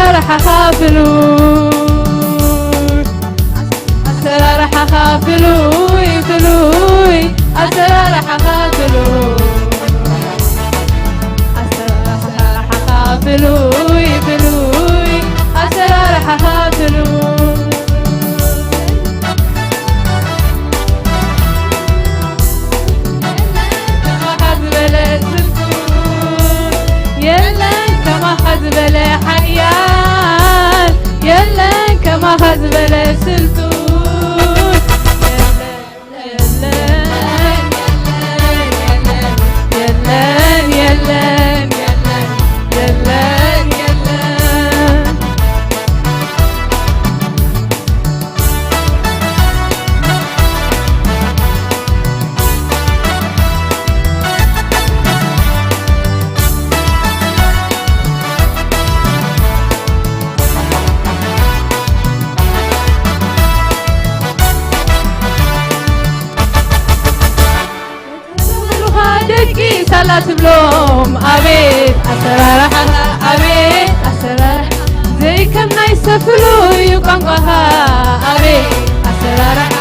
ኣሰራርሓኻ ፍሉይ፣ ኣሰራርሓኻ ፍሉይ፣ ፍሉይ፣ ኣሰራርሓኻ ፍሉይ፣ ኣሰራርሓኻ ፍሉይ፣ ፍሉይ፣ ኣሰራርሓኻ ፍሉይ። ከማኻ ዝበለ ስልጡን የለን፣ ከማኻ ዝበለ ሓያል የለን፣ ከማኻ ዝበለ ስልጡን የለን፣ የለን፣ የለን፣ የለን፣ የለን፣ የለን፣ የለን። ሉኻ ደቂ ሳላ ትብሎም፣ ኣቤት ኣሰራርሓኻ፣ ኣቤት ኣሰራርሓ፣ ዘይከም ናይ ሰብ ፍሉይ እዩ ቋንቋኻ፣ ኣቤት ኣሰራርሓኻ፣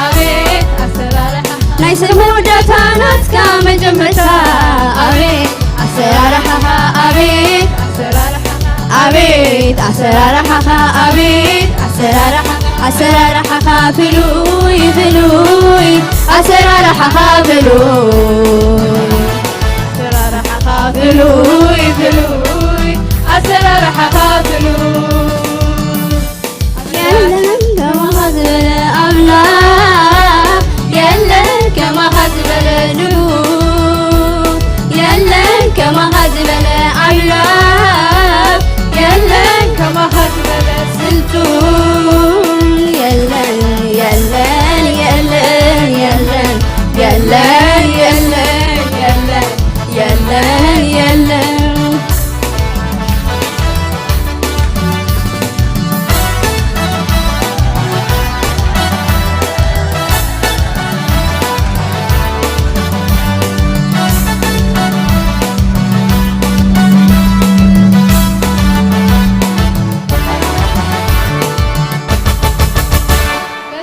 ኣቤት ኣሰራርሓ፣ ናይ ሰብ መወዳእታ ናትካ መጀመርታ፣ ኣቤት ኣሰራርሓኻ፣ ኣቤት ኣሰራርሓኻ፣ ኣቤት ኣሰራርሓኻ፣ ኣቤት ኣሰራርሓ፣ ኣሰራርሓኻ ፍሉይ፣ ፍሉይ፣ ኣሰራርሓኻ ፍሉይ፣ ኣሰራርሓኻ ፍሉይ፣ ፍሉይ፣ ኣሰራርሓኻ ፍሉይ። የለን ከማኻ ዝበለ ኣምላኽ፣ የለን ከማኻ ዝበለ ንጉስ፣ የለን ከማኻ ዝበለ ኣምላኽ፣ የለን ከማኻ ዝበለ ስልጡን፣ የለን፣ የለን፣ የለን፣ የለን፣ የለን፣ የለን፣ የለን፣ የለን፣ የለን።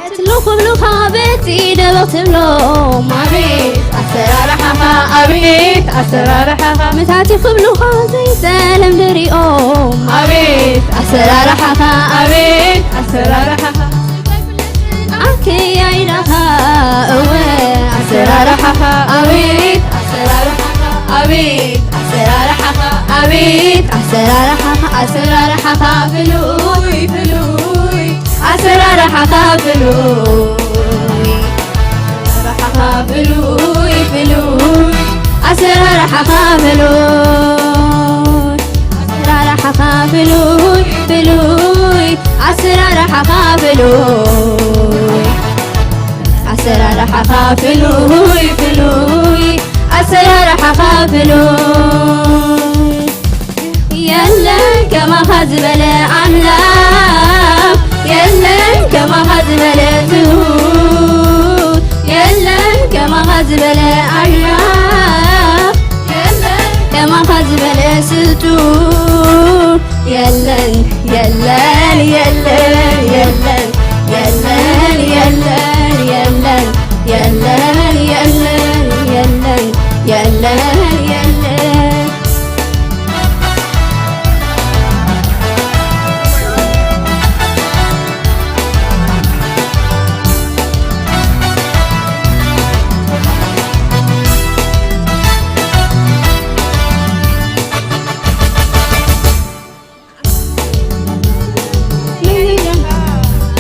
ፈትሉ ክብሉኻ በቲ ደበቕ ትብሎም፣ ኣቤት ኣሰራርሓኻ፣ ኣቤት ኣሰራርሓኻ፣ መታቲ ክብሉኻ ዘይተለምደ ሪኦም፣ ኣቤት ኣሰራርሓኻ፣ ኣቤት ኣሰራርሓኻ፣ ኣከያይዳኻ፣ እወ ኣሰራርሓኻ፣ ኣቤት ኣሰራርሓኻ፣ ኣቤት ኣሰራርሓኻ፣ ኣቤት ኣሰራርሓኻ፣ ኣሰራርሓኻ ፍሉይ ፍሉይ፣ ኣሰራርሓኻ ፍሉይ፣ ኣሰራርሓኻ ፍሉይ ፍሉይ፣ ኣሰራርሓኻ ፍሉይ፣ ኣሰራርሓኻ ፍሉይ ፍሉይ፣ ኣሰራርሓኻ ፍሉይ፣ ኣሰራርሓኻ ፍሉይ ፍሉይ፣ ኣሰራርሓኻ ፍሉይ። የለን ከማኻ ዝበለ ኣምላኽ፣ የለን ከማኻ ዝበለ ትሁት፣ የለን ከማኻ ዝበለ ኣምላኽ፣ የለን ከማኻ ዝበለ ስልጡን፣ የለን፣ የለን፣ የለን፣ የለን፣ የለን፣ የለን፣ የለን፣ የለን፣ የለን፣ የለን፣ የለን።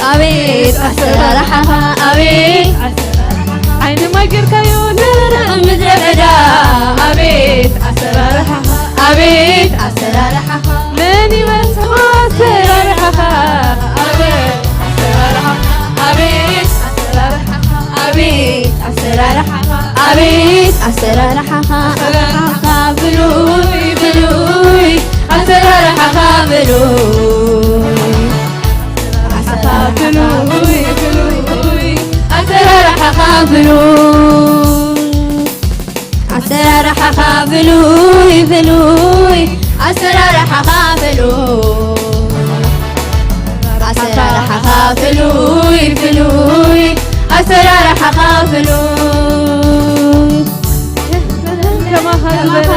ኣቤት ኣሰራርሓኻ፣ ኣቤት ኣሰራርሓኻ፣ ዓይኒ ማይ ጌርካዮ ንደረቕ ምድረ በዳ። ኣቤት ኣሰራርሓኻ፣ ኣቤት ኣሰራርሓኻ፣ መን ይመስሎ ኣሰራርሓኻ? ኣቤት ኣሰራርሓኻ፣ ኣቤት ኣሰራርሓኻ፣ ኣቤት ኣሰራርሓኻ፣ ኣቤት ኣሰራርሓኻ፣ ኣሰራርሓኻ ፍሉይ ፍሉይ፣ ኣሰራርሓኻ ፍሉይ፣ ኣሰራርሓኻ ፍሉይ ፍሉይ፣ ኣሰራርሓኻ ፍሉይ፣ ኣሰራርሓኻ ፍሉይ ፍሉይ፣ ኣሰራርሓኻ ፍሉይ፣ ብሉይ ከማኻ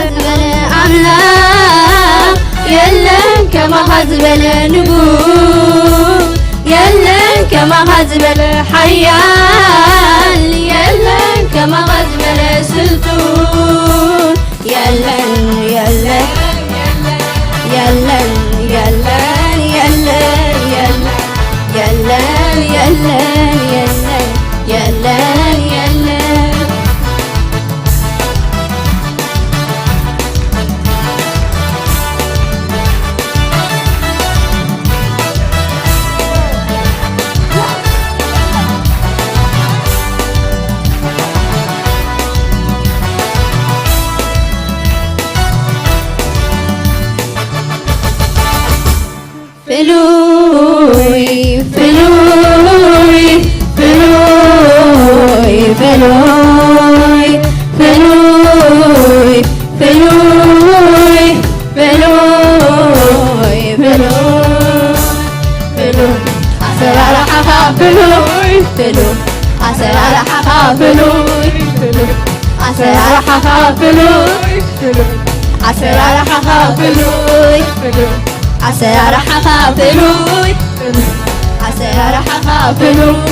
ዝበለ ኣምላኽ የለን፣ ከማኻ ዝበለ ንጉስ የለን፣ ከማኻ ዝበለ ሓያል የለን፣ ከማኻ ዝበለ ስልጡን የለን፣ የለን፣ የለን፣ የለን፣ የለን፣ የለን፣ የለን፣ የለን፣ የለን፣ የለን፣ የለን። ፍሉይ፣ ፍሉይ፣ ፍሉይ፣ ፍሉይ፣ ፍሉይ፣ ፍሉይ፣ ፍሉይ፣ ፍሉይ፣ ፍሉይ፣ ኣሰራርሓኻ ፍሉይ፣ ፍሉይ፣ ኣሰራርሓኻ ፍሉይ፣ ፍሉይ፣ ኣሰራርሓኻ ፍሉይ፣ ፍሉይ፣ ኣሰራርሓኻ ፍሉይ፣ ፍሉይ፣ ኣሰራርሓኻ ፍሉይ፣ ኣሰራርሓኻ ፍሉይ፣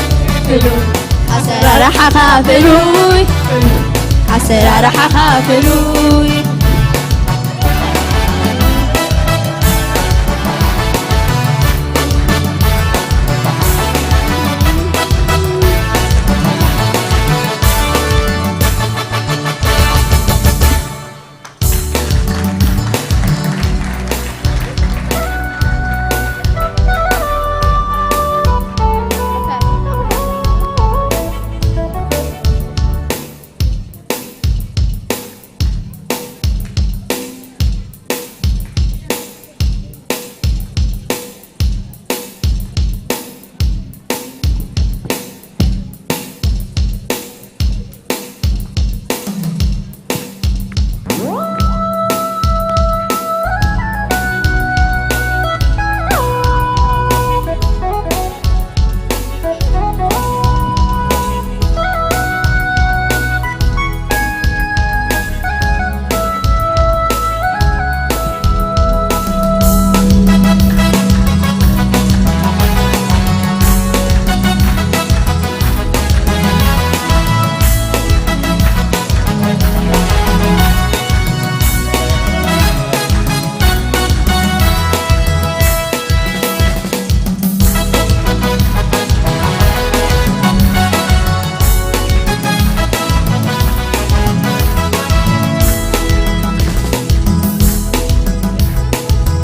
ኣሰራርሓኻ ፍሉይ፣ ኣሰራርሓኻ ፍሉይ።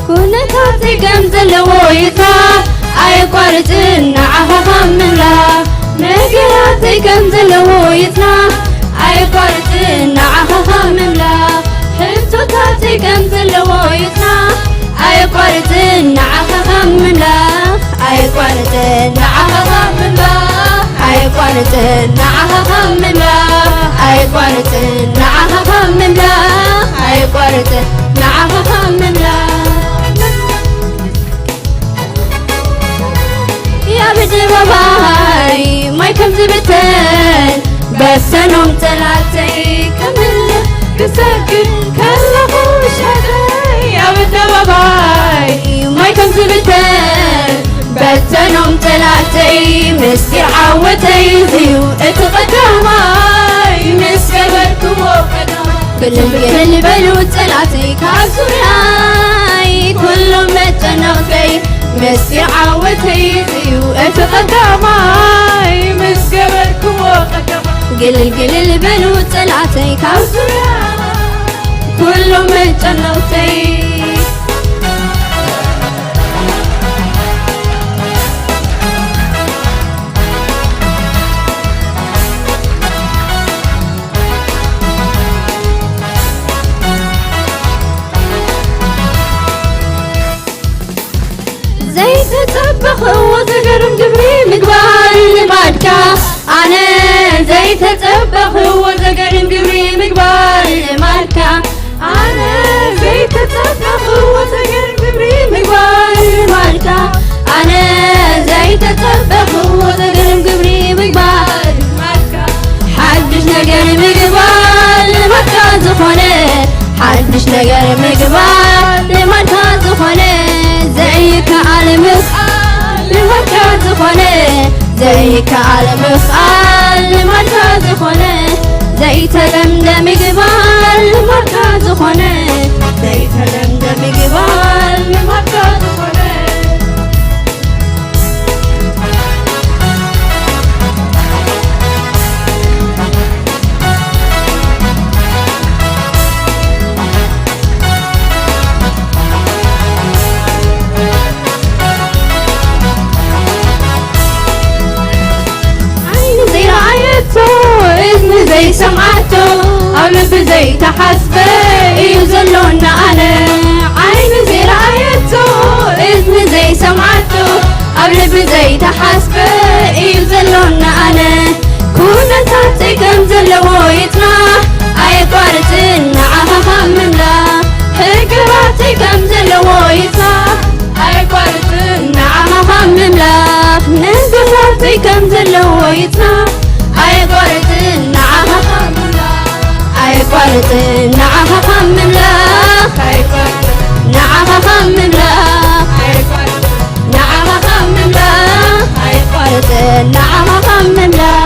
ኩነታተይ ከም ዘለዎ ይጽና፣ ኣየቋርጽን ንዓኻ ካብ ምምላኽ። ነገራተይ ከም ዘለዎ ይጽና፣ ኣየቋርጽን ንዓኻ ካብ ምምላኽ። ሕቶታተይ ከም ዘለዎ ይጽና፣ ኣየቋርጽን ንዓኻ ካብ ምምላኽ። ኣየቋርጽን ንዓኻ ካብ ምምላኽ። ኣየቋርጽን ንዓኻ ካብ ምምላኽ። ኣየቋርጽን ንዓኻ ካብ ምምላኽ። ኣየቋርጽን ንዓኻ ካብ ምምላኽ። ኣብ ኣደባባይ ማይ ከም ዝብተን፣ በተኖም ጸላእተይ ከምልኽ ክሰግድ ከለኹ ሻግረይ። ኣብ ኣደባባይ ማይ ከም ዝብተን፣ በተኖም ጸላእተይ ምስጢር ዓወተይ እዩ እቲ ቀዳማይ። ምስ ገበርክዎ ቀዳማይ ግልል ግልል በሉ ጸላእተይ ካብ ዙርያይ፣ ኩሎም መጨነቕተይ ምስጢር ዓወተይ እዩ እቲ ቀዳማይ። ምስ ገበርክዎ ቀዳማይ ግልል ግልል በሉ ጸላእተይ ካብ ዙርያይ፣ ኩሎም መጨነቕተይ። ዘይተጸበኽዎ ዘገርም ግብሪ ምግባር ልማድካ። ኣነ ዘይተጸበኽዎ ዘገርም ግብሪ ምግባር ልማድካ። ኣነ ዘይተጸበኽዎ ዘገርም ግብሪ ምግባር ልማድካ። ኣነ ዘይተጸበኽዎ ዘገርም ግብሪ ምግባር ልማድካ። ኮነ ዘይከኣል ምኽኣል ልማድካ ዝኾነ፣ ዘይተለምደ ምግባር ልማድካ ዝኾነ፣ ዘይተለምደ ምግባር ልማድካ ዝኾነ። ዓይኒ ዘይረኣየቶ፣ እዝኒ ዘይሰምዓቶ፣ ኣብ ልቢ ዘይተሓስበ እዩ ዘሎና ኣነ። ዓይኒ ዘይረኣየቶ፣ እዝኒ ዘይሰምዓቶ፣ ኣብ ልቢ ዘይተሓስበ እዩ ዘሎና ኣነ። ኩነታተይ ከም ዘለዎ ይጽናሕ፣ ኣየቋርጽን ንዓኻ ካብ ምምላኽ። ሕግባተይ ከም ዘለዎ ይጽናሕ፣ ኣየቋርጽን ንዓኻ ካብ ምምላኽ። ሕግባተይ ከም ዘለዎ ይጽናሕ፣ ኣየቋርጽን ንዓኻ ካብ ምምላኽ። ኣየቋርጽን ንዓኻ ካብ ምምላኽ። ንዓኻ ካብ ምምላኽ። ንዓኻ ካብ ምምላኽ። ኣየቋርጽን ንዓኻ ካብ ምምላኽ።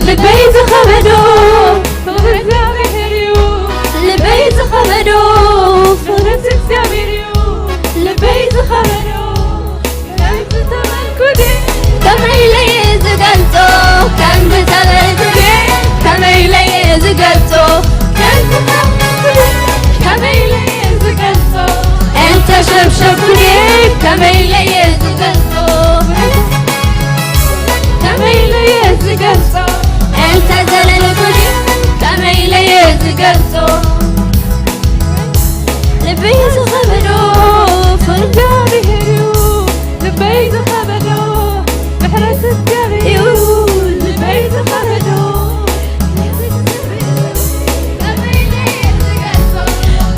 ልበይ ዝኸበዶ ፍቕሪ እግዚኣብሔር እዩ። ልበይ ዝኸበዶ ፍቕሪ እግዚኣብሔር እዩ። ልበይ ዝኸበዶ ከም ዝተበልኩ ድየ ከመይ ኢለ እየ ዝገልጾ? ከም ዝተበልኩ ድየ ከመይ ኢለ እየ ዝገልጾ? ከም ዝተበልኩ ድየ ከመይ ኢለ እየ ዝገልጾ? እንተሸብሸብኩ ድየ ከመይ ኢለ እየ ዝገልጾ? ከመይ ኢለ እየ ዝገልጾ? እንተ ዘለልኩ ድየ ከመይ ኢለ እየ ዝገልጾ? ልበይ ዝኸበዶ ፍርዲ እግዚኣብሔር እዩ። ልበይ ዝኸበዶ ምሕረት እግዚኣብሔር እዩ። ልበይ ዝኸበዶ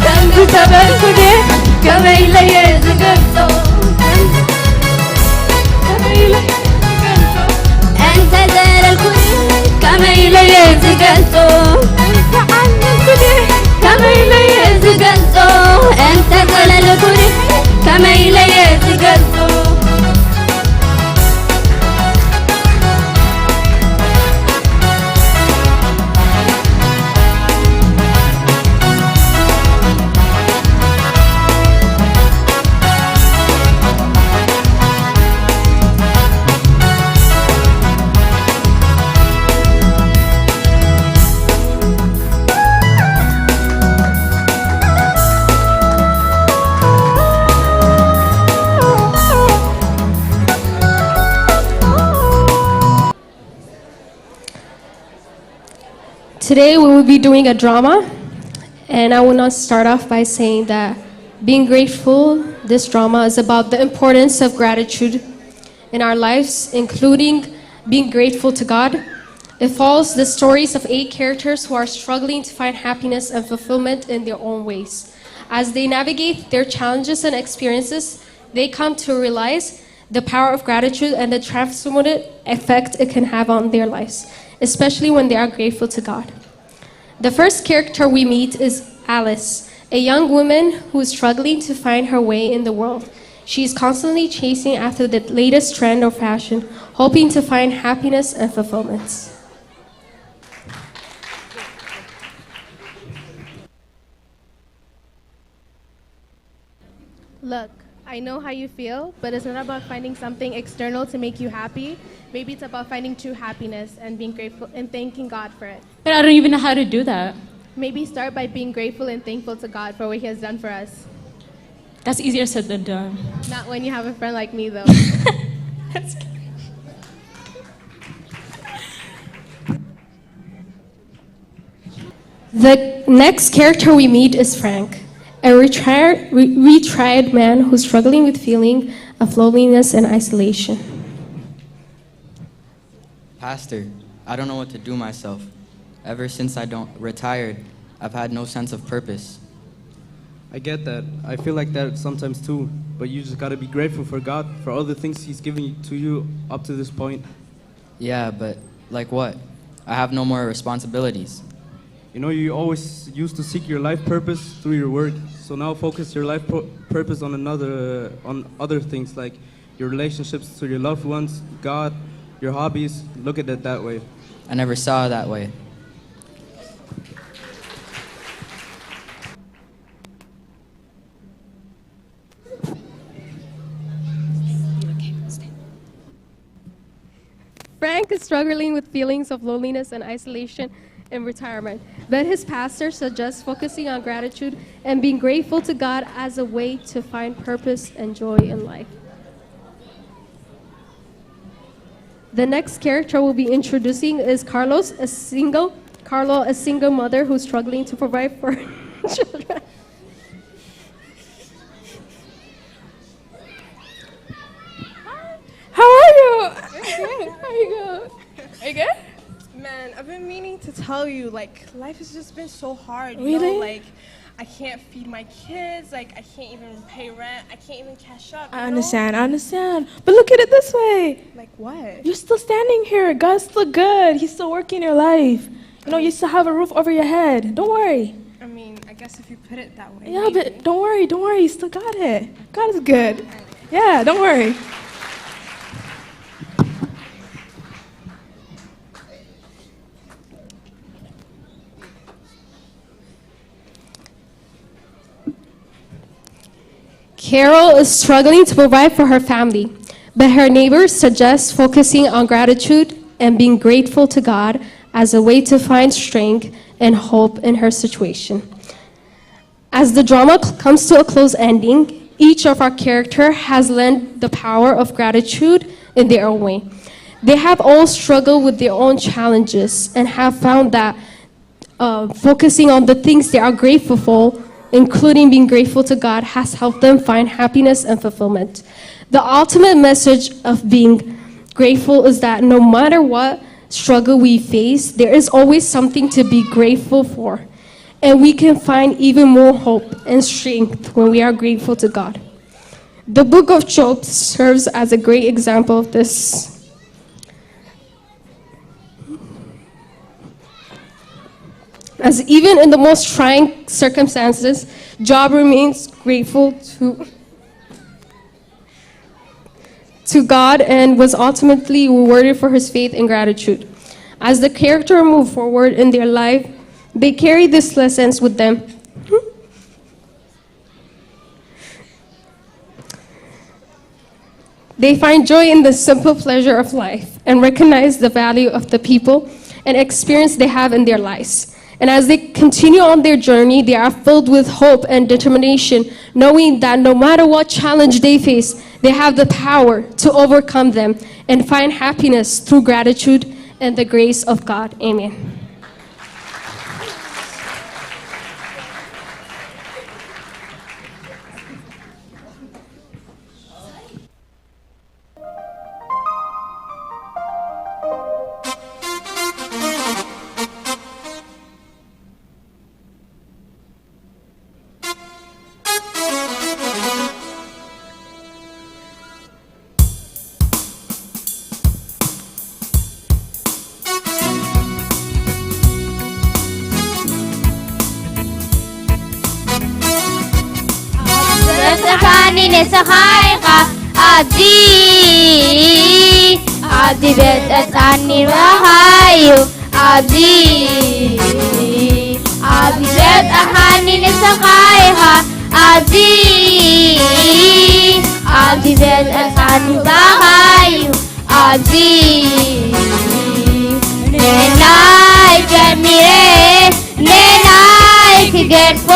ከም ዝተበልኩ ድየ ከመይ ኢለ እየ ዝገልጾ? ከመይ ኢለ እየ ዝገልጾ? እንተ ዘለልኩ ከመይ ኢለ እየ ዝገልጾ? እንተ ዓለልኩ ከመይ ኢለ እየ ዝገልጾ? እንተ ዘለልኩ ከመይ ኢለ እየ ዝገልጾ? Today we will be doing a drama, and I want to start off by saying that being grateful, this drama is about the importance of gratitude in our lives, including being grateful to God. It follows the stories of eight characters who are struggling to find happiness and fulfillment in their own ways. As they navigate their challenges and experiences, they come to realize the power of gratitude and the transformative effect it can have on their lives, especially when they are grateful to God. The first character we meet is Alice, a young woman who is struggling to find her way in the world. She is constantly chasing after the latest trend or fashion, hoping to find happiness and fulfillment. Look, I know how you feel, but it's not about finding something external to make you happy. Maybe it's about finding true happiness and being grateful and thanking God for it. But I don't even know how to do that. Maybe start by being grateful and thankful to God for what He has done for us. That's easier said than done. Not when you have a friend like me, though. The next character we meet is Frank, a retired, re- retried man who's struggling with feeling of loneliness and isolation. Pastor, I don't know what to do myself. Ever since I don't retired, I've had no sense of purpose. I get that. I feel like that sometimes too. But you just gotta be grateful for God, for all the things He's giving to you up to this point. Yeah, but like what? I have no more responsibilities. You know, you always used to seek your life purpose through your work. So now focus your life pro- purpose on another, on other things like your relationships to your loved ones, God, your hobbies. Look at it that way. I never saw it that way. Frank is struggling with feelings of loneliness and isolation in retirement, but his pastor suggests focusing on gratitude and being grateful to God as a way to find purpose and joy in life. The next character we'll be introducing is Carlos, a single Carlo, a single mother who's struggling to provide for her children. How are you? How you go? Are you good? Man, I've been meaning to tell you, like, life has just been so hard. You know, Really? Like, I can't feed my kids. Like, I can't even pay rent. I can't even cash up. I understand. I understand. But look at it this way. Like what? You're still standing here. God's still good. He's still working in your life. You know, you still have a roof over your head. Don't worry. I mean, I guess if you put it that way. Yeah, but don't worry. Don't worry. You still got it. God is good. Yeah, don't worry. Carol is struggling to provide for her family, but her neighbors suggest focusing on gratitude and being grateful to God as a way to find strength and hope in her situation. As the drama cl- comes to a close ending, each of our character has learned the power of gratitude in their own way. They have all struggled with their own challenges and have found that uh, focusing on the things they are grateful for, including being grateful to God, has helped them find happiness and fulfillment. The ultimate message of being grateful is that no matter what struggle we face, there is always something to be grateful for. And we can find even more hope and strength when we are grateful to God. The book of Job serves as a great example of this. As even in the most trying circumstances, Job remains grateful to, to God and was ultimately rewarded for his faith and gratitude. As the character move forward in their life, they carry these lessons with them. They find joy in the simple pleasure of life and recognize the value of the people and experience they have in their lives. And as they continue on their journey, they are filled with hope and determination, knowing that no matter what challenge they face, they have the power to overcome them and find happiness through gratitude and the grace of God. Amen. ዘብጽሓኒ ንስኻ ኢኻ ኣብዚ ኣብዚ ዘብጽሓኒ ንስኻ ኢኻ ኣብዚ ኣብዚ ዘብጽሓኒ ንስኻ ኢኻ ኣብዚ ኣብዚ ዘብጽሓኒ ንስኻ ኢኻ ኣብዚ ንናይ ጀሚረ ንናይ ክገድፎ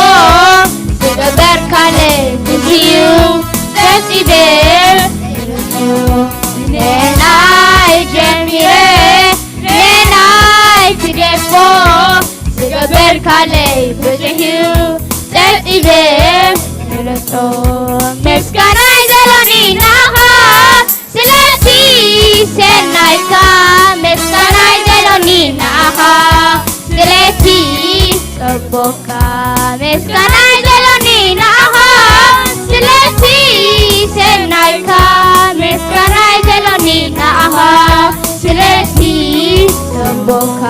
ዝገበርካለይ ብዙዩ ፈጺመ ንናይ ጀሚረ ንናይ ክገድፎ ዝገበርካለይ ብዙሕዩ ፈጺመ ንረሶ ምስጋናይ ዘሎኒ ንዓኻ ስለቲ ሰናይካ ምስጋናይ ዘሎኒ ንዓኻ ስለ ምስጋናይ ዘሎኒ ንኣኻ ስለቲ ሰናይካ፣ ምስጋናይ ዘሎኒ ንኣኻ ስለቲ ጽቡቕካ።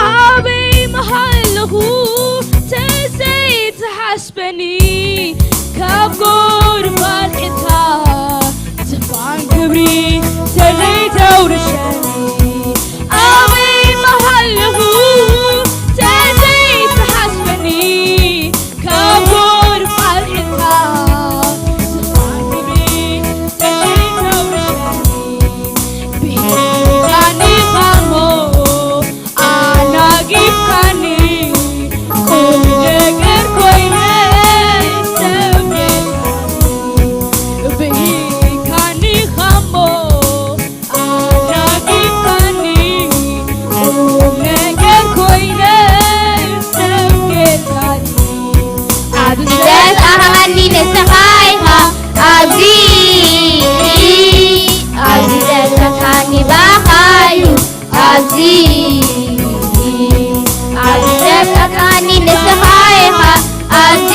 ኣበይ ምሃለኹ ተዘይትሓስበኒ፣ ካብ ጎድጓድ ዒርካ ዝፋን ክብሪ ተዘይተውርሰኒ፣ ኣበይ ምሃለኹ ተዘይትሓስበኒ፣ ካብ ጎድጓድ ዒርካ ዝፋን ክብሪ ተዘይተውርሰኒ፣ ብሂልካኒ ኻሞ ኣናጊፍካኒ፣ ቁም ነገር ኮይነ ሰብ ጌርካኒ፣ ብሂልካኒ ኻሞ ኣናጊፍካኒ፣ ቁም ነገር ኮይነ ሰብ ጌርካኒ። ኣብዚ ዘስኣኻኒ ንስኻ ኢኻ፣ ኣብዚ፣ ኣብዚ ዘስኣኻኒ ባኻ እዩ፣ ኣብዚ፣ ኣብዚ ዘስኣኻኒ ንስኻ ኢኻ፣ ኣብዚ፣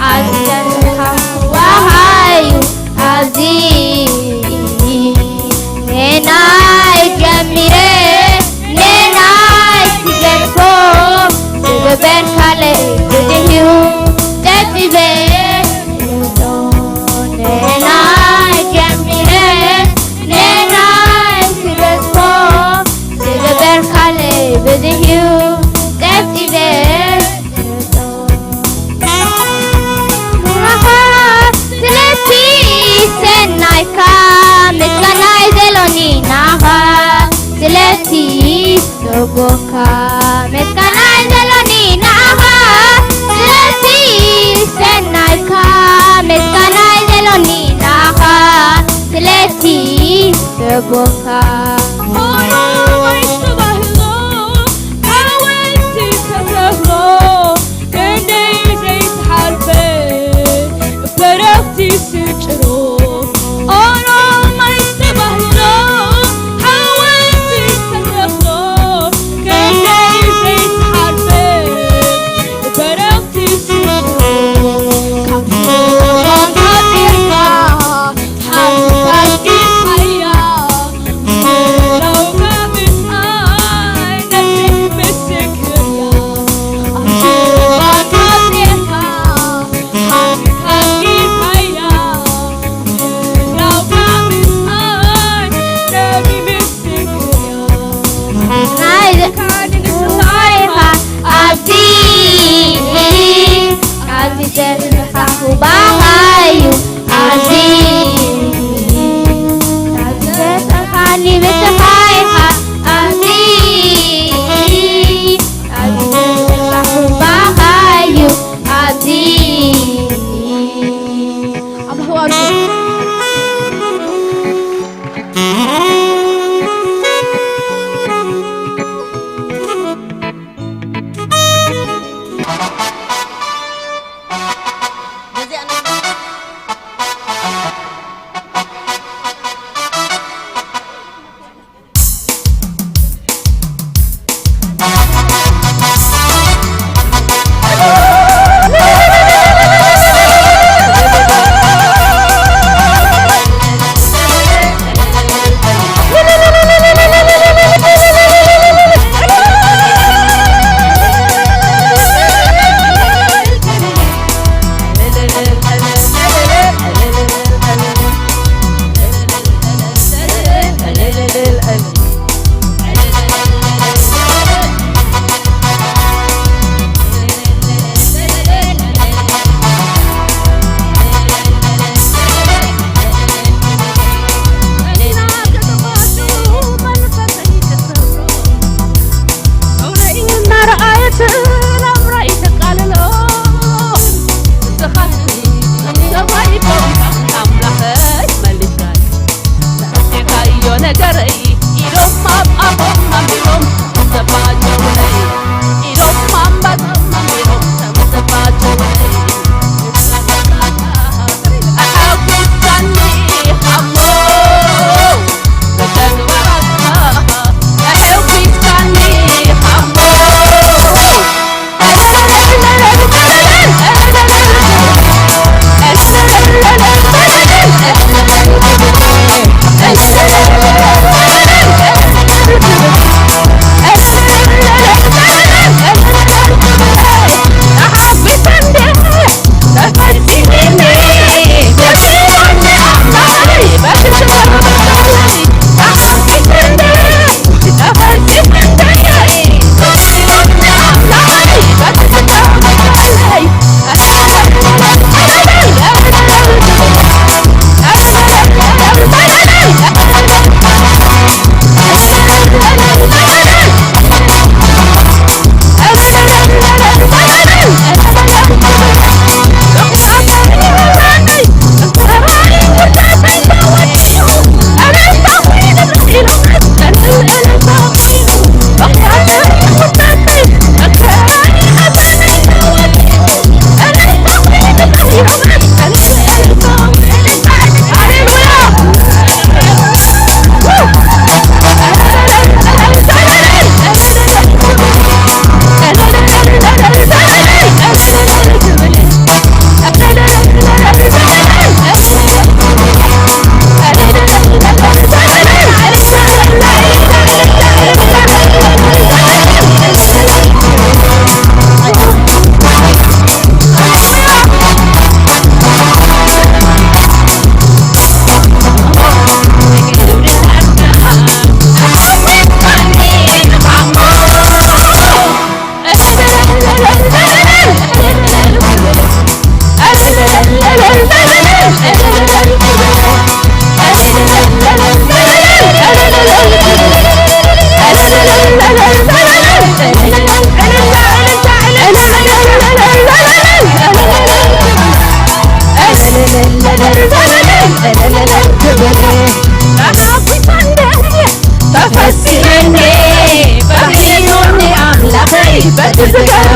ኣብዚ ዘስኣኻኒ ባኻ እዩ፣ ኣብዚ፣ ንናይ ጀሚረ ንናይ ክገድፎ ዝገበርካለይ ብዙሕ እዩ፣ ጸቢበ ንናይ ጀሚረ ንናይ ክገድፎ ዝገበርካለይ ብዙሕ እዩ፣ ጸቢበ ንዓኻ ስለቲ ሰናይካ፣ ምስጋናይ ዘሎኒ ንዓኻ ስለቲ ጽቡቕካ፣ ምስጋናይ ዘሎኒ ንዓኻ ስለቲ ሰናይካ፣ ምስጋናይ ዘሎኒ ንዓኻ ስለቲ ጽቡቕካ። ኦሮማይ ዝተባህሎ ሓወልቲ ተተኽሎ፣ ክንደይ ዘይትሓርበ በረኽቲ ስጭሮ። ኦሮማይ ዝተባህሎ ሓወልቲ ተተኽሎ፣ ክንደይ ዘይትሓርበ በረኽቲ ስጭሮ። ካብ ኦሮማይ ተፈጢርካ ሓንቲ ታሪኽ ሓያ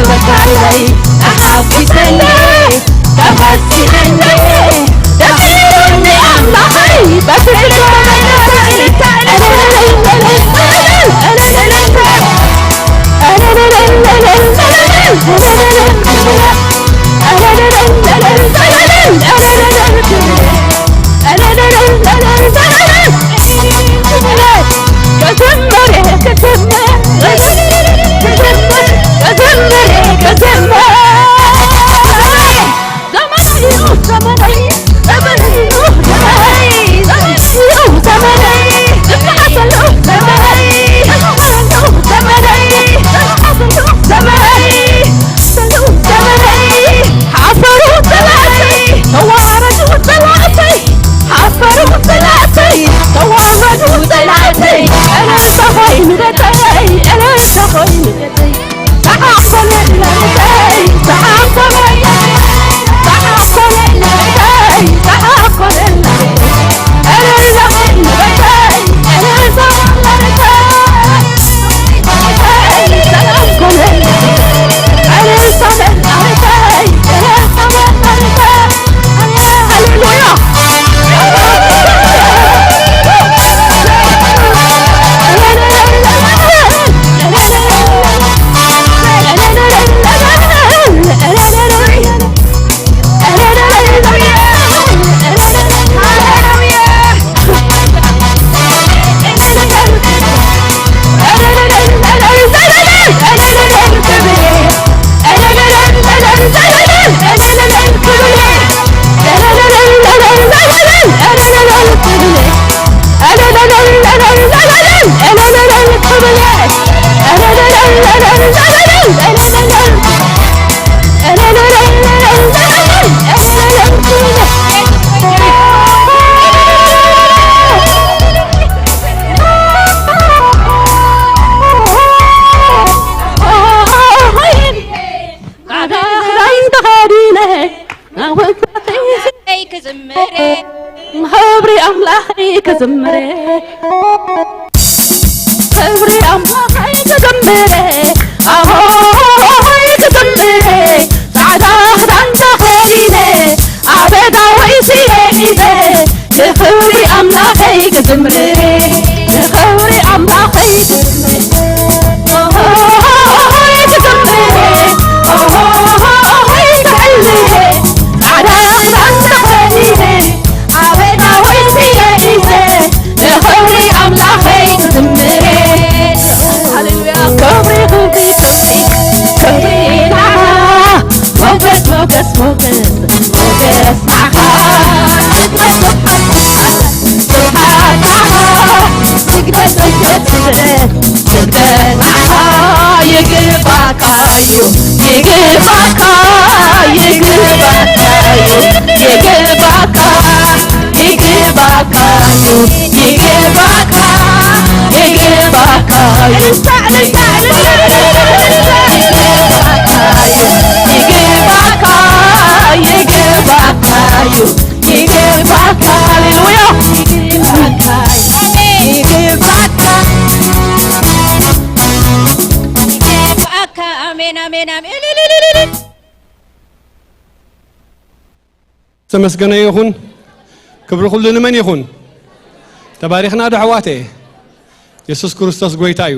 ተካይለይ ተሓጒሰለይ ተፈሲለለይ ደሚሩኒ ኣምላኸይ በቲ ክዝምር ክብሪ ኣምላኸይ ክዝምር ክብሪ ኣምላኸይ ክዝምር ኣሆይ ክዝምር ጻዕዳ ክዳን ተኸዲነ ኣበዳ ወይ ስየ ሒዘ ንኽብሪ ኣምላኸይ ክዝምር ንኽብሪ ኣምላኸይ ክዝምር ኣሆይ ክዝምር ኣሆይ ክዕልል ጻዕዳ ክዳን ተኸዲነ ኣበዳ ወይ ስየ ሒዘ ንኽብሪ ኣምላኸይ ክዝምር ሃሌሉያ ክብሪ ክብሪ ክብሪ ክብሪ ንዓኻ ሞገስ ሞገስ ሞገስ ሞገስ ንዓኻ ስብሓት ንዓኻ ስብሓት ንዓኻ ስግደት ስግደት ስግደት ስግደት ንዓኻ ይግባካ እዩ ይግባካ ይግባካ እዩ ይግባካ ይግባካ እዩ ይግባካ ይግባካ እዩ ይግባካ ይግባካ እዩ ይግባካ ሃሌሉያ ይግባካ ይግባካ ኣሜን ኣሜን ኣሜን ዝተመስገነ ይኹን። ክብሪ ኩሉ ንመን ይኹን? ተባሪኽና ዶ ኣሕዋተየ? የሱስ ክርስቶስ ጎይታ እዩ።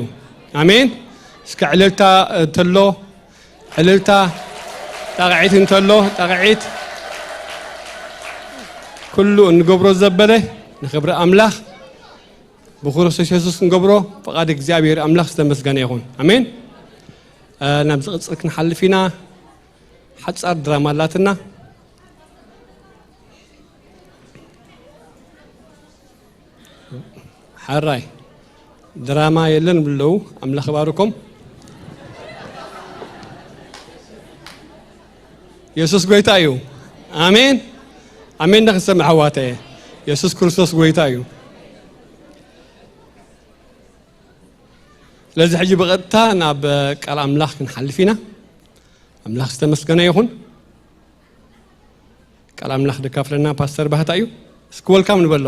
ኣሜን። እስከ ዕልልታ እንተሎ ዕልልታ፣ ጣቕዒት እንተሎ ጣቕዒት፣ ኩሉ እንገብሮ ዘበለ ንኽብሪ ኣምላኽ ብክርስቶስ የሱስ ክንገብሮ ፍቓድ እግዚኣብሔር ኣምላኽ ዝተመስገነ ይኹን። ኣሜን። ናብ ዝቕጽል ክንሓልፍ ኢና። ሓጻር ድራማ ኣላትና። ሓራይ ድራማ የለን ብለው ኣምላኽ ባርኮም። የሱስ ጎይታ እዩ። ኣሜን ኣሜን። ዳ ክንሰምዕ ኣሕዋተ የሱስ ክርስቶስ ጎይታ እዩ። ስለዚ ሕጂ ብቐጥታ ናብ ቃል ኣምላኽ ክንሓልፍ ኢና። ኣምላኽ ዝተመስገነ ይኹን። ቃል ኣምላኽ ደካፍለና ፓስተር ባህታ እዩ። እስኪ ወልካም ንበሎ።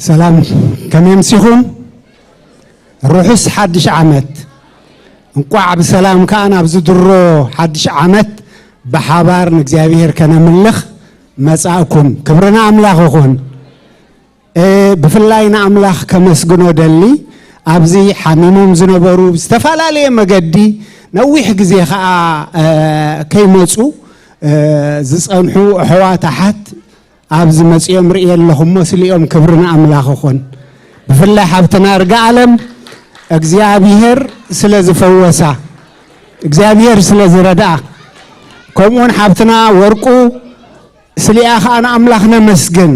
ሰላም፣ ከመይ ኣምሲኹም? ርሑስ ሓድሽ ዓመት። እንቋዕ ብሰላም ከኣ ናብዚ ድሮ ሓድሽ ዓመት ብሓባር ንእግዚኣብሔር ከነምልኽ መጻእኩም። ክብሪ ንኣምላኽ ይኹን። እ፣ ብፍላይ ንኣምላኽ ከመስግኖ ደሊ፣ ኣብዚ ሓሚሞም ዝነበሩ፣ ዝተፈላለየ መገዲ ነዊሕ ግዜ ከኣ፣ እ፣ ከይመጹ፣ እ፣ ዝጸንሑ ኣሕዋት ኣሓት ኣብዚ መጺኦም ርእየ ኣለኹ እሞ፣ ስሊኦም ክብሪ ንኣምላኽ ይኹን። ብፍላይ ሓብትና ርግኣለም እግዚኣብሔር ስለ ዝፈወሳ፣ እግዚኣብሔር ስለ ዝረድኣ፣ ከምኡውን ሓብትና ወርቁ ስሊኣ ኸኣ ንኣምላኽ ነመስግን።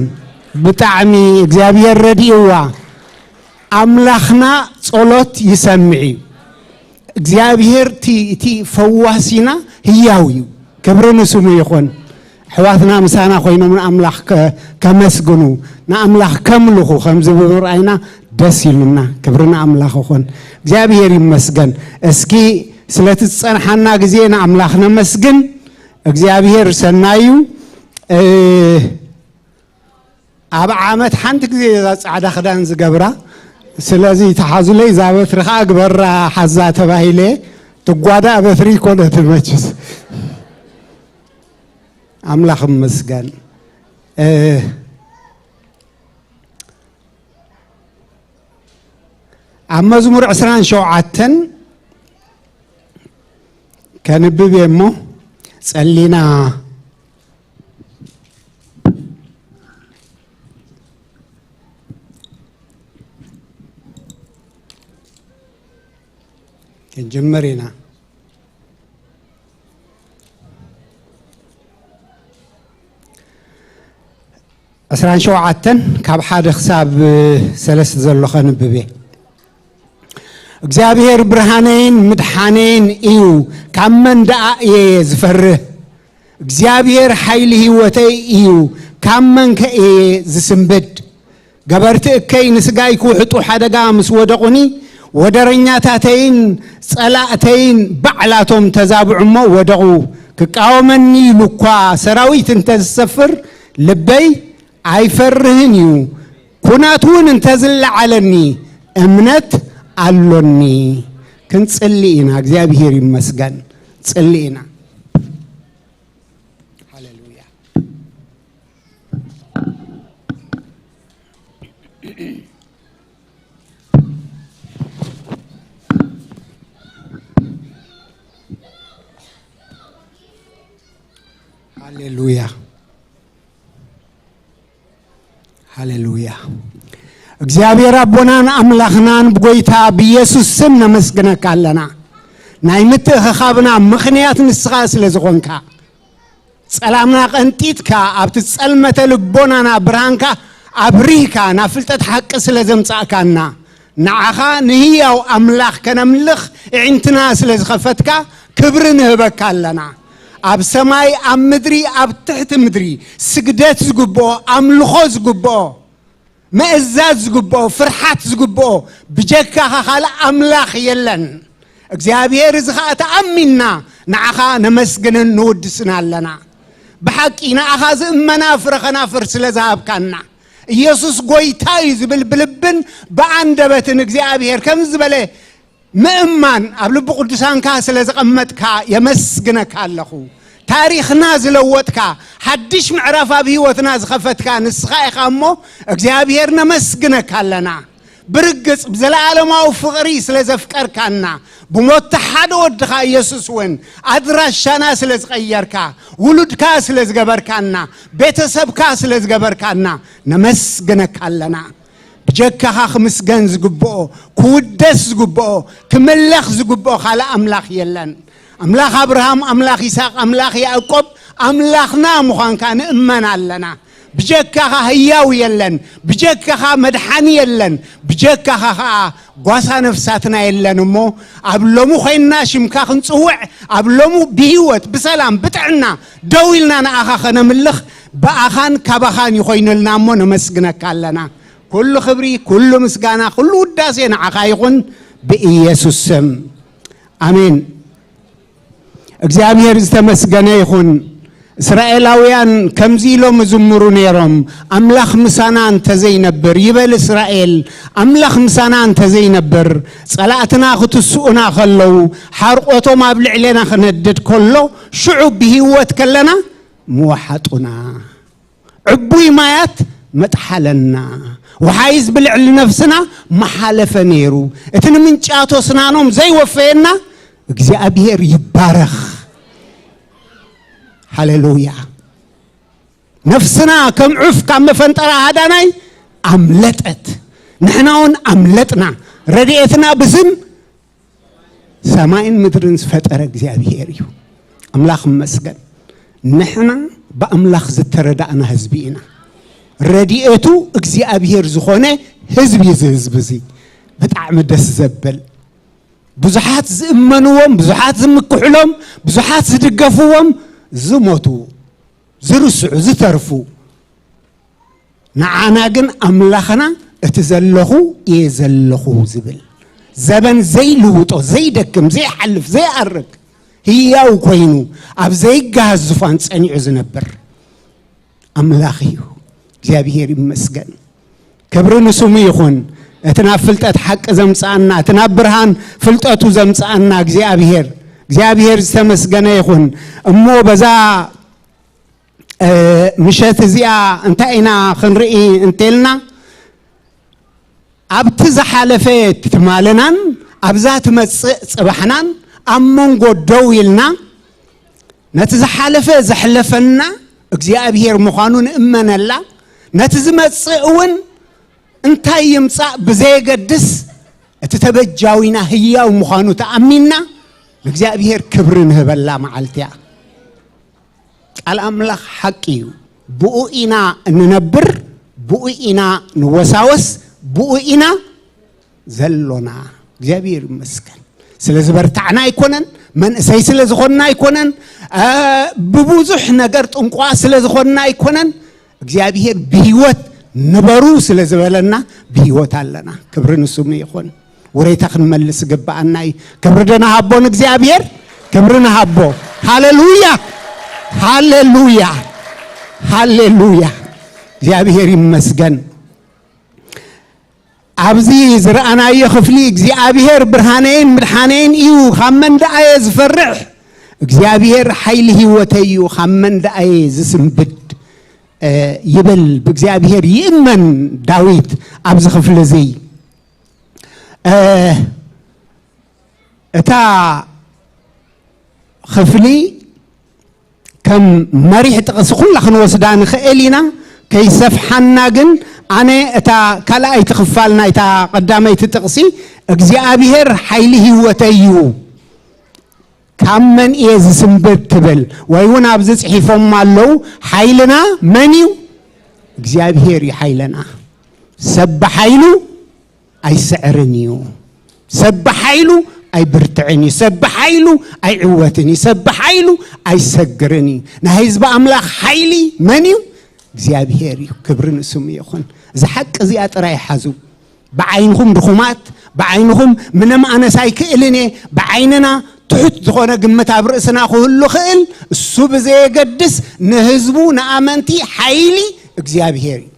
ብጣዕሚ እግዚኣብሔር ረድእዋ። ኣምላኽና ጸሎት ይሰምዕ እዩ። እግዚኣብሔር እቲ፣ እቲ ፈዋሲና ህያው እዩ። ክብሪ ንስሙ ይኹን። ኣሕዋትና ምሳና ኮይኖም ንኣምላኽ ከ-፣ ከመስግኑ፣ ንኣምላኽ ከምልኹ ከምዚ ብምርኣይና ደስ ኢሉና። ክብሪ ንኣምላኽ ይኹን። እግዚኣብሔር ይመስገን። እስኪ ስለቲ ዝጸንሓና ግዜ ንኣምላኽ ነመስግን። እግዚኣብሔር ሰናዩ። እ፣ ኣብ ዓመት ሓንቲ ግዜ እዛ ጻዕዳ ክዳን ዝገብራ። ስለዚ ተሓዙለይ፣ እዛ በትሪ ኸኣ ግበራ ሓዛ ተባሂለ። ትጓዳእ በትሪ ይኮነት መችስ። ኣምላኽ ይመስገን። እ፣ ኣብ መዝሙር ዕስራን ሸውዓተን ከንብብ እየ እሞ ጸሊና ክንጅምር ኢና። ዕስራን ሸውዓተን ካብ ሓደ ክሳብ ሰለስተ ዘሎ ከንብብ እየ። እግዚኣብሔር ብርሃነይን ምድሓነይን እዩ፣ ካብ መን ደኣ እየ ዝፈርህ? እግዚኣብሔር ሓይሊ ህይወተይ እዩ፣ ካብ መንከ እየ ዝስንብድ? ገበርቲ እከይ ንስጋይ ክውሕጡ ሓደጋ ምስ ወደቑኒ፣ ወደረኛታተይን ጸላእተይን ባዕላቶም ተዛብዑ እሞ ወደቑ። ክቃወመኒ ኢሉ እኳ ሰራዊት እንተ ዝሰፍር፣ ልበይ ኣይፈርህን እዩ። ኩናት እውን እንተ ዝለዓለኒ፣ እምነት ኣሎኒ። ክንጽሊ ኢና። እግዚኣብሔር ይመስገን። ጽሊ ኢና። ሃሌሉያ። ሃሌሉያ። ሃሌሉያ። እግዚኣብሔር ኣቦናን ኣምላኽናን ብጎይታ ብኢየሱስ ስም ነመስግነካ ኣለና። ናይ ምትእኽኻብና ምኽንያት ንስኻ ስለ ዝኾንካ፣ ጸላምና ቀንጢጥካ፣ ኣብቲ ጸልመተ ልቦናና ብርሃንካ ኣብሪህካ፣ ናብ ፍልጠት ሓቂ ስለ ዘምጻእካና፣ ንዓኻ ንህያው ኣምላኽ ከነምልኽ ኣዒንትና ስለ ዝኸፈትካ ክብሪ ንህበካ ኣለና። ኣብ ሰማይ፣ ኣብ ምድሪ፣ ኣብ ትሕቲ ምድሪ ስግደት ዝግብኦ፣ ኣምልኾ ዝግብኦ፣ ምእዛዝ ዝግብኦ፣ ፍርሓት ዝግብኦ ብጀካኻ ካልእ ኣምላኽ የለን። እግዚኣብሔር፣ እዚ ኸኣ ተኣሚንና ንዓኻ ነመስግንን ንውድስን ኣለና። ብሓቂ ንኣኻ ዝእመና ፍረ ኸናፍር ስለ ዝሃብካና፣ ኢየሱስ ጐይታ እዩ ዝብል ብልብን ብኣንደበትን እግዚኣብሔር ከም ዝበለ ምእማን ኣብ ልቢ ቅዱሳንካ ስለ ዘቐመጥካ የመስግነካ ኣለኹ። ታሪኽና ዝለወጥካ፣ ሓድሽ ምዕራፍ ኣብ ህይወትና ዝኸፈትካ ንስኻ ኢኻ እሞ፣ እግዚኣብሔር ነመስግነካ ኣለና። ብርግጽ ብዘለኣለማዊ ፍቕሪ ስለ ዘፍቀርካና፣ ብሞትካ ሓደ ወድኻ ኢየሱስ እውን ኣድራሻና ስለ ዝቐየርካ፣ ውሉድካ ስለ ዝገበርካና፣ ቤተሰብካ ስለ ዝገበርካና ነመስግነካ ኣለና። ብጀካኻ ክምስገን ዝግብኦ፣ ክውደስ ዝግብኦ፣ ክምለኽ ዝግብኦ ካልእ ኣምላኽ የለን። ኣምላኽ ኣብርሃም፣ ኣምላኽ ይስሐቅ፣ ኣምላኽ ያዕቆብ ኣምላኽና ምዃንካ ንእመን ኣለና። ብጀካኻ ህያው የለን፣ ብጀካኻ መድሓኒ የለን፣ ብጀካኻ ኸኣ ጓሳ ነፍሳትና የለን። እሞ ኣብ ሎሚ ኮይንና ሽምካ ክንጽውዕ፣ ኣብ ሎሚ ብህይወት ብሰላም ብጥዕና ደው ኢልና ንኣኻ ከነምልኽ ብኣኻን ካባኻን ይኾይኑልና እሞ ነመስግነካ ኣለና። ኩሉ ክብሪ፣ ኩሉ ምስጋና፣ ኩሉ ውዳሴ ንዓኻ ይኹን ብኢየሱስ ስም። ኣሜን። እግዚኣብሔር ዝተመስገነ ይኹን። እስራኤላውያን ከምዚ ኢሎም ይዝምሩ ነይሮም፣ ኣምላኽ ምሳና እንተዘይነብር፣ ይበል እስራኤል፣ ኣምላኽ ምሳና እንተዘይነብር፣ ጸላእትና ክትስኡና ከለዉ፣ ሓርቆቶም ኣብ ልዕሌና ክነድድ ከሎ፣ ሽዑ ብህይወት ከለና ምወሓጡና። ዕቡይ ማያት መጥሓለና፣ ወሓይዝ ብልዕሊ ነፍስና መሓለፈ ነይሩ። እቲ ንምንጫቶ ስናኖም ዘይወፈየና እግዚኣብሔር ይባረኽ። ሃሌሉያ። ነፍስና ከም ዑፍ ካብ መፈንጠራ ሃዳናይ ኣምለጠት፣ ንሕና እውን ኣምለጥና። ረድኤትና ብስም ሰማይን ምድርን ዝፈጠረ እግዚኣብሔር እዩ። ኣምላኽ ይመስገን። ንሕና ብኣምላኽ ዝተረዳእና ህዝቢ ኢና። ረድኤቱ እግዚኣብሔር ዝኾነ ህዝቢ እዩ። እዚ ህዝቢ እዚ ብጣዕሚ ደስ ዘብል፣ ብዙሓት ዝእመንዎም፣ ብዙሓት ዝምክሕሎም፣ ብዙሓት ዝድገፍዎም፣ ዝሞቱ፣ ዝርስዑ፣ ዝተርፉ፣ ንዓና ግን ኣምላኽና እቲ ዘለኹ እየ ዘለኹ ዝብል፣ ዘበን ዘይልውጦ፣ ዘይደክም፣ ዘይሓልፍ፣ ዘይኣርግ፣ ህያው ኮይኑ ኣብ ዘይገሃስ ዙፋን ጸኒዑ ዝነብር ኣምላኽ እዩ። እግዚኣብሔር ይመስገን። ክብሪ ንስሙ ይኹን። እቲ ናብ ፍልጠት ሓቂ ዘምጽኣና፣ እቲ ናብ ብርሃን ፍልጠቱ ዘምጽኣና እግዚኣብሔር፣ እግዚኣብሔር ዝተመስገነ ይኹን። እሞ በዛ እ፣ ምሸት እዚኣ እንታይ ኢና ክንርኢ እንተልና፣ ኣብቲ ዝሓለፈ ትማልናን ኣብዛ ትመጽእ ጽባሕናን ኣብ መንጎ ደው ኢልና፣ ነቲ ዝሓለፈ ዘሕለፈና እግዚኣብሔር ምዃኑ ንእመነላ፣ ነቲ ዝመጽእ እውን እንታይ ይምጻእ ብዘየገድስ፣ እቲ ተበጃዊና ህያው ምዃኑ ተኣሚንና፣ ንእግዚኣብሔር ክብሪ ንህበላ መዓልቲ እያ። ቃል ኣምላኽ ሓቂ እዩ። ብኡ ኢና እንነብር፣ ብኡ ኢና ንወሳወስ፣ ብኡ ኢና ዘሎና። እግዚኣብሔር ይመስገን። ስለ ዝበርታዕና ኣይኮነን፣ መንእሰይ ስለ ዝኾንና ኣይኮነን፣ እ፣ ብብዙሕ ነገር ጥንቋ ስለ ዝኾንና ኣይኮነን። እግዚኣብሔር ብህይወት ንበሩ ስለ ዝበለና ብህይወት ኣለና። ክብሪ ንስሙ ይኹን። ውሬታ ክንመልስ ግብኣና እዩ። ክብሪ ደናሃቦ ንእግዚኣብሔር፣ ክብሪ ንሃቦ። ሃሌሉያ፣ ሃሌሉያ፣ ሃሌሉያ። እግዚኣብሔር ይመስገን። ኣብዚ ዝረኣናዮ ክፍሊ እግዚኣብሔር ብርሃነይን ምድሓነይን እዩ፣ ካብ መን ደኣ እየ ዝፈርሕ? እግዚኣብሔር ሓይሊ ህይወተይ እዩ፣ ካብ መን ደኣ እየ ዝስንብድ? እ፣ ይብል፣ ብእግዚኣብሔር ይእመን ዳዊት ኣብዚ ክፍሊ እዚ። እ፣ እታ ክፍሊ ከም መሪሕ ጥቕሲ ኩላ ክንወስዳ ንኽእል ኢና። ከይሰፍሓና ግን ኣነ እታ ካልኣይቲ ክፋል ናይታ ቀዳመይቲ ጥቕሲ እግዚኣብሔር ሓይሊ ህይወተይ እዩ፣ ካብ መን እየ ዝስንብድ ትብል፣ ወይ እውን ኣብዚ ጽሒፎም ኣለዉ፣ ሓይልና መን እዩ? እግዚኣብሔር እዩ ሓይልና። ሰብ ብሓይሉ ኣይስዕርን እዩ። ሰብ ብሓይሉ ኣይብርትዕን እዩ። ሰብ ብሓይሉ ኣይዕወትን እዩ። ሰብ ብሓይሉ ኣይሰግርን እዩ። ናይ ህዝቢ ኣምላኽ ሓይሊ መን እዩ? እግዚኣብሔር እዩ። ክብሪ ንስሙ ይኹን። እዚ ሓቂ እዚኣ ጥራይ ሓዙ። ብዓይንኹም ድኹማት፣ ብዓይንኹም ምንም ኣነስ ኣይክእልን እየ፣ ብዓይንና ትሑት ዝኾነ ግምት ኣብ ርእስና ክህሉ ክእል፣ እሱ ብዘየገድስ ንህዝቡ ንኣመንቲ ሓይሊ እግዚኣብሔር እዩ።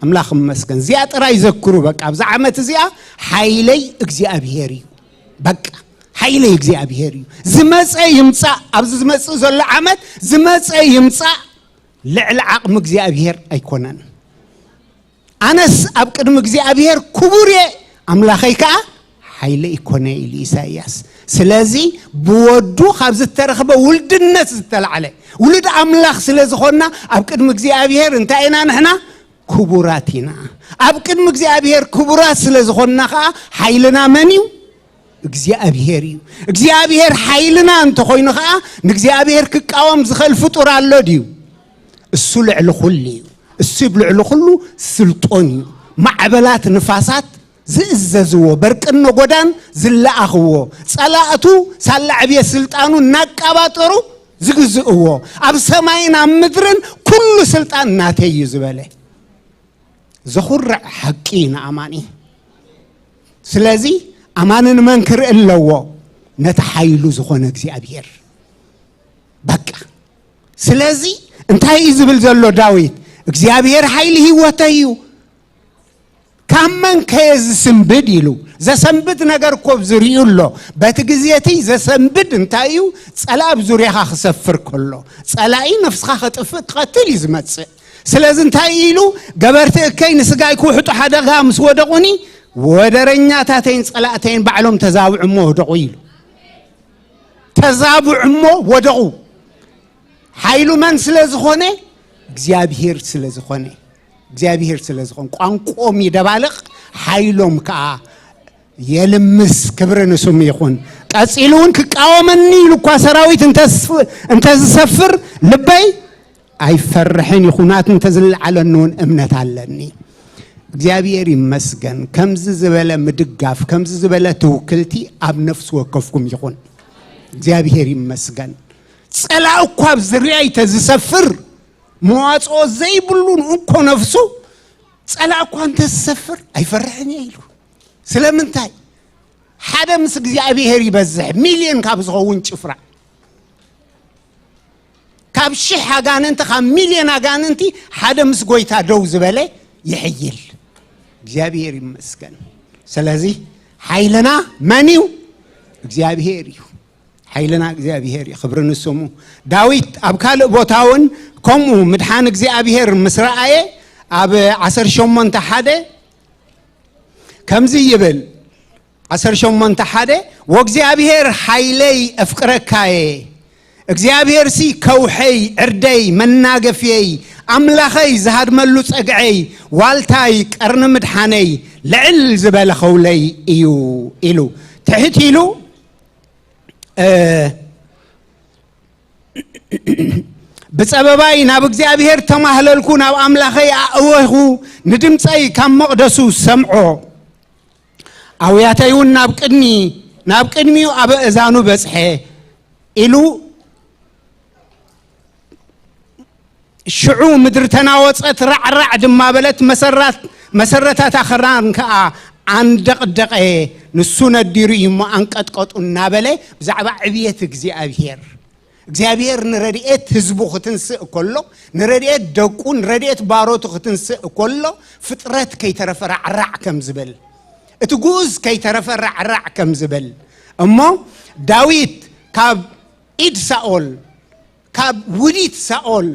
ኣምላኽ ይመስገን። እዚኣ ጥራይ ዘክሩ። በቃ፣ ኣብዚ ዓመት እዚኣ ሓይለይ እግዚኣብሔር እዩ። በቃ፣ ሓይለይ እግዚኣብሔር እዩ። ዝመጸ ይምጻእ፣ ኣብዚ ዝመጽእ ዘሎ ዓመት ዝመጸ ይምጻእ፣ ልዕሊ ዓቕሚ እግዚኣብሔር ኣይኮነን። ኣነስ ኣብ ቅድሚ እግዚኣብሔር ክቡር እየ፣ ኣምላኸይ ከኣ ሓይለይ ይኮነ ኢሉ ኢሳይያስ። ስለዚ ብወዱ ካብ ዝተረኽበ ውልድነት ዝተላዕለ ውሉድ ኣምላኽ ስለ ዝኾንና ኣብ ቅድሚ እግዚኣብሔር እንታይ ኢና ንሕና? ክቡራት ኢና። ኣብ ቅድሚ እግዚኣብሔር ክቡራት ስለ ዝኾንና ከኣ ሓይልና መን እዩ? እግዚኣብሔር እዩ። እግዚኣብሔር ሓይልና እንተኾይኑ ከኣ ንእግዚኣብሔር ክቃወም ዝኽእል ፍጡር ኣሎ ድዩ? እሱ ልዕሊ ኩሉ እዩ። እሱ ኣብ ልዕሊ ኩሉ ስልጦን እዩ። ማዕበላት ንፋሳት ዝእዘዝዎ፣ በርቅን ነጎዳን ዝለኣኽዎ፣ ጸላእቱ ሳላ ዕብየት ስልጣኑ እናቃባጠሩ ዝግዝእዎ፣ ኣብ ሰማይን ኣብ ምድርን ኩሉ ስልጣን ናተይ እዩ ዝበለ። ዘኹርዕ ሓቂ እዩ ንኣማኒ። ስለዚ ኣማኒ ንመን ክርኢ ኣለዎ? ነቲ ሓይሉ ዝኾነ እግዚኣብሔር። በቃ። ስለዚ እንታይ እዩ ዝብል ዘሎ ዳዊት? እግዚኣብሔር ሓይሊ ህይወተይ እዩ፣ ካብ መን ከየ ዝስንብድ ኢሉ። ዘሰንብድ ነገር እኮ ዝርእዩ ኣሎ። በቲ ግዜ እቲ ዘሰንብድ እንታይ እዩ? ጸላእ ኣብ ዙርያኻ ክሰፍር ከሎ፣ ጸላኢ ነፍስኻ ከጥፍእ ክቐትል እዩ ዝመጽእ። ስለዚ እንታይ ኢሉ? ገበርቲ እከይ ንስጋይ ክውሕጡ ሓደጋ ምስ ወደቑኒ፣ ወደረኛታተይን ጸላእተይን ባዕሎም ተዛብዑ እሞ ወደቑ ኢሉ። ተዛብዑ እሞ ወደቑ። ሓይሉ መን ስለ ዝኾነ? እግዚኣብሔር ስለ ዝኾነ። እግዚኣብሔር ስለ ዝኾነ ቋንቆም ይደባልቕ፣ ሓይሎም ከዓ የልምስ። ክብሪ ንስሙ ይኹን። ቀጺሉ እውን ክቃወመኒ ኢሉ እኳ ሰራዊት እንተስፍ-፣ እንተዝሰፍር ልበይ ኣይፈርሕን ይኹናት እንተዝለዓለኒ እውን እምነት ኣለኒ። እግዚኣብሔር ይመስገን። ከምዚ ዝበለ ምድጋፍ፣ ከምዚ ዝበለ ትውክልቲ ኣብ ነፍሲ ወከፍኩም ይኹን። እግዚኣብሔር ይመስገን። ጸላእ እኳ ኣብ ዝርያይ ተዝሰፍር፣ መዋጽኦ ዘይብሉ ንእኮ ነፍሱ፣ ጸላእ እኳ እንተዝሰፍር ኣይፈርሕን እየ ኢሉ። ስለምንታይ? ሓደ ምስ እግዚኣብሔር ይበዝሕ፣ ሚልዮን ካብ ዝኸውን ጭፍራ። ካብ ሽሕ ኣጋንንቲ፣ ካብ ሚልዮን ኣጋንንቲ ሓደ ምስ ጎይታ ደው ዝበለ ይሕይል። እግዚኣብሔር ይመስገን። ስለዚ ሓይልና መን እዩ? እግዚኣብሔር እዩ። ሓይልና እግዚኣብሔር እዩ። ክብሪ ንስሙ። ዳዊት ኣብ ካልእ ቦታ እውን ከምኡ ምድሓን እግዚኣብሔር ምስ ረኣየ፣ ኣብ ዓሰርተ ሸሞንተ ሓደ ከምዚ ይብል፣ ዓሰርተ ሸሞንተ ሓደ፣ "ወእግዚኣብሔር ሓይለይ እፍቅረካየ፣ እግዚኣብሔርሲ ከውሐይ፣ ዕርደይ፣ መናገፍየይ፣ ኣምላኸይ ዝሃድመሉ ጸግዐይ፣ ዋልታይ፣ ቀርኒ ምድሓነይ፣ ልዕል ዝበለ ኸውለይ እዩ" ኢሉ ትሕት ኢሉ፣ እ፣ "ብጸበባይ ናብ እግዚኣብሔር ተማህለልኩ፣ ናብ ኣምላኸይ ኣእወኹ፣ ንድምጸይ ካብ መቕደሱ ሰምዖ። ኣውያተይ እውን ናብ ቅድሚ፣ ናብ ቅድሚኡ ኣብ እዛኑ በጽሐ" ኢሉ፣ "ሽዑ ምድሪ ተናወጸት፣ ራዕራዕ ድማ በለት፣ መሰራት-፣ መሰረታት ኣኽራን ከኣ ኣንደቕደቐ፣ ንሱ ነዲሩ እዩ እሞ ኣንቀጥቀጡ" እናበለ ብዛዕባ ዕብየት እግዚኣብሔር፣ እግዚኣብሔር ንረድኤት ህዝቡ ክትንስእ ከሎ፣ ንረድኤት ደቁ፣ ንረድኤት ባሮቱ ክትንስእ ከሎ፣ ፍጥረት ከይተረፈ ራዕራዕ ከም ዝብል፣ እቲ ግኡዝ ከይተረፈ ራዕራዕ ከም ዝብል እሞ፣ ዳዊት ካብ ኢድ ሳኦል፣ ካብ ውዲት ሳኦል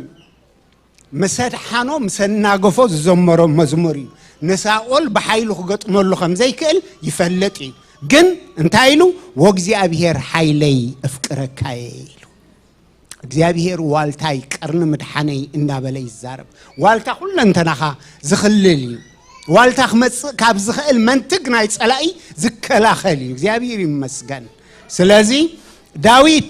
ምስ ኣድሓኖ፣ ምስ ኣናገፎ ዝዘመሮ መዝሙር እዩ። ንሳኦል ብሓይሉ ክገጥመሉ ከም ዘይክእል ይፈልጥ እዩ። ግን እንታይ ኢሉ? "ወእግዚኣብሔር ሓይለይ እፍቅረካየ" ኢሉ። "እግዚኣብሔር ዋልታይ፣ ቀርኒ ምድሓነይ" እናበለ ይዛረብ። ዋልታ ኩለንተናኻ ዝኽልል እዩ። ዋልታ ክመጽእ ካብ ዝኽእል መንትግ ናይ ጸላኢ ዝከላኸል እዩ። እግዚኣብሔር ይመስገን። ስለዚ ዳዊት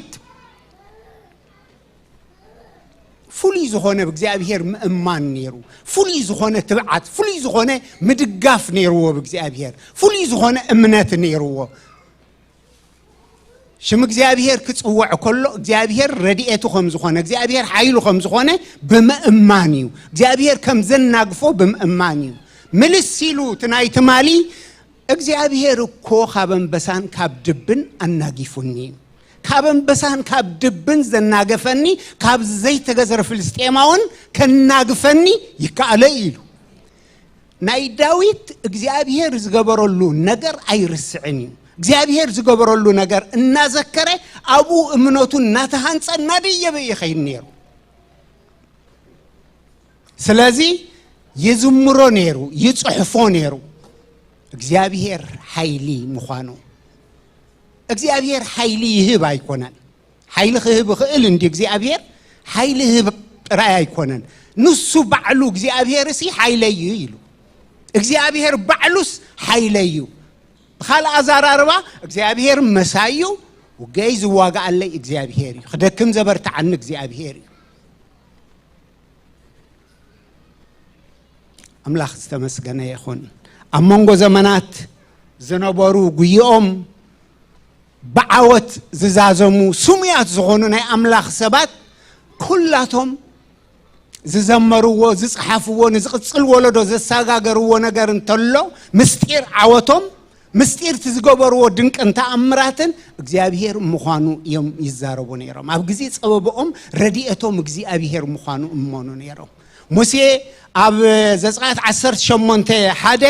ፍሉይ ዝኾነ ብእግዚኣብሔር ምእማን ነይሩ፣ ፍሉይ ዝኾነ ትብዓት፣ ፍሉይ ዝኾነ ምድጋፍ ነይርዎ ብእግዚኣብሔር፣ ፍሉይ ዝኾነ እምነት ነይርዎ። ሽም እግዚኣብሔር ክጽውዕ ከሎ እግዚኣብሔር ረድኤቱ ከም ዝኾነ፣ እግዚኣብሔር ሓይሉ ከም ዝኾነ ብምእማን እዩ። እግዚኣብሔር ከም ዘናግፎ ብምእማን እዩ። ምልስ ኢሉ እቲ ናይ ትማሊ፣ "እግዚኣብሔር እኮ ካብ ኣንበሳን ካብ ድብን ኣናጊፉኒ እዩ። ካብ ኣንበሳን ካብ ድብን ዘናገፈኒ፣ ካብ ዘይተገዘረ ፍልስጤማውን ከናግፈኒ ይከኣሎ እዩ" ኢሉ። ናይ ዳዊት እግዚኣብሔር ዝገበረሉ ነገር ኣይርስዕን እዩ። እግዚኣብሔር ዝገበረሉ ነገር እናዘከረ፣ ኣብኡ እምነቱ እናተሃንጸ፣ እናደየበ ይኸይድ ነይሩ። ስለዚ ይዝምሮ ነይሩ፣ ይጽሕፎ ነይሩ። እግዚኣብሔር ሓይሊ ምዃኑ። እግዚኣብሔር ሓይሊ ይህብ ኣይኮነን። ሓይሊ ክህብ ይኽእል እንዲ እግዚኣብሔር፣ ሓይሊ ህብ ጥራይ ኣይኮነን። ንሱ ባዕሉ እግዚኣብሔር እሲ ሓይለይ እዩ ኢሉ። እግዚኣብሔር ባዕሉስ ሓይለይ እዩ። ብኻልእ ኣዘራርባ እግዚኣብሔር መሳይ እዩ፣ ውገይ ዝዋጋኣለይ እግዚኣብሔር እዩ፣ ክደክም ዘበርትዓኒ እግዚኣብሔር እዩ። ኣምላኽ ዝተመስገነ ይኹን። ኣብ መንጎ ዘመናት ዝነበሩ ጉይኦም ብዓወት ዝዛዘሙ ስሙያት ዝኾኑ ናይ ኣምላኽ ሰባት ኩላቶም ዝዘመርዎ፣ ዝጸሓፍዎ፣ ንዝቕጽል ወለዶ ዘሰጋገርዎ ነገር እንተሎ፣ ምስጢር ዓወቶም ምስጢር እቲ ዝገበርዎ ድንቅን ተኣምራትን እግዚኣብሔር ምዃኑ እዮም ይዛረቡ ነይሮም። ኣብ ግዜ ጸበባኦም ረድኤቶም እግዚኣብሔር ምዃኑ እመኑ ነይሮም። ሙሴ ኣብ ዘጸኣት ዓሰርተ ሸሞንተ ሓደ፣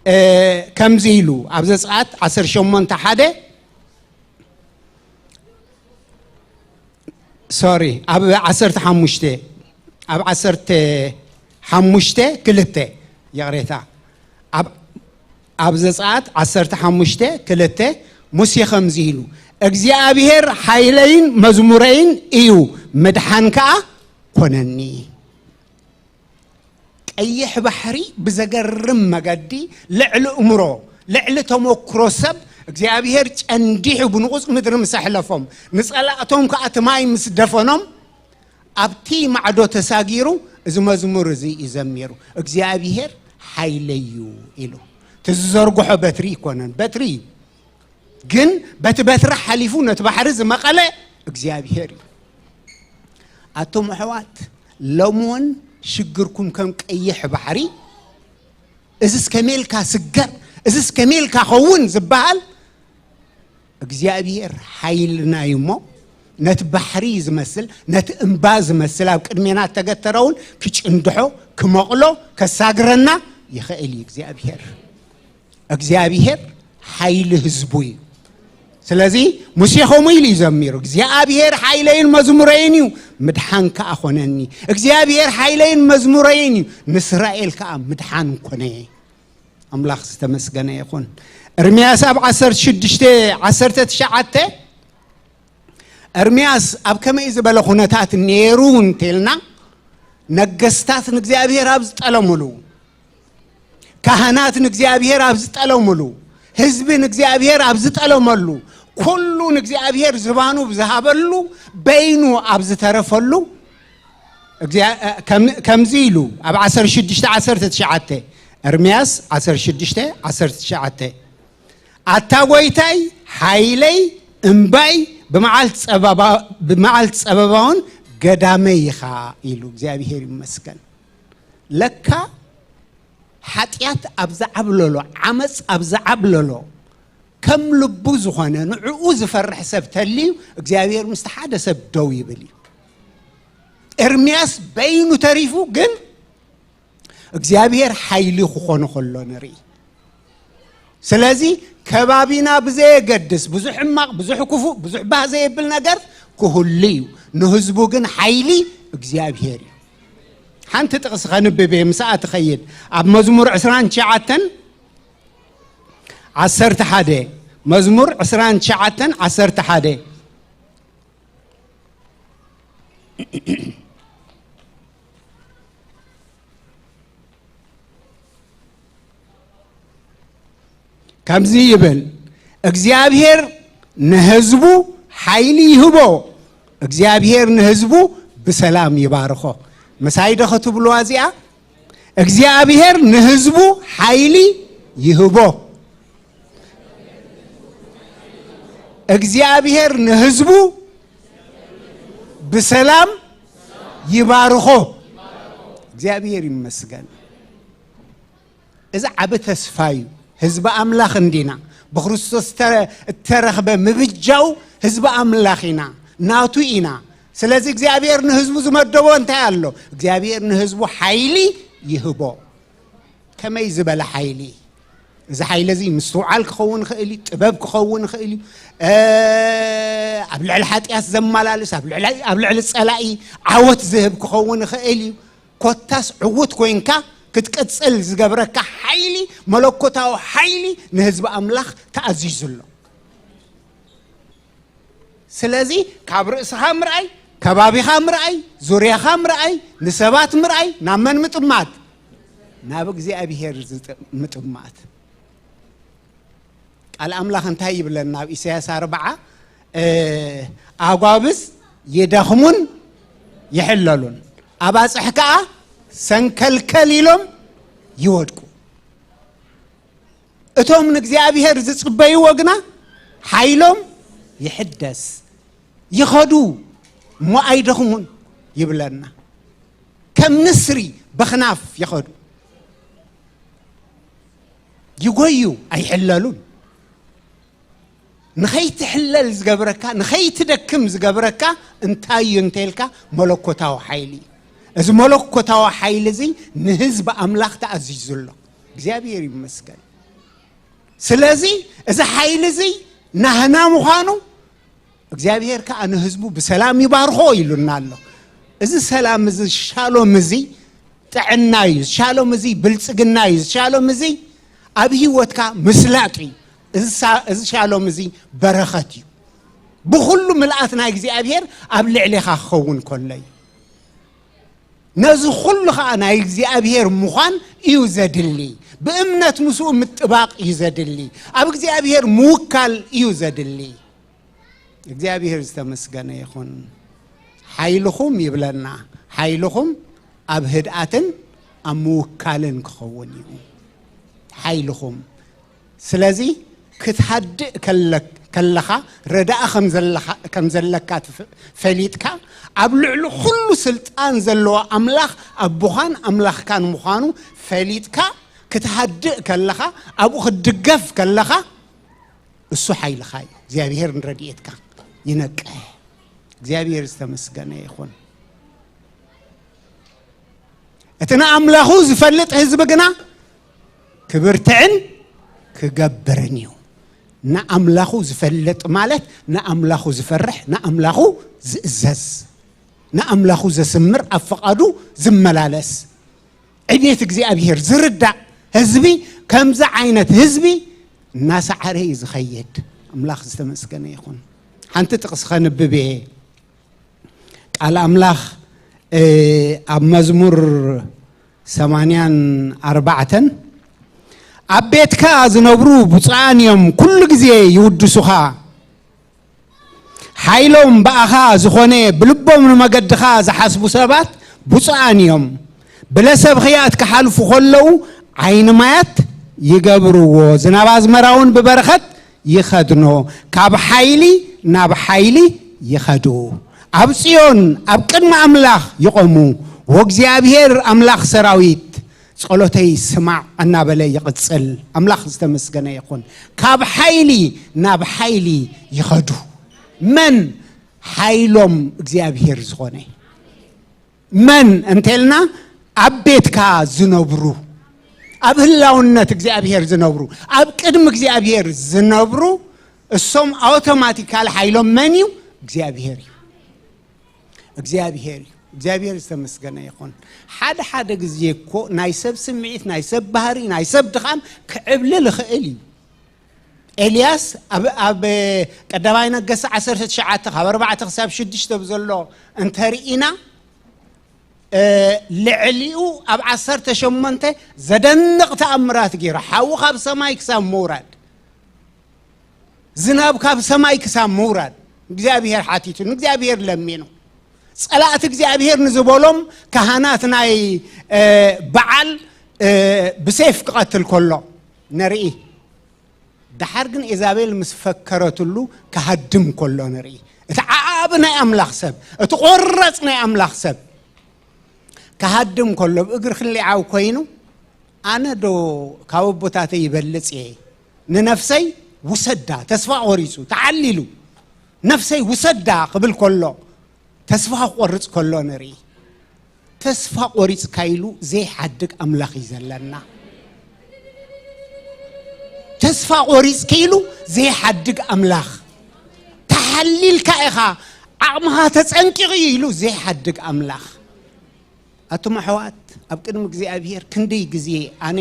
እ፣ ከምዚ ኢሉ፣ ኣብ ዘጸኣት ዓሰርተ ሸሞንተ ሓደ፣ ሶሪ፣ ኣብ ዓሰርተ ሓሙሽተ፣ ኣብ ዓሰርተ ሓሙሽተ ክልተ፣ ይቕሬታ፣ ኣብ፣ ኣብ ዘጸኣት ዓሰርተ ሓሙሽተ ክልተ፣ ሙሴ ከምዚ ኢሉ፣ እግዚኣብሔር ሓይለይን መዝሙረይን እዩ፣ ምድሓን ከኣ ኮነኒ። ቀይሕ ባሕሪ ብዘገርም መገዲ፣ ልዕሊ እምሮ፣ ልዕሊ ተመክሮ ሰብ እግዚኣብሔር ጨንዲሑ ብንቑጽ ምድሪ ምስ ኣሕለፎም፣ ንጸላእቶም ከኣ እቲ ማይ ምስ ደፈኖም፣ ኣብቲ ማዕዶ ተሳጊሩ እዚ መዝሙር እዚ እዩ ዘሚሩ። እግዚኣብሔር ሓይለይ እዩ ኢሉ። እቲ ዝዘርግሖ በትሪ ይኮነን፣ በትሪ እዩ። ግን በቲ በትሪ ሓሊፉ ነቲ ባሕሪ ዝመቐለ እግዚኣብሔር እዩ። ኣቱም ኣሕዋት፣ ሎሚ እውን ሽግርኩም ከም ቀይሕ ባሕሪ፣ እዝስ ከመይ ኢልካ ስገር፣ እዝስ ከመይ ኢልካ ኸውን ዝበሃል እግዚኣብሔር ሓይልና እዩ እሞ፣ ነቲ ባሕሪ ዝመስል፣ ነቲ እምባ ዝመስል ኣብ ቅድሜና እተገተረውን ክጭንድሖ፣ ክመቕሎ፣ ከሳግረና ይኽእል እዩ እግዚኣብሔር። እግዚኣብሔር ሓይሊ ህዝቡ እዩ። ስለዚ ሙሴ ከምኡ ኢሉ እዩ ዘሚሩ፣ እግዚኣብሔር ሓይለይን መዝሙረይን እዩ፣ ምድሓን ከኣ ኾነኒ። እግዚኣብሔር ሓይለይን መዝሙረይን እዩ፣ ንእስራኤል ከኣ ምድሓን ኮነ። ኣምላኽ ዝተመስገነ ይኹን። ኤርምያስ ኣብ ዓሰርተ ሽዱሽተ ዓሰርተ ትሽዓተ፣ ኤርምያስ ኣብ ከመይ ዝበለ ኩነታት ነይሩ እንተልና፣ ነገስታት ንእግዚኣብሔር ኣብ ዝጠለሙሉ፣ ካህናት ንእግዚኣብሔር ኣብ ዝጠለሙሉ፣ ህዝቢ ንእግዚኣብሔር ኣብ ዝጠለመሉ፣ ኩሉ ንእግዚኣብሔር ዝባኑ ብዝሃበሉ፣ በይኑ ኣብ ዝተረፈሉ፣ እግዚኣብ-፣ ከም-፣ ከምዚ ኢሉ ኣብ ዓሰርተ ሽዱሽተ ዓሰርተ ትሽዓተ፣ ኤርምያስ ዓሰርተ ሽዱሽተ ዓሰርተ ትሽዓተ፣ ኣታ ጐይታይ፣ ሓይለይ፣ እምባይ፣ ብመዓልቲ ጸበባ-፣ ብመዓልቲ ጸበባውን ገዳመይ ኢኻ ኢሉ። እግዚኣብሔር ይመስገን። ለካ ሓጢኣት ኣብ ዝዓብለሎ፣ ዓመፅ ኣብ ዝዓብለሎ፣ ከም ልቡ ዝኾነ ንዕኡ ዝፈርሕ ሰብ ተልዩ እግዚኣብሔር ምስቲ ሓደ ሰብ ደው ይብል እዩ። ኤርምያስ በይኑ ተሪፉ፣ ግን እግዚኣብሔር ሓይሊ ክኾኑ ከሎ ንርኢ። ስለዚ ከባቢና ብዘየገድስ፣ ብዙሕ ሕማቕ፣ ብዙሕ ክፉእ፣ ብዙሕ ባህ ዘየብል ነገር ክህሉ እዩ። ንህዝቡ ግን ሓይሊ እግዚኣብሔር እዩ። ሓንቲ ጥቕሲ ከንብብ እየ፣ ምስኣ ትኸይድ። ኣብ መዝሙር ዕስራን ትሽዓተን ዓሰርተ ሓደ፣ መዝሙር ዕስራን ትሽዓተን ዓሰርተ ሓደ። ከምዚ ይብል፣ እግዚኣብሔር ንህዝቡ ሓይሊ ይህቦ፣ እግዚኣብሔር ንህዝቡ ብሰላም ይባርኾ። ምሳይ ዶ ክትብልዋ እዚኣ? እግዚኣብሔር ንህዝቡ ሓይሊ ይህቦ። እግዚኣብሔር ንህዝቡ ብሰላም ይባርኾ። እግዚኣብሔር ይመስገን። እዚ ዓቢ ተስፋ እዩ። ህዝቢ ኣምላኽ እንዲና። ብክርስቶስ እተ-፣ እተረኽበ ምብጃው ህዝቢ ኣምላኽ ኢና። ናቱ ኢና። ስለዚ እግዚኣብሔር ንህዝቡ ዝመደቦ እንታይ ኣሎ? እግዚኣብሔር ንህዝቡ ሓይሊ ይህቦ። ከመይ ዝበለ ሓይሊ? እዚ ሓይሊ እዚ ምስትውዓል ክኸውን ይኽእል እዩ፣ ጥበብ ክኸውን ይኽእል እዩ፣ እ፣ ኣብ ልዕሊ ሓጢኣት ዘመላልስ፣ ኣብ ልዕሊ፣ ኣብ ልዕሊ ጸላኢ ዓወት ዝህብ ክኸውን ይኽእል እዩ። ኮታስ ዕዉት ኮይንካ ክትቅጽል ዝገብረካ ሓይሊ፣ መለኮታዊ ሓይሊ ንህዝቢ ኣምላኽ ተኣዚዙ ኣሎ። ስለዚ ካብ ርእስኻ ምርኣይ፣ ከባቢኻ ምርኣይ፣ ዙርያኻ ምርኣይ፣ ንሰባት ምርኣይ፣ ናብ መን ምጥማት? ናብ እግዚኣብሔር ዝጥ-፣ ምጥማት። ቃል ኣምላኽ እንታይ ይብለና? ኣብ ኢሳያስ ኣርብዓ፣ እ፣ ኣጓብዝ ይደኽሙን ይሕለሉን፣ ኣባጽሕ ከኣ ሰንከልከል ኢሎም ይወድቁ። እቶም ንእግዚኣብሔር ዝጽበይዎ ግና ሓይሎም ይሕደስ፣ ይኸዱ እሞ ኣይደኽሙን ይብለና። ከም ንስሪ በኽናፍ ይኸዱ፣ ይጎዩ፣ ኣይሕለሉን። ንኸይትሕለል ዝገብረካ፣ ንኸይትደክም ዝገብረካ እንታይ እዩ እንተልካ፣ መለኮታዊ ሓይሊ እዩ። እዚ መለኮታዊ ሓይሊ እዚ ንህዝቢ ኣምላኽ ተኣዚዙ ኣሎ። እግዚኣብሔር ይመስገን። ስለዚ እዚ ሓይሊ እዚ ናህና ምዃኑ እግዚኣብሔር ከኣ ንህዝቡ ብሰላም ይባርኾ ኢሉና ኣሎ። እዚ ሰላም እዚ፣ ሻሎም እዚ ጥዕና እዩ። ሻሎም እዚ ብልጽግና እዩ። ሻሎም እዚ ኣብ ህይወትካ ምስላጥ እዩ። እዚ ሳ-፣ እዚ ሻሎም እዚ በረኸት እዩ። ብኹሉ ምልኣት ናይ እግዚኣብሔር ኣብ ልዕሌኻ ክኸውን ከሎ እዩ። ነዚ ኩሉ ኸኣ ናይ እግዚኣብሔር ምዃን እዩ ዘድሊ። ብእምነት ምስኡ ምጥባቕ እዩ ዘድሊ። ኣብ እግዚኣብሔር ምውካል እዩ ዘድሊ። እግዚኣብሔር ዝተመስገነ ይኹን። ሓይልኹም ይብለና፣ ሓይልኹም ኣብ ህድኣትን ኣብ ምውካልን ክኸውን እዩ። ሓይልኹም። ስለዚ ክትሃድእ ከለ-፣ ከለኻ፣ ረዳእ ከም ዘለኻ፣ ከም ዘለካ ትፍ-፣ ፈሊጥካ፣ ኣብ ልዕሊ ኩሉ ስልጣን ዘለዎ ኣምላኽ ኣቦኻን ኣምላኽካን ምዃኑ ፈሊጥካ፣ ክትሃድእ ከለኻ፣ ኣብኡ ክትድገፍ ከለኻ፣ እሱ ሓይልኻ እዩ። እግዚኣብሔር ንረድኤትካ ይነቅሕ። እግዚኣብሔር ዝተመስገነ ይኹን። እቲ ንኣምላኹ ዝፈልጥ ህዝቢ ግና ክብርትዕን ክገብርን እዩ። ንኣምላኹ ዝፈልጥ ማለት ንኣምላኹ ዝፈርሕ፣ ንኣምላኹ ዝእዘዝ፣ ንኣምላኹ ዘስምር፣ ኣብ ፍቓዱ ዝመላለስ፣ ዕቤት እግዚኣብሔር ዝርዳእ ህዝቢ፣ ከምዚ ዓይነት ህዝቢ እናሰዓረ እዩ ዝኸይድ። ኣምላኽ ዝተመስገነ ይኹን። ሓንቲ ጥቕሲ ከንብብ እየ። ቃል ኣምላኽ፣ እ፣ ኣብ መዝሙር ሰማንያን ኣርባዕተን፣ "ኣብ ቤትካ ዝነብሩ ብፁዓን እዮም፣ ኩሉ ግዜ ይውድሱኻ። ሓይሎም ብኣኻ ዝኾነ፣ ብልቦም ንመገድኻ ዝሓስቡ ሰባት ብፁዓን እዮም። ብለሰብ ኽያት ክሓልፉ ከለዉ፣ ዓይኒ ማያት ይገብርዎ፣ ዝናብ ኣዝመራውን ብበረኸት ይኸድኖ፣ ካብ ሓይሊ ናብ ሓይሊ ይኸዱ። ኣብ ጽዮን ኣብ ቅድሚ ኣምላኽ ይቖሙ፣ ወእግዚኣብሔር ኣምላኽ ሰራዊት ጸሎተይ ስማዕ እናበለ ይቕጽል። ኣምላኽ ዝተመስገነ ይኹን። ካብ ሓይሊ ናብ ሓይሊ ይኸዱ። መን? ሓይሎም እግዚኣብሔር ዝኾነ። መን እንተልና፣ ኣብ ቤትካ ዝነብሩ፣ ኣብ ህላውነት እግዚኣብሔር ዝነብሩ፣ ኣብ ቅድሚ እግዚኣብሔር ዝነብሩ፣ እሶም ኣውቶማቲካል ሓይሎም መን እዩ? እግዚኣብሔር እዩ። እግዚኣብሔር እዩ። እግዚኣብሔር ዝተመስገነ ይኹን። ሓደ ሓደ ግዜ እኮ ናይ ሰብ ስምዒት፣ ናይ ሰብ ባህሪ፣ ናይ ሰብ ድኻም ክዕብልል ይኽእል እዩ። ኤልያስ ኣብ፣ ኣብ ቀዳማይ ነገስት ዓሰርተ ትሽዓተ ካብ ኣርባዕተ ክሳብ ሽዱሽተ ብዘሎ እንተርኢና፣ እ፣ ልዕሊኡ ኣብ ዓሰርተ ሸሞንተ ዘደንቕ ተኣምራት ገይሩ፣ ሓዊ ካብ ሰማይ ክሳብ ምውራድ፣ ዝናብ ካብ ሰማይ ክሳብ ምውራድ እግዚኣብሔር ሓቲቱ፣ ንእግዚኣብሔር ለሚኑ። ጸላእቲ እግዚኣብሔር ንዝበሎም ካህናት ናይ፣ እ፣ በዓል፣ እ፣ ብሴፍ ክቐትል ከሎ ንርኢ። ደሓር ግን ኤዛቤል ምስ ፈከረትሉ ክሃድም ከሎ ንርኢ። እቲ ዓቢ ናይ ኣምላኽ ሰብ፣ እቲ ቆራጽ ናይ ኣምላኽ ሰብ ክሃድም ከሎ፣ ብእግሪ ክሊዓው ኮይኑ፣ "ኣነ ዶ ካብ ኣቦታተይ ይበልጽ እየ? ንነፍሰይ ውሰዳ፣ ተስፋ ቆሪጹ፣ ተዓሊሉ፣ ነፍሰይ ውሰዳ" ክብል ከሎ፣ ተስፋ ክቆርጽ ከሎ ንርኢ። ተስፋ ቆሪጽካ ኢሉ ዘይሓድግ ኣምላኽ እዩ ዘለና። ተስፋ ቆሪጽካ ኢሉ ዘይሓድግ ኣምላኽ። ተሓሊልካ ኢኻ፣ ዓቕምኻ ተጸንቂቑ እዩ ኢሉ ዘይሓድግ ኣምላኽ። ኣቱም ኣሕዋት፣ ኣብ ቅድሚ እግዚኣብሔር ክንደይ ግዜ ኣነ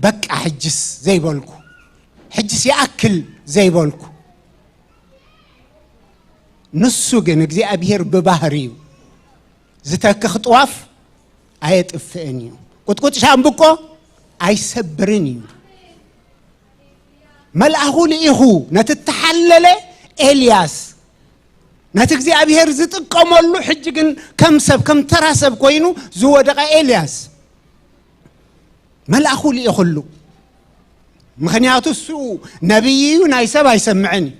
በቃ ሕጅስ ዘይበልኩ፣ ሕጅስ ይኣክል ዘይበልኩ። ንሱ ግን እግዚኣብሔር ብባህሪኡ ዝተክኽ ጥዋፍ ኣየጥፍእን እዩ። ቁጥቁጥ ሻምብቆ ኣይሰብርን እዩ። መልኣኹ ልኢኹ ነቲ እተሓለለ ኤልያስ፣ ነቲ እግዚኣብሔር ዝጥቀመሉ፣ ሕጂ ግን ከም ሰብ፣ ከም ተራ ሰብ ኮይኑ ዝወደቐ ኤልያስ መልኣኹ ልኢኹሉ። ምኽንያቱ እሱ ነቢይ እዩ፣ ናይ ሰብ ኣይሰምዕን እዩ።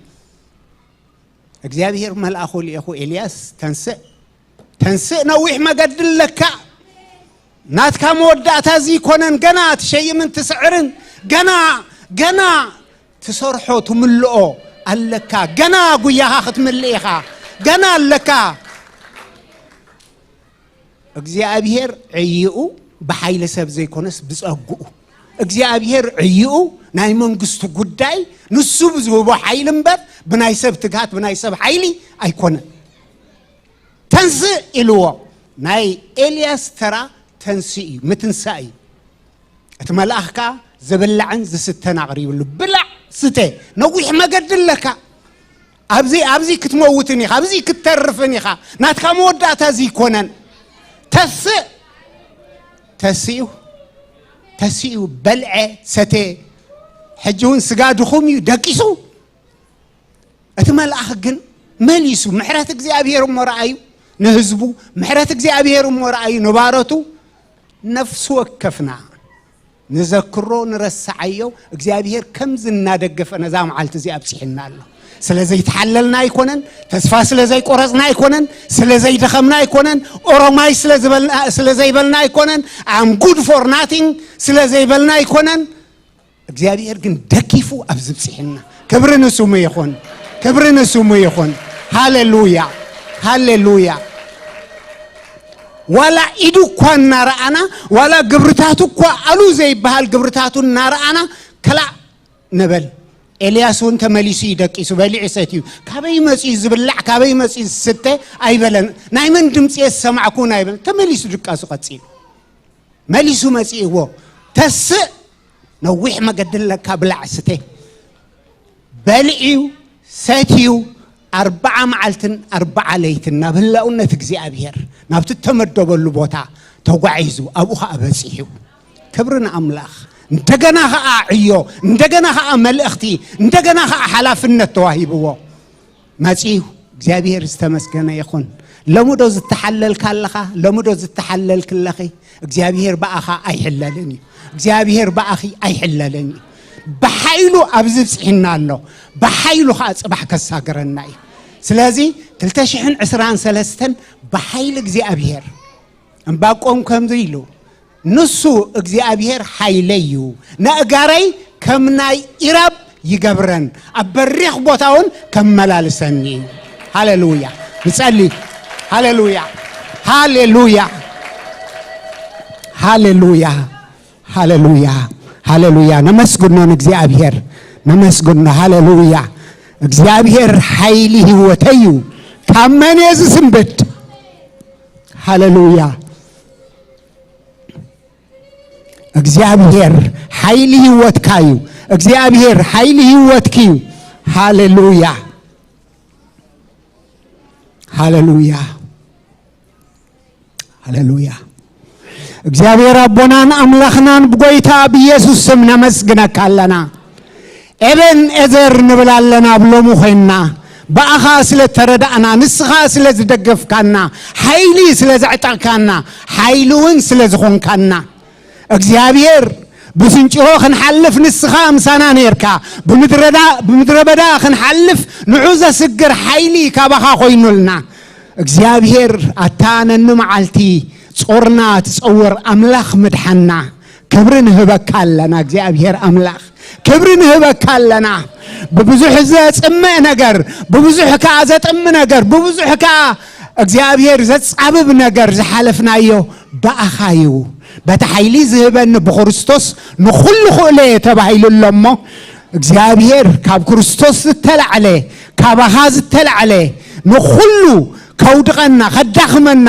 እግዚኣብሔር መልኣኹ ልኢኹ፣ "ኤልያስ ተንስእ፣ ተንስእ፣ ነዊሕ መገዲ ኣለካ። ናትካ መወዳእታ እዚ ይኮነን፣ ገና ትሸይምን ትስዕርን፣ ገና፣ ገና ትሰርሖ ትምልኦ ኣለካ። ገና ጉያኻ ክትምልእ ኢኻ። ገና ኣለካ። እግዚኣብሔር ዕይኡ ብሓይሊ ሰብ ዘይኮነስ ብጸግኡ። እግዚኣብሔር ዕይኡ ናይ መንግስቱ ጉዳይ ንሱ ብዝህቦ ሓይሊ እምበር ብናይ ሰብ ትግሃት፣ ብናይ ሰብ ሓይሊ ኣይኮነን። ተንስእ ኢልዎ። ናይ ኤልያስ ተራ ተንስእ እዩ፣ ምትንሳእ እዩ። እቲ መልኣኽ ከኣ ዝብላዕን ዝስተን ኣቕሪብሉ፣ "ብላዕ፣ ስተ፣ ነዊሕ መገዲ ኣለካ። ኣብዚ፣ ኣብዚ ክትመውትን ኢኻ፣ ኣብዚ ክትተርፍን ኢኻ። ናትካ መወዳእታ እዚ ኣይኮነን። ተስእ!" ተስኡ፣ ተስኡ፣ በልዐ፣ ሰተ። ሕጂ እውን ስጋ ድኹም እዩ፣ ደቂሱ። እቲ መልኣኽ ግን መሊሱ፣ ምሕረት እግዚኣብሔር እሞ ረኣዩ፣ ንህዝቡ፣ ምሕረት እግዚኣብሔር እሞ ረኣዩ፣ ንባሮቱ። ነፍሲ ወከፍና ንዘክሮ፣ ንረስዓዮ፣ እግዚኣብሔር ከምዚ እናደገፈ ነዛ መዓልቲ እዚኣ ኣብጺሕና ኣሎ። ስለ ዘይተሓለልና ኣይኮነን፣ ተስፋ ስለ ዘይቆረጽና ኣይኮነን፣ ስለ ዘይደኸምና ኣይኮነን፣ ኦሮማይ ስለ ዝበልና፣ ስለ ዘይበልና ኣይኮነን፣ I'm good for nothing ስለ ዘይበልና ኣይኮነን። እግዚኣብሔር ግን ደጊፉ ኣብዚ ኣብጺሕና። ክብሪ ንስሙ ይኹን፣ ክብሪ ንስሙ ይኹን። ሃሌሉያ፣ ሃሌሉያ። ዋላ ኢዱ እኳ እናረኣና፣ ዋላ ግብርታቱ እኳ ኣሉ ዘይበሃል ግብርታቱ እናረኣና፣ ከላእ ንበል። ኤልያስ እውን ተመሊሱ እዩ ደቂሱ፣ በሊዑ ሰትዩ። "ካበይ መጺኡ ዝብላዕ፣ ካበይ መጺኡ ዝስተ?" ኣይበለን። "ናይ መን ድምጺ እየ ዝሰማዕኩ?" እውን ኣይበለን። ተመሊሱ ድቃሱ ቀጺሉ። መሊሱ መጺእዎ። "ተስእ፣ ነዊሕ መገዲ ኣለካ፣ ብላዕ ስተ።" በሊዑ ሰትዩ፣ ኣርብዓ መዓልትን ኣርብዓ ለይትን ናብ ህላውነት እግዚኣብሔር፣ ናብቲ እተመደበሉ ቦታ ተጓዒዙ፣ ኣብኡ ኸኣ በጺሑ። ክብሪ ንኣምላኽ። እንደገና ኸኣ ዕዮ፣ እንደገና ኸኣ መልእኽቲ፣ እንደገና ኸኣ ሓላፍነት ተዋሂብዎ። መጺኡ። እግዚኣብሔር ዝተመስገነ ይኹን። ሎሚ ዶ ዝተሓለልካ ኣለኻ? ሎሚ ዶ ዝተሓለልክ ኣለኺ? እግዚኣብሔር ብኣኻ ኣይሕለልን እዩ። እግዚኣብሔር ብኣኺ ኣይሕለልን እዩ። ብሓይሉ ኣብዚ ብጽሒና ኣሎ። ብሓይሉ ኸኣ ጽባሕ ከሳግረና እዩ። ስለዚ ክልተ ሽሕን ዕስራን ሰለስተን ብሓይሊ እግዚኣብሔር። ዕንባቆም ከምዚ ኢሉ፣ "ንሱ እግዚኣብሔር ሓይለይ እዩ፣ ነእጋረይ ከም ናይ ኢራብ ይገብረን፣ ኣብ በሪኽ ቦታ እውን ከመላልሰኒ እዩ።" ሃሌሉያ። ንጸሊ። ሃሌሉያ፣ ሃሌሉያ፣ ሃሌሉያ፣ ሃሌሉያ፣ ሃሌሉያ። ነመስግኖ ንእግዚኣብሔር፣ ነመስግኖ። ሃሌሉያ። እግዚኣብሔር ሓይሊ ህይወተይ እዩ፣ ካብ መን እየ ዝስንብድ? ሃሌሉያ። እግዚኣብሔር ሓይሊ ህይወትካ እዩ። እግዚኣብሔር ሓይሊ ህይወትኪ እዩ። ሃሌሉያ፣ ሃሌሉያ፣ ሃሌሉያ። እግዚኣብሔር ኣቦናን ኣምላኽናን ብጎይታ ብኢየሱስ ስም ነመስግነካ ኣለና። ኤቤን ኤዘር ንብል ኣለና፣ ኣብ ሎሚ ኮይንና ብኣኻ ስለ ተረዳእና፣ ንስኻ ስለ ዝደገፍካና፣ ሓይሊ ስለ ዘዕጠቕካና፣ ሓይሊ እውን ስለ ዝኾንካና። እግዚኣብሔር፣ ብስንጭሮ ክንሓልፍ ንስኻ ምሳና ኔርካ፣ ብምድረዳ-፣ ብምድረ በዳ ክንሓልፍ ንዑ ዘስግር ሓይሊ ካባኻ ኮይኑልና። እግዚኣብሔር፣ ኣታ ነኒ መዓልቲ ጾርና ትጸውር ኣምላኽ ምድሓና፣ ክብሪ ንህበካ ኣለና። እግዚኣብሔር ኣምላኽ፣ ክብሪ ንህበካ ኣለና። ብብዙሕ ዘጽምእ ነገር፣ ብብዙሕ ከኣ ዘጥሚ ነገር፣ ብብዙሕ ከኣ እግዚኣብሔር ዘጻብብ ነገር ዝሓለፍናዮ ብኣኻ እዩ። በቲ ሓይሊ ዝህበኒ ብክርስቶስ ንኹሉ ክእሎ እየ ተባሂሉ ኣሎ እሞ፣ እግዚኣብሔር ካብ ክርስቶስ ዝተላዕለ፣ ካባኻ ዝተላዕለ ንኹሉ ከውድቐና፣ ከዳኽመና፣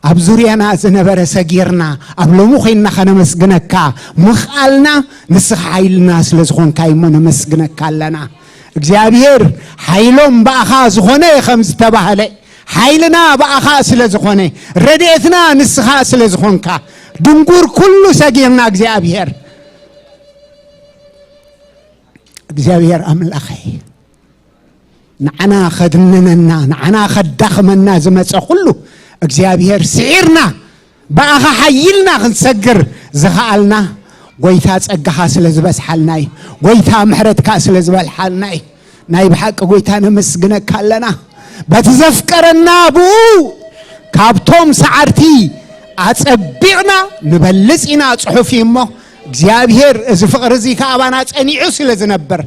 ኣብ ዙርያና ዝነበረ ሰጊርና፣ ኣብ ሎሚ ኮይንና ከነመስግነካ ምኽኣልና፣ ንስኻ ሓይልና ስለ ዝኾንካ እሞ ነመስግነካ ኣለና። እግዚኣብሔር፣ ሓይሎም ብኣኻ ዝኾነ ከም ዝተባህለ፣ ሓይልና ብኣኻ ስለ ዝኾነ፣ ረድኤትና ንስኻ ስለ ዝኾንካ፣ ድንጉር ኩሉ ሰጊርና እግዚኣብሔር። እግዚኣብሔር ኣምላኸይ፣ ንዓና ከድንነና፣ ንዓና ከዳኽመና ዝመጸ ኩሉ እግዚኣብሔር ስዒርና፣ ብኣኻ ሓይልና ክንሰግር ዝኸኣልና፣ ጎይታ ጸጋኻ ስለ ዝበዝሓልና እዩ። ጎይታ ምሕረትካ ስለ ዝበዝሓልና እዩ። ናይ ብሓቂ ጎይታ ነመስግነካ ኣለና። በቲ ዘፍቀረና ብኡ ካብቶም ሰዓርቲ ኣጸቢቕና ንበልጽ ኢና፣ ጽሑፍ እዩ እሞ፣ እግዚኣብሔር እዚ ፍቕሪ እዚ ከኣባና ጸኒዑ ስለ ዝነብር፣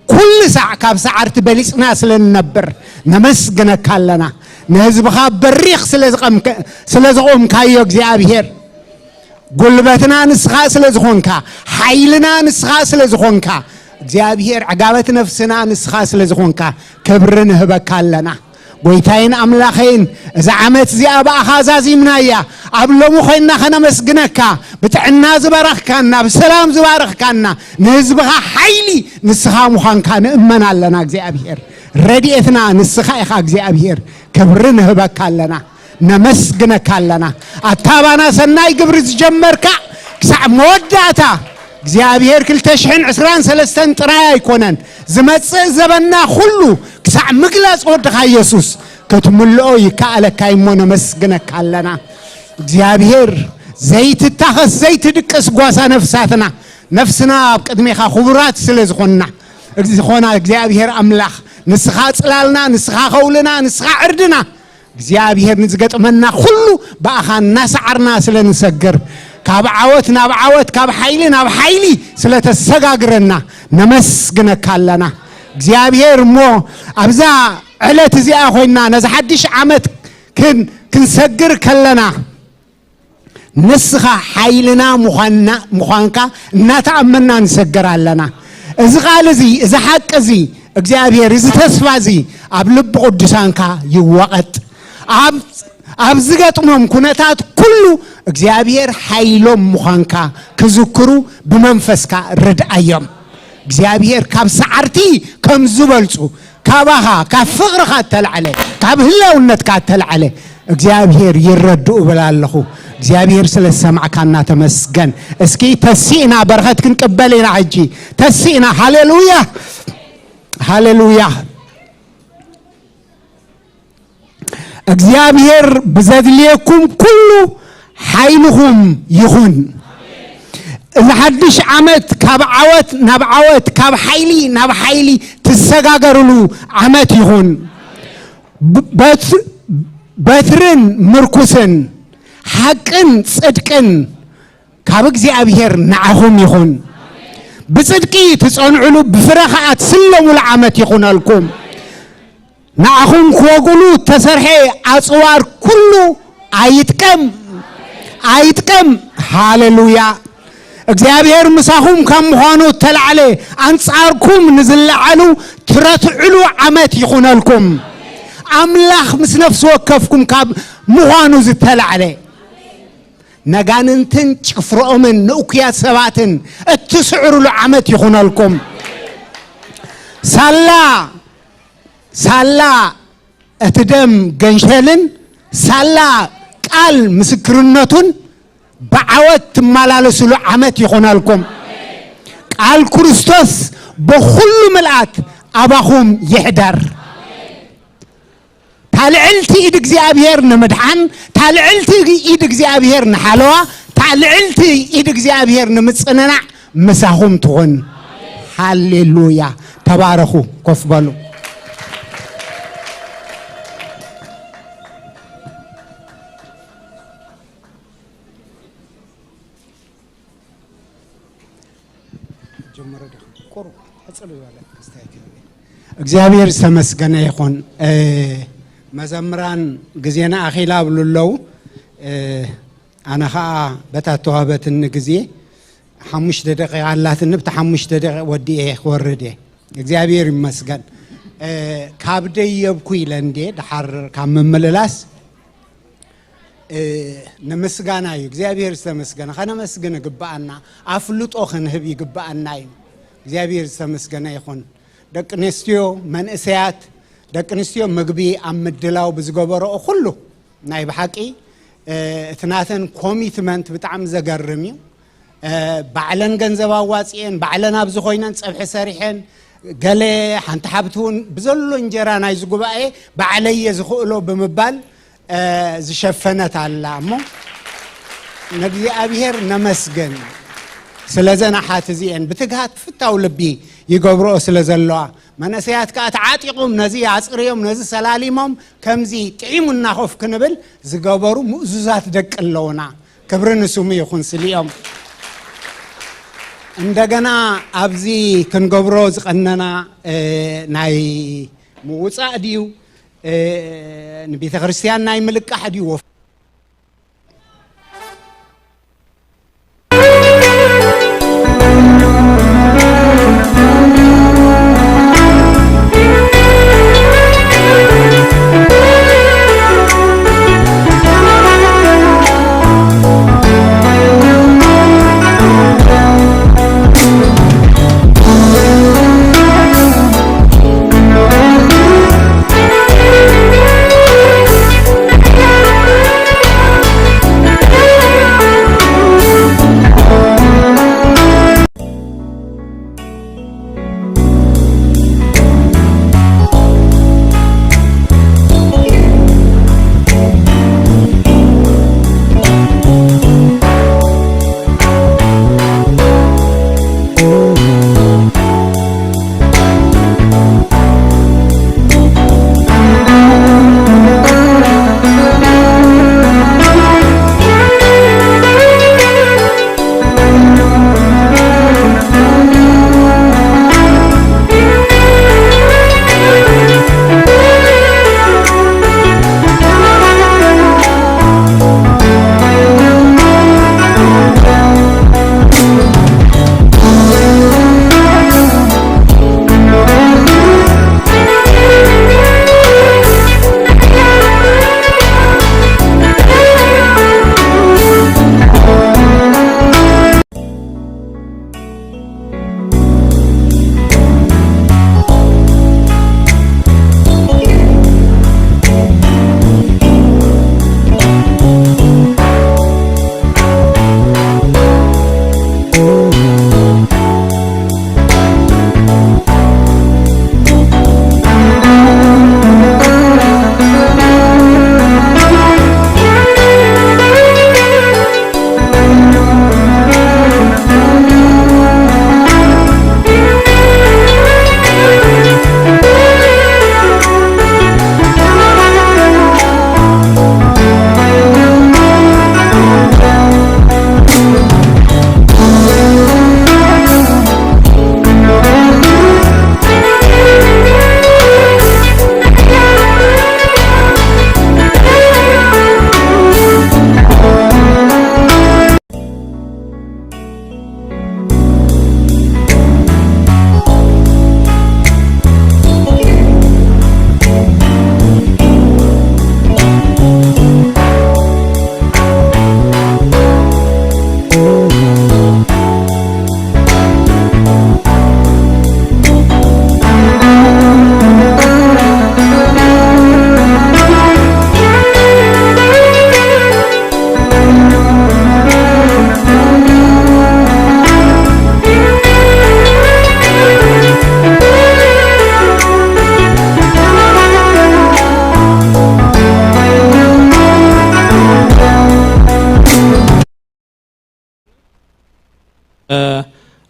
ኩሉ ሳዕ ካብ ሰዓርቲ በሊጽና ስለ ንነብር ነመስግነካ ኣለና። ንህዝብኻ በሪኽ ስለ ዝቐምከ-፣ ስለ ዘቖምካዮ እግዚኣብሔር፣ ጉልበትና ንስኻ ስለ ዝኾንካ፣ ሓይልና ንስኻ ስለ ዝኾንካ፣ እግዚኣብሔር ዕጋበት ነፍስና ንስኻ ስለ ዝኾንካ፣ ክብሪ ንህበካ ኣለና። ጎይታይን ኣምላኸይን፣ እዛ ዓመት እዚኣ ብኣኻ ዛዚምናያ። ኣብ ሎሚ ኮይንና ከነመስግነካ፣ ብጥዕና ዝበረኽካና፣ ብሰላም ዝበረኽካና፣ ንህዝብኻ ሓይሊ ንስኻ ምዃንካ ንእመን ኣለና እግዚኣብሔር። ረድኤትና ንስኻ ኢኻ እግዚኣብሔር። ክብሪ ንህበካ ኣለና፣ ነመስግነካ ኣለና። ኣታ ባና ሰናይ ግብሪ ዝጀመርካ ክሳዕ መወዳእታ እግዚኣብሔር ክልተ ሽሕን ዕስራን ሰለስተን ጥራይ ኣይኮነን፣ ዝመጽእ ዘበንና ኩሉ ክሳዕ ምግላጽ ወድኻ ኢየሱስ ክትምልኦ ይከኣለካ እሞ ነመስግነካ ኣለና። እግዚኣብሔር ዘይትታኸስ ዘይትድቅስ ጓሳ ነፍሳትና፣ ነፍስና ኣብ ቅድሜኻ ክቡራት ስለ ዝኾንና፣ ዝኾና እግዚኣብሔር ኣምላኽ፣ ንስኻ ጽላልና፣ ንስኻ ኸውልና፣ ንስኻ ዕርድና። እግዚኣብሔር ንዝገጥመና ኩሉ ብኣኻ እናሰዓርና ስለ ንሰግር፣ ካብ ዓወት ናብ ዓወት፣ ካብ ሓይሊ ናብ ሓይሊ ስለ ተሰጋግረና ነመስግነካ ኣለና። እግዚኣብሔር እሞ ኣብዛ ዕለት እዚኣ ኮይንና ነዚ ሓድሽ ዓመት ክን-፣ ክንሰግር ከለና ንስኻ ሓይልና ምዃንና፣ ምዃንካ እናተኣመንና ንሰግር ኣለና። እዚ ቃል እዚ፣ እዚ ሓቂ እዚ እግዚኣብሔር፣ እዚ ተስፋ እዚ ኣብ ልቢ ቅዱሳንካ ይወቐጥ። ኣብ፣ ኣብ ዝገጥሞም ኩነታት ኩሉ እግዚኣብሔር ሓይሎም ምዃንካ ክዝክሩ ብመንፈስካ ርድኣዮም። እግዚኣብሔር ካብ ሰዓርቲ ከም ዝበልጹ፣ ካባኻ፣ ካብ ፍቕርኻ እተላዕለ፣ ካብ ህላውነትካ እተላዕለ እግዚኣብሔር ይረድኡ እብል ኣለኹ። እግዚኣብሔር ስለ ዝሰማዕካና ተመስገን። እስኪ ተሲእና በረኸት ክንቅበል ኢና ሕጂ። ተሲእና። ሃሌሉያ፣ ሃሌሉያ። እግዚኣብሔር ብዘድልየኩም ኩሉ ሓይልኹም ይኹን። እዚ ሓድሽ ዓመት ካብ ዓወት ናብ ዓወት፣ ካብ ሓይሊ ናብ ሓይሊ ትሰጋገርሉ ዓመት ይኹን። ብ-፣ በት-፣ በትርን ምርኩስን፣ ሓቅን ጽድቅን ካብ እግዚኣብሔር ንዓኹም ይኹን። ብጽድቂ ትጸንዕሉ፣ ብፍረ ኸኣ ትስለሙሉ ዓመት ይኹነልኩም። ንዓኹም ክወግሉ እተሰርሐ ኣጽዋር ኩሉ ኣይጥቀም፣ ኣይጥቀም። ሃሌሉያ። እግዚኣብሔር ምሳኹም ካብ ምዃኑ እተላዕለ፣ ኣንጻርኩም ንዝለዓሉ ትረትዕሉ ዓመት ይኹነልኩም። ኣምላኽ ምስ ነፍሲ ወከፍኩም ካብ ምዃኑ ዝተላዕለ፣ ነጋንንትን ጭፍርኦምን ንእኩያት ሰባትን እትስዕሩሉ ዓመት ይኹነልኩም። ሳላ፣ ሳላ እቲ ደም ገንሸልን ሳላ ቃል ምስክርነቱን ብዓወት ትመላለስሉ ዓመት ይኹነልኩም። ቃል ክርስቶስ ብኹሉ ምልኣት ኣባኹም ይሕደር። ታልዕልቲ ኢድ እግዚኣብሔር ንምድሓን፣ ታልዕልቲ ኢድ እግዚኣብሔር ንሓለዋ፣ ታልዕልቲ ኢድ እግዚኣብሔር ንምጽንናዕ ምሳኹም ትኹን። ሃሌሉያ። ተባረኹ። ኮፍ በሉ። ጀመረ ዲኻ? ቁሩብ ሕጽር ዝበለ ኣስተያየት ይህብ። እግዚኣብሔር ዝተመስገነ ይኹን። እ፣ መዘምራን ግዜና ኣኺላ ኣብሉ ኣለዉ። እ፣ ኣነ ኸኣ በታ እተዋህበትኒ ግዜ ሓሙሽተ ደቂቕ ኣላትኒ፣ ብቲ ሓሙሽተ ደቂቕ ወዲኤ ክወርድ እየ። እግዚኣብሔር ይመስገን። እ፣ ካብ ደየብኩ ኢለ እንዴ፣ ደሓር ካብ ምምልላስ እ፣ ንምስጋና እዩ። እግዚኣብሔር ዝተመስገነ፣ ከነመስግን ይግብኣና፣ ኣፍልጦ ክንህብ ይግብኣና እዩ። እግዚኣብሔር ዝተመስገነ ይኹን። ደቂ ኣንስትዮ፣ መንእሰያት፣ ደቂ ኣንስትዮ ምግቢ ኣብ ምድላው ብዝገበረኦ ኩሉ ናይ ብሓቂ፣ እ፣ እቲ ናተን ኮሚትመንት ብጣዕሚ ዘገርም እዩ። እ፣ ባዕለን ገንዘብ ኣዋጺኤን፣ ባዕለን ኣብዚ ኮይነን ጸብሒ ሰሪሐን፣ ገለ ሓንቲ ሓብቲ እውን ብዘሎ እንጀራ ናይዚ ጉባኤ ባዕለየ ዝኽእሎ ብምባል፣ እ፣ ዝሸፈነት ኣላ። እሞ ንእግዚኣብሔር ነመስግን ስለዘን ኣሓት እዚኤን ብትግሃት ፍታው ልቢ ይገብርኦ ስለ ዘለዋ። መንእሰያት ከኣ ተዓጢቑም ነዚ ኣጽርዮም ነዚ ሰላሊሞም ከምዚ ጥዒሙና ኮፍ ክንብል ዝገበሩ ምእዙዛት ደቂ ኣለውና። ክብሪ ንስሙ ይኹን ስሊኦም። እንደገና ኣብዚ ክንገብሮ ዝቐነና፣ እ፣ ናይ ምውጻእ ድዩ፣ እ፣ ንቤተ ክርስቲያን ናይ ምልቃሕ ድዩ?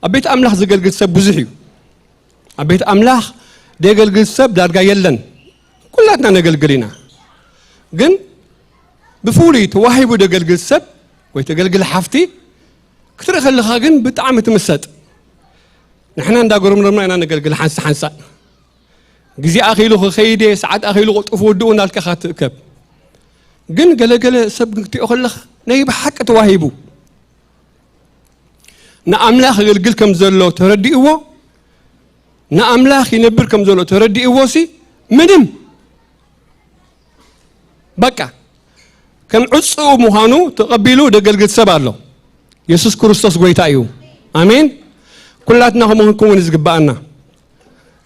ኣብ ቤት ኣምላኽ ዘገልግል ሰብ ብዙሕ እዩ። ኣብ ቤት ኣምላኽ ደገልግል ሰብ ዳርጋ የለን። ኩላትና ነገልግል ኢና። ግን ብፍሉይ ተዋሂቡ ደገልግል ሰብ ወይ ተገልግል ሓፍቲ ክትርኢ ከለኻ ግን ብጣዕሚ ትምሰጥ። ንሕና እንዳጎረምረምና ኢና ነገልግል ሓንሳ ሓንሳ። ግዜ ኣኺሉ ክኸይድ እየ፣ ሰዓት ኣኺሉ ቅልጡፍ ውድኡ እንዳልካ ኢኻ ትእከብ። ግን ገለገለ ሰብ ግን ክትሪኦ ከለኻ ናይ ብሓቂ ተዋሂቡ ንኣምላኽ የገልግል ከም ዘሎ ተረዲእዎ፣ ንኣምላኽ ይነብር ከም ዘሎ ተረዲእዎ ሲ ምንም በቃ ከም ዕጹው ምዃኑ ተቐቢሉ ደገልግል ሰብ ኣሎ። የሱስ ክርስቶስ ጎይታ እዩ። ኣሜን። ኩላትና ከምኡ ክንከውን እዩ ዝግብኣና።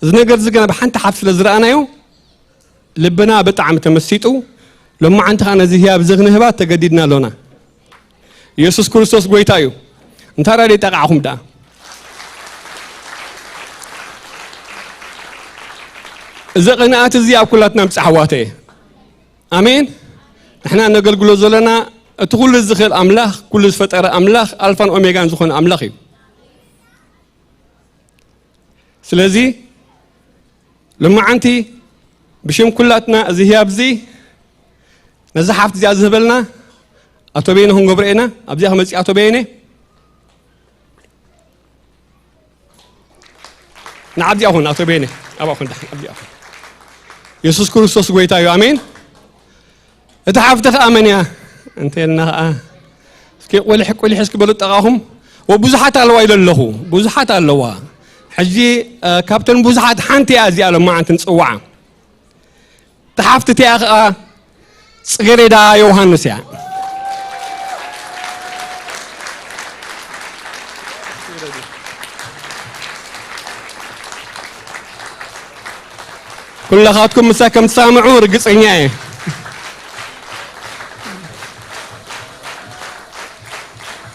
እዚ ነገር እዚ ግና ብሓንቲ ሓፍ ስለ ዝረኣናዮ ልብና ብጣዕሚ ተመሲጡ፣ ሎማዓንቲ ኸዓ ነዚ ህያብ እዚ ክንህባ ተገዲድና ኣሎና። የሱስ ክርስቶስ ጎይታ እዩ። እንታይ ራድዮ ጠቃዕኹም ደኣ? እዚ ቅንኣት እዚ ኣብ ኩላትና ምጻእ ኣሕዋተየ። ኣሜን። ንሕና ነገልግሎ ዘለና እቲ ኩሉ ዝኽእል ኣምላኽ፣ ኩሉ ዝፈጠረ ኣምላኽ፣ ኣልፋን ኦሜጋን ዝኾነ ኣምላኽ እዩ። ስለዚ ሎማዓንቲ ብሽም ኩላትና እዚ ህያብ እዚ ነዛ ሓፍቲ እዚኣ ዝህበልና ኣቶ በየነ ክንገብሮ ኢና። ኣብዚኣ ክመጽእ ኣቶ በየነ። ንዓብዚኣ ኹን ኣቶ ቤነ፣ ኣብኣ ኹን ደሓን ኣብዚኣ ኹን። የሱስ ክርስቶስ ጎይታ እዩ። ኣሜን። እታ ሓፍቲ ኸኣ መን እያ እንተ ኢልና ኸኣ፣ እስኪ ቁሊሕ ቁሊሕ እስኪ በሉ ጠቓኹም። ወብዙሓት ኣለዋ ኢለ ኣለኹ። ብዙሓት ኣለዋ። ሕጂ፣ እ፣ ካብተን ብዙሓት ሓንቲ እያ እዚኣ ሎማዓንቲ ንጽውዓ። እታ ሓፍቲ እቲኣ ኸኣ ጽጌሬዳ ዮሃንስ እያ። ኩለኻትኩም ምሳ ከም ትሰማምዑ ርግጸኛ እየ።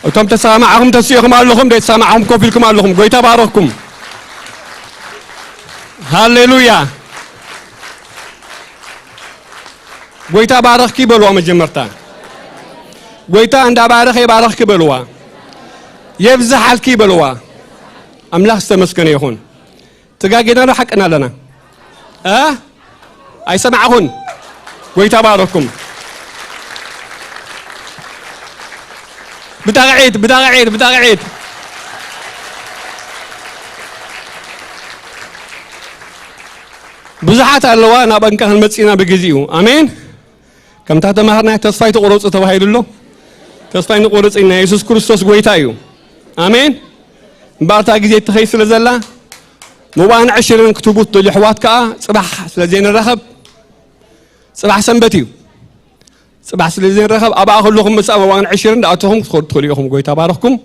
እቶም ተሰማማዕኹም ተሲእኹም ኣለኹም፣ ዘይተሰማማዕኹም ኮፍ ኢልኩም ኣለኹም። ጎይታ ባረኽኩም። ሃሌሉያ። ጎይታ ባረኽኪ በልዋ መጀመርታ። ጎይታ እንዳባረኸ ይባረኽኪ በልዋ። የብዝሓልኪ በልዋ። ኣምላኽ ዝተመስገነ ይኹን። ተጋጊና ዶ ሓቅና ኣለና? እ? ኣይሰማዕኹን። ጎይታ ባረኩም። ብጣቕዒት፣ ብጣቕዒት፣ ብጣቕዒት። ብዙሓት ኣለዋ፣ ናብ እንካ ክንመጽእ ኢና ብግዜኡ። ኣሜን። ከምታ ተማሃርናዮ ተስፋ ኣይትቑረጹ ተባሂሉ ኣሎ። ተስፋ ኣይንቑረጽ ኢና፣ የሱስ ክርስቶስ ጎይታ እዩ። ኣሜን። እምበኣር እታ ግዜ ትኸይድ ስለ ዘላ፣ መባእን ዕሽርን ክትህቡ ትደልዩ ኣሕዋት ከኣ፣ ጽባሕ ስለ ዘይንራኸብ፣ ጽባሕ ሰንበት እዩ። ጽባሕ ስለ ዘይንራኸብ፣ ኣብኣ ከለኹም ምስ ኣብ መባእን ዕሽርን እንዳኣተኹም ክትኸዱ ትኽእሉ ኢኹም። ጎይታ ባረኽኩም።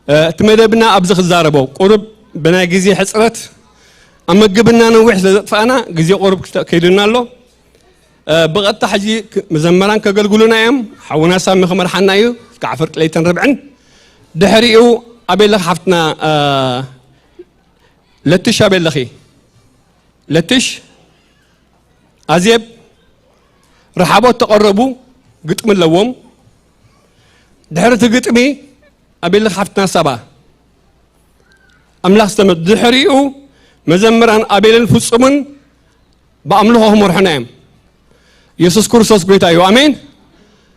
እ፣ እቲ መደብና ኣብዚ ክዛረቦ፣ ቁሩብ ብናይ ግዜ ሕጽረት ኣብ መግብና ነዊሕ ስለ ዘጥፋእና፣ ግዜ ቁሩብ ክተ-፣ ከይዱና ኣሎ። እ፣ ብቐጥታ ሕጂ ክ-፣ መዘመራን ከገልግሉና እዮም። ሓውና ሳሚ ክመርሓና እዩ፣ እስካዕ ፍርቂ ለይትን ርብዕን። ድሕሪኡ ኣበይ ኣለኻ ሓፍትና፣ እ፣ ለትሽ ኣበይ ኣለኺ? ለትሽ፣ ኣዜብ፣ ረሓቦት ተቐረቡ፣ ግጥሚ ኣለዎም። ድሕሪ እቲ ግጥሚ ኣበይ ኣለኻ ሓፍትና ሳባ? ኣምላኽ ዝተመ-፣ ድሕሪኡ መዘምራን ኣቤልን ፍጹምን ብኣምልኾ ክመርሑና እዮም። የሱስ ክርስቶስ ጎይታ እዩ። ኣሜን።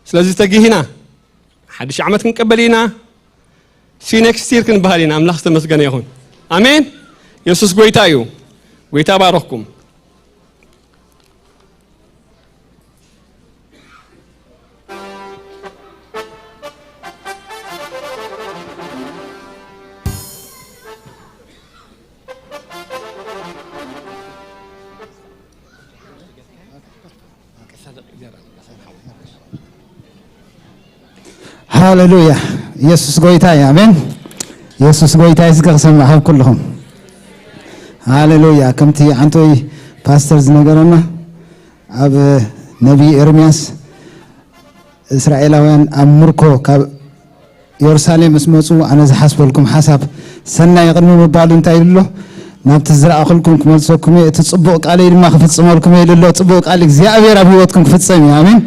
ስለዚ ተጊሂና ሓድሽ ዓመት ክንቀበል ኢና። ሲ ኔክስት ይር ክንበሃል ኢና። ኣምላኽ ዝተመስገነ ይኹን። ኣሜን። የሱስ ጎይታ እዩ። ጎይታ ባረኽኩም። ሃሌሉያ። ኢየሱስ ጎይታ እዩ። ኣሜን። ኢየሱስ ጎይታ እዩ። እስከ ክሰማዕ ካብ ኩልኹም። ሃሌሉያ። ከምቲ ዓንቶይ ፓስተር ዝነገረና፣ ኣብ ነቢይ ኤርምያስ እስራኤላውያን ኣብ ምርኮ ካብ የሩሳሌም ምስ መጹ፣ ኣነ ዝሓስበልኩም ሓሳብ ሰናይ ቅድሚ ምባሉ እንታይ ኢሉ ኣሎ? ናብቲ ዝረኣኹልኩም ክመልሰኩም እየ፣ እቲ ጽቡቕ ቃለይ ድማ ክፍጽመልኩም እየ ኢሉ ኣሎ። ጽቡቕ ቃል እግዚኣብሔር ኣብ ህይወትኩም ክፍጸም እዩ። ኣሜን።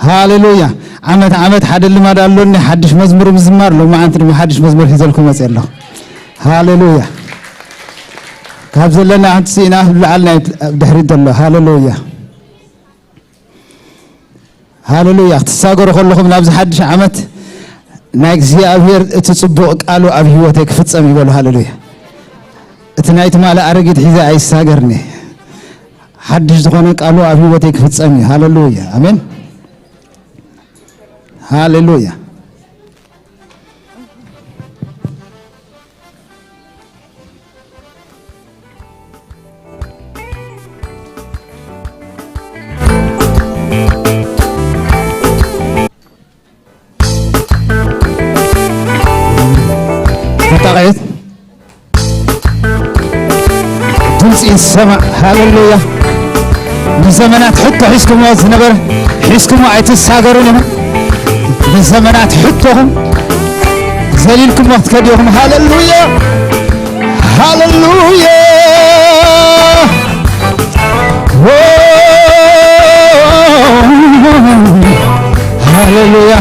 ሃሌሉያ። ዓመት ዓመት ሓደ ልማድ ኣሎኒ፣ ሓድሽ መዝሙር ምዝማር። ሎማዓንቲ ድማ ሓድሽ መዝሙር ሒዘልኩም መጽየ ኣለኹ። ሃሌሉያ። ካብ ዘለና ሓንቲ ስኢና ኣብ ላዕሊ ናይ ድሕሪት ዘሎ። ሃሌሉያ። ሃሌሉያ። ክትሳገሩ ከለኹም ናብዚ ሓድሽ ዓመት ናይ እግዚኣብሔር እቲ ጽቡቕ ቃሉ ኣብ ህይወተይ ክፍጸም ይበሉ። ሃሌሉያ። እቲ ናይ ትማሊ ኣረጊት ሒዘ ኣይሳገርኒ። ሓድሽ ዝኾነ ቃሉ ኣብ ህይወተይ ክፍጸም እዩ። ሃሌሉያ። ኣሜን። ሃሌሉያ። ተጣቒት ድምፂ ይሰማዕ። ሃሌሉያ። ንዘመናት ሕቶ ሒዝኩሞ ዝነበረ ሒዝኩሞ ኣይትሳገሩን ኢኹም። ንዘመናት ሕቶኹም ዘሊልኩሞ ክትከዱ ኢኹም። ሃሌሉያ፣ ሃሌሉያ፣ ኦ፣ ሃሌሉያ።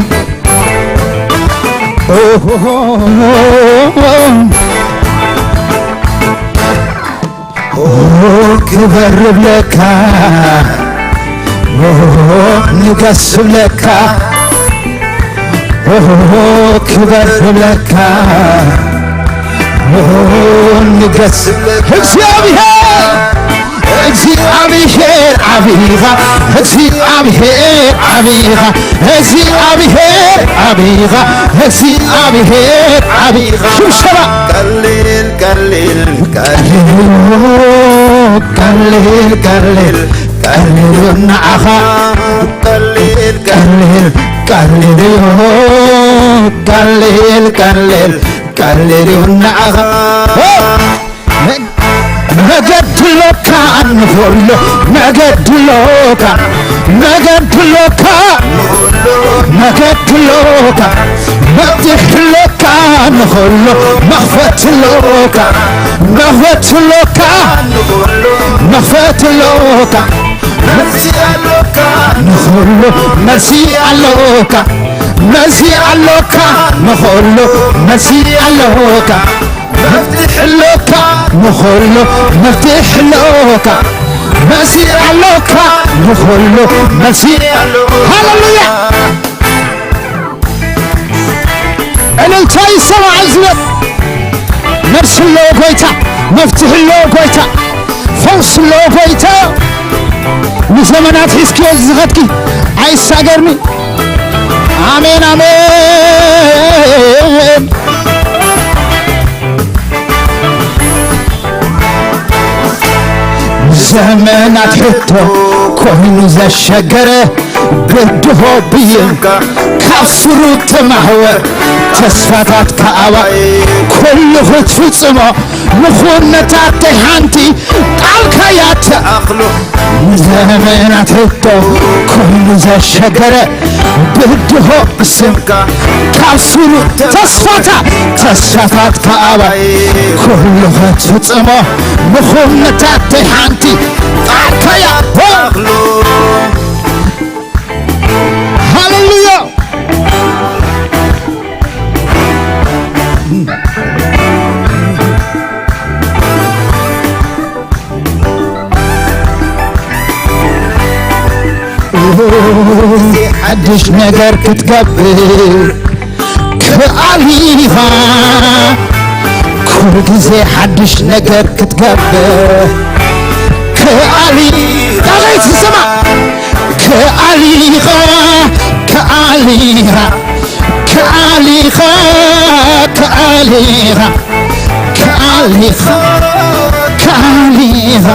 ኦ፣ ክበር ብለካ፣ ንገስ ብለካ፣ ክበር ብለካ፣ ንገስ እግዚኣብሔር፣ እግዚኣብሔር ዓቢኻ፣ እግዚኣብሔር ዓቢኻ፣ እግዚኣብሔር ዓቢኻ፣ እግዚኣብሔር ዓቢኻ። ሽብሸባ። ቀሊል ቀሊል ቀሊል ቀሊል ቀሊል ቀሊል ንዓኻ ቀሊል ቀሊል ቀሊል እዩ ቀሊል ቀሊል ቀሊል እዩ ንዓኻ። መገድሎካ ንኹሉ መገድሎካ መገድሎካ መገድሎካ መፍትሕሎካ ንኹሉ መኽፈትሎካ መኽፈትሎካ መኽፈትሎካ መልሲ ኣሎካ ንኹሉ መልሲ ኣሎካ መልሲ ኣሎካ ንኹሉ መልሲ ኣሎካ መፍትሒ ኣሎካ ንኹሉ መፍትሒ ኣሎካ መልሲ ኣሎካ ንኹሉ መልሲ ኣሎካ። ሃሌሉያ። እልልታ ይሰማዕ ዝበል። መልሲ ኣለዎ ጎይታ፣ መፍትሒ ኣለዎ ጎይታ፣ ፈውሲ ኣለዎ ጎይታ። ንዘመናት ሒዝክዮ ዝኸድኪ ኣይሳገርኒ። ኣሜን ኣሜን። ዘመናት ሕቶ ኮይኑ ዘሸገረ ብድሆ ብይንካ ካብ ስሩ ተማህወ ተስፋታት ከኣባይ ኩሉ ክትፍጽሞ ንኹነታተይ ሓንቲ ቃልካ እያ ትኣኽሎ። ንዘመናት ሕቶ ኮይኑ ዘሸገረ ብድሆ ብስምካ ካብ ስሩ ተስፋታ ተስፋታትካ ኣባይ ኩሉ ክትፍጽሞ ንኹነታተይ ሓንቲ ቃልካ እያ። ሃሌሉያ። ሓድሽ ነገር ክትገብር ክኣል ኢኻ። ኩሉ ግዜ ሓድሽ ነገር ክትገብር ክኣል ኢኻ። ዳዊት ዝሰማ ክኣል ኢኻ፣ ክኣል ኢኻ፣ ክኣል ኢኻ፣ ክኣል ኢኻ፣ ክኣል ኢኻ፣ ክኣል ኢኻ፣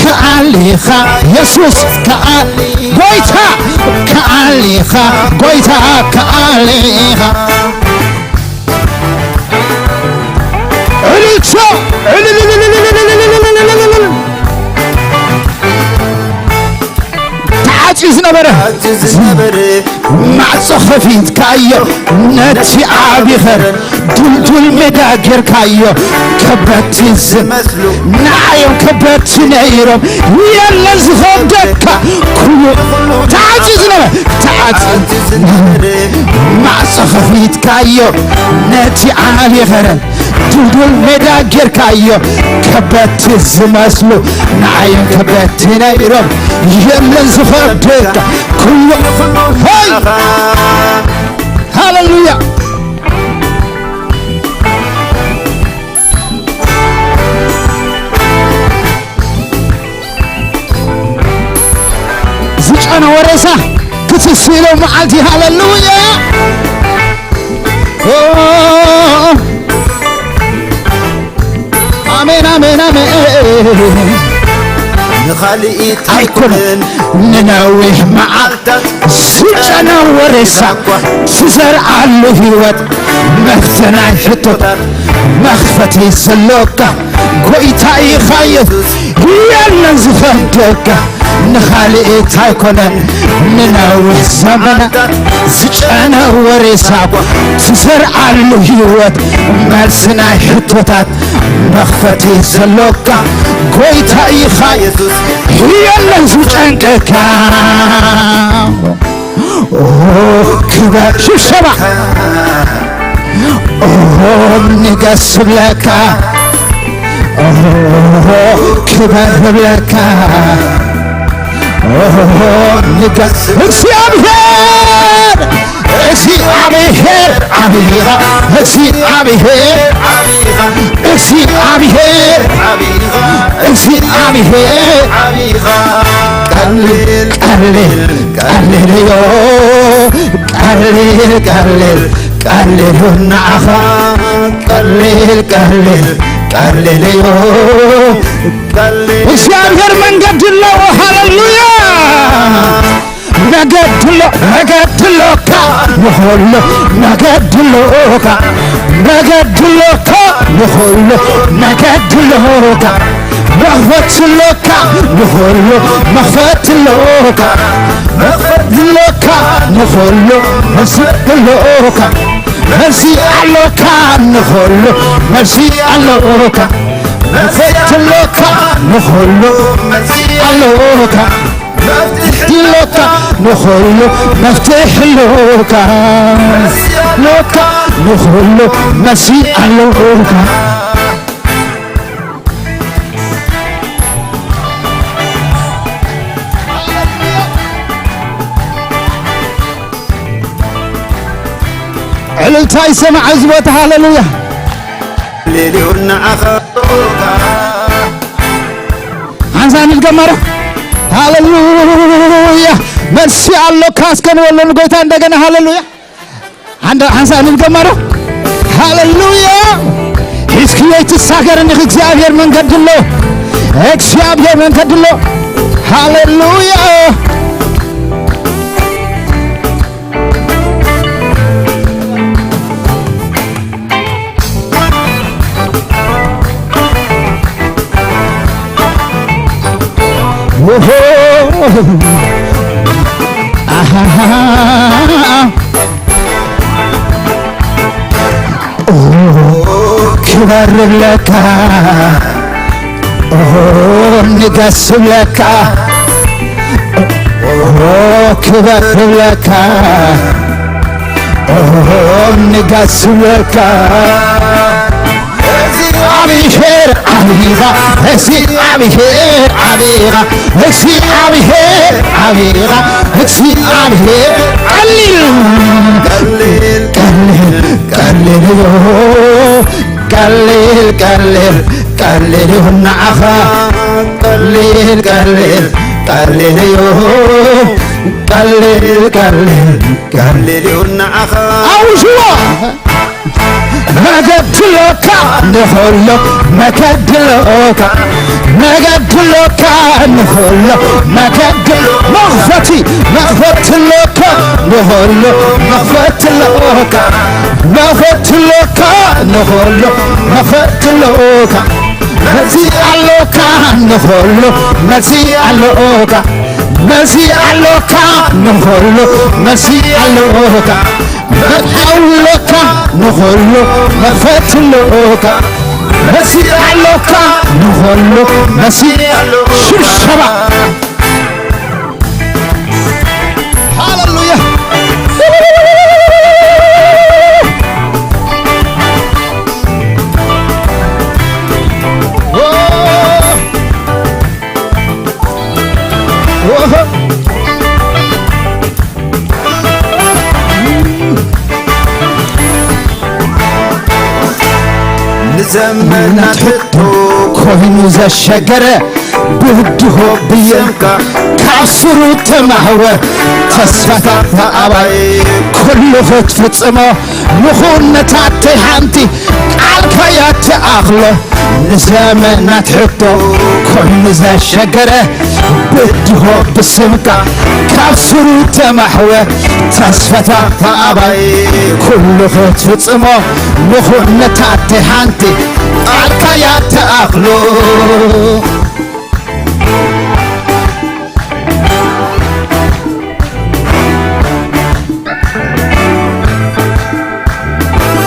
ክኣል ኢኻ፣ የሱስ ክኣል፣ ጎይታ ክኣል ኢኻ፣ ጎይታ ክኣል ኢኻ። እልልታ! ተዓጽዩ ዝነበረ ተዓጽዩ ዝነበረ ማዕጾ ኸፊትካዮ፣ ነቲ ዓቢ ኸረን ድልዱል ሜዳ ጌርካዮ። ከበድቲ ዝመስሉ ንዓዮም ከበድቲ ነይሮም፣ የለን ዝኸብደካ። ኩሉ ተዓጽዩ ዝነበረ ተዓጽዩ ዝነበረ ማዕጾ ኸፊትካዮ፣ ነቲ ዓቢ ኸረን ድልዱል ሜዳ ጌርካዮ። ከበድቲ ዝመስሉ ንዓዮም ከበድቲ ነይሮም፣ የለን ዝኸብደካ። ኩሉ ሄይ! ሃሌሉያ። ዝጨነወ ሬሳ ክትስኢሎ መዓልቲ። ሃሌሉያ። ኦ፣ ኣሜን፣ ኣሜን፣ ኣሜን። ንኻልኢት ኣይኮነን ንነዊሕ መዓልታት ዝጨነወ ሬሳ ትዘርኣሉ ህይወት መፍትናይ ሕቶታት መኽፈቲ ዘሎካ ጎይታ ኢኻ የሱስ፣ የለን ዝኸብደካ። ንኻልኢት ኣይኮነን ንነዊሕ ዘመናት ዝጨነወ ሬሳ ትዘርኣሉ ህይወት መልሲ ናይ ሕቶታት መኽፈቲ ዘሎካ ጎይታ ኢኻ የሱስ፣ የለን ዝጨንቀካ። ኦ፣ ክበር ሽብሸባ። ኦ፣ ንገስ ብለካ። ኦ፣ ክበር ብለካ። ኦ፣ ንገስ እግዚኣብሔር፣ እግዚኣብሔር ዓቢኻ፣ እግዚኣብሔር ዓቢኻ፣ እግዚኣብሔር፣ እግዚኣብሔር ቀሊል፣ ቀሊል፣ ቀሊል እዩ። ቀሊል፣ ቀሊል፣ ቀሊል እዩ ንዓኻ። ቀሊል፣ ቀሊል፣ ቀሊል እዩ። እግዚኣብሔር መንገዲ ኣለዎ። ሃሌሉያ። መገድሎ መገድሎካ ንኹሉ መገድሎካ መገድሎካ ንኹሉ መገድሎካ መኽፈትሎካ ንኹሉ መኽፈትሎካ መኽፈትሎካ ንኹሉ መኽፈትሎካ መልሲ ኣሎካ ንኹሉ መልሲ ኣሎካ መኽፈትሎካ ንኹሉ መልሲ ኣሎካ መፍትሒ ኣሎካ ንኹሉ መፍትሒ ኣሎካ ኣሎካ ንኹሉ መልሲ ኣሎካ ዕልልታ ይሰማዕ እዚ ቦታ ሃሌሉያ ሌሊውን ንዓኻ ሓንሳእ ንድገማ ዶ ሃሌሉያ መልሲ ኣሎካ እስከ ንበሎ ንጎይታ እንደገና ሃሌሉያ ሓንሳእ ንድገማ ዶ ሃሌሉያ ሒዝክዮ ኣይትሳገርን ኢኺ እግዚኣብሔር መንገዲ ኣሎ እግዚኣብሔር መንገዲ ኣሎ ሃሌሉያ ክበር ብለካ ንገስ ብለካ ክበር ብለካ ንገስ ብለካ እግዚኣብሔር ዓቢኻ እግዚኣብሔር ዓቢኻ እግዚኣብሔር ዓቢኻ እግዚኣብሔር ቀሊል ቀሊል ቀሊል ቀሊል እዩ ቀሊል ቀሊል ቀሊል እዩ ንዓኻ ቀሊል ቀሊል ቀሊል እዩ ቀሊል ቀሊል ቀሊል እዩ ንዓኻ ኣውጅዎ መገድሎካ ንኹሉ መገድሎካ መገድሎካ ንኹሉ መገድሎ መኽፈቲ መኽፈትሎካ ንኹሉ መኽፈትሎካ መኽፈትሎካ ንኹሉ መኽፈትሎካ መሲ ኣሎካ ንኹሉ መሲ ኣሎካ መሲ ኣሎካ ንኹሉ መሲ ኣሎካ መርሓውሎካ ንኹሉ መኽፈትሎካ መሲ ኣሎካ ንኹሉ መሲ ሽብሸባ ሃሌሉያ ንዘመናት ሕቶ ኮይኑ ዘሸገረ ብድሆ ብየንካ ካብ ስሩ ተማህወ ተስፋታት ኣባይ ኩሉ ክትፍጽሞ ንኹነታተይ ሓንቲ ቃልካ እያ ትኣኽሎ ንዘመናት ሕቶ ኮይኑ ዘሸገረ ብድሆ ብስምካ ካብ ስሩ ተማሕወ ተስፋታት ኣባይ ኩሉ ክትፍጽሞ ንኹነታተይ ሓንቲ ቃልካ እያ ትኣኽሎ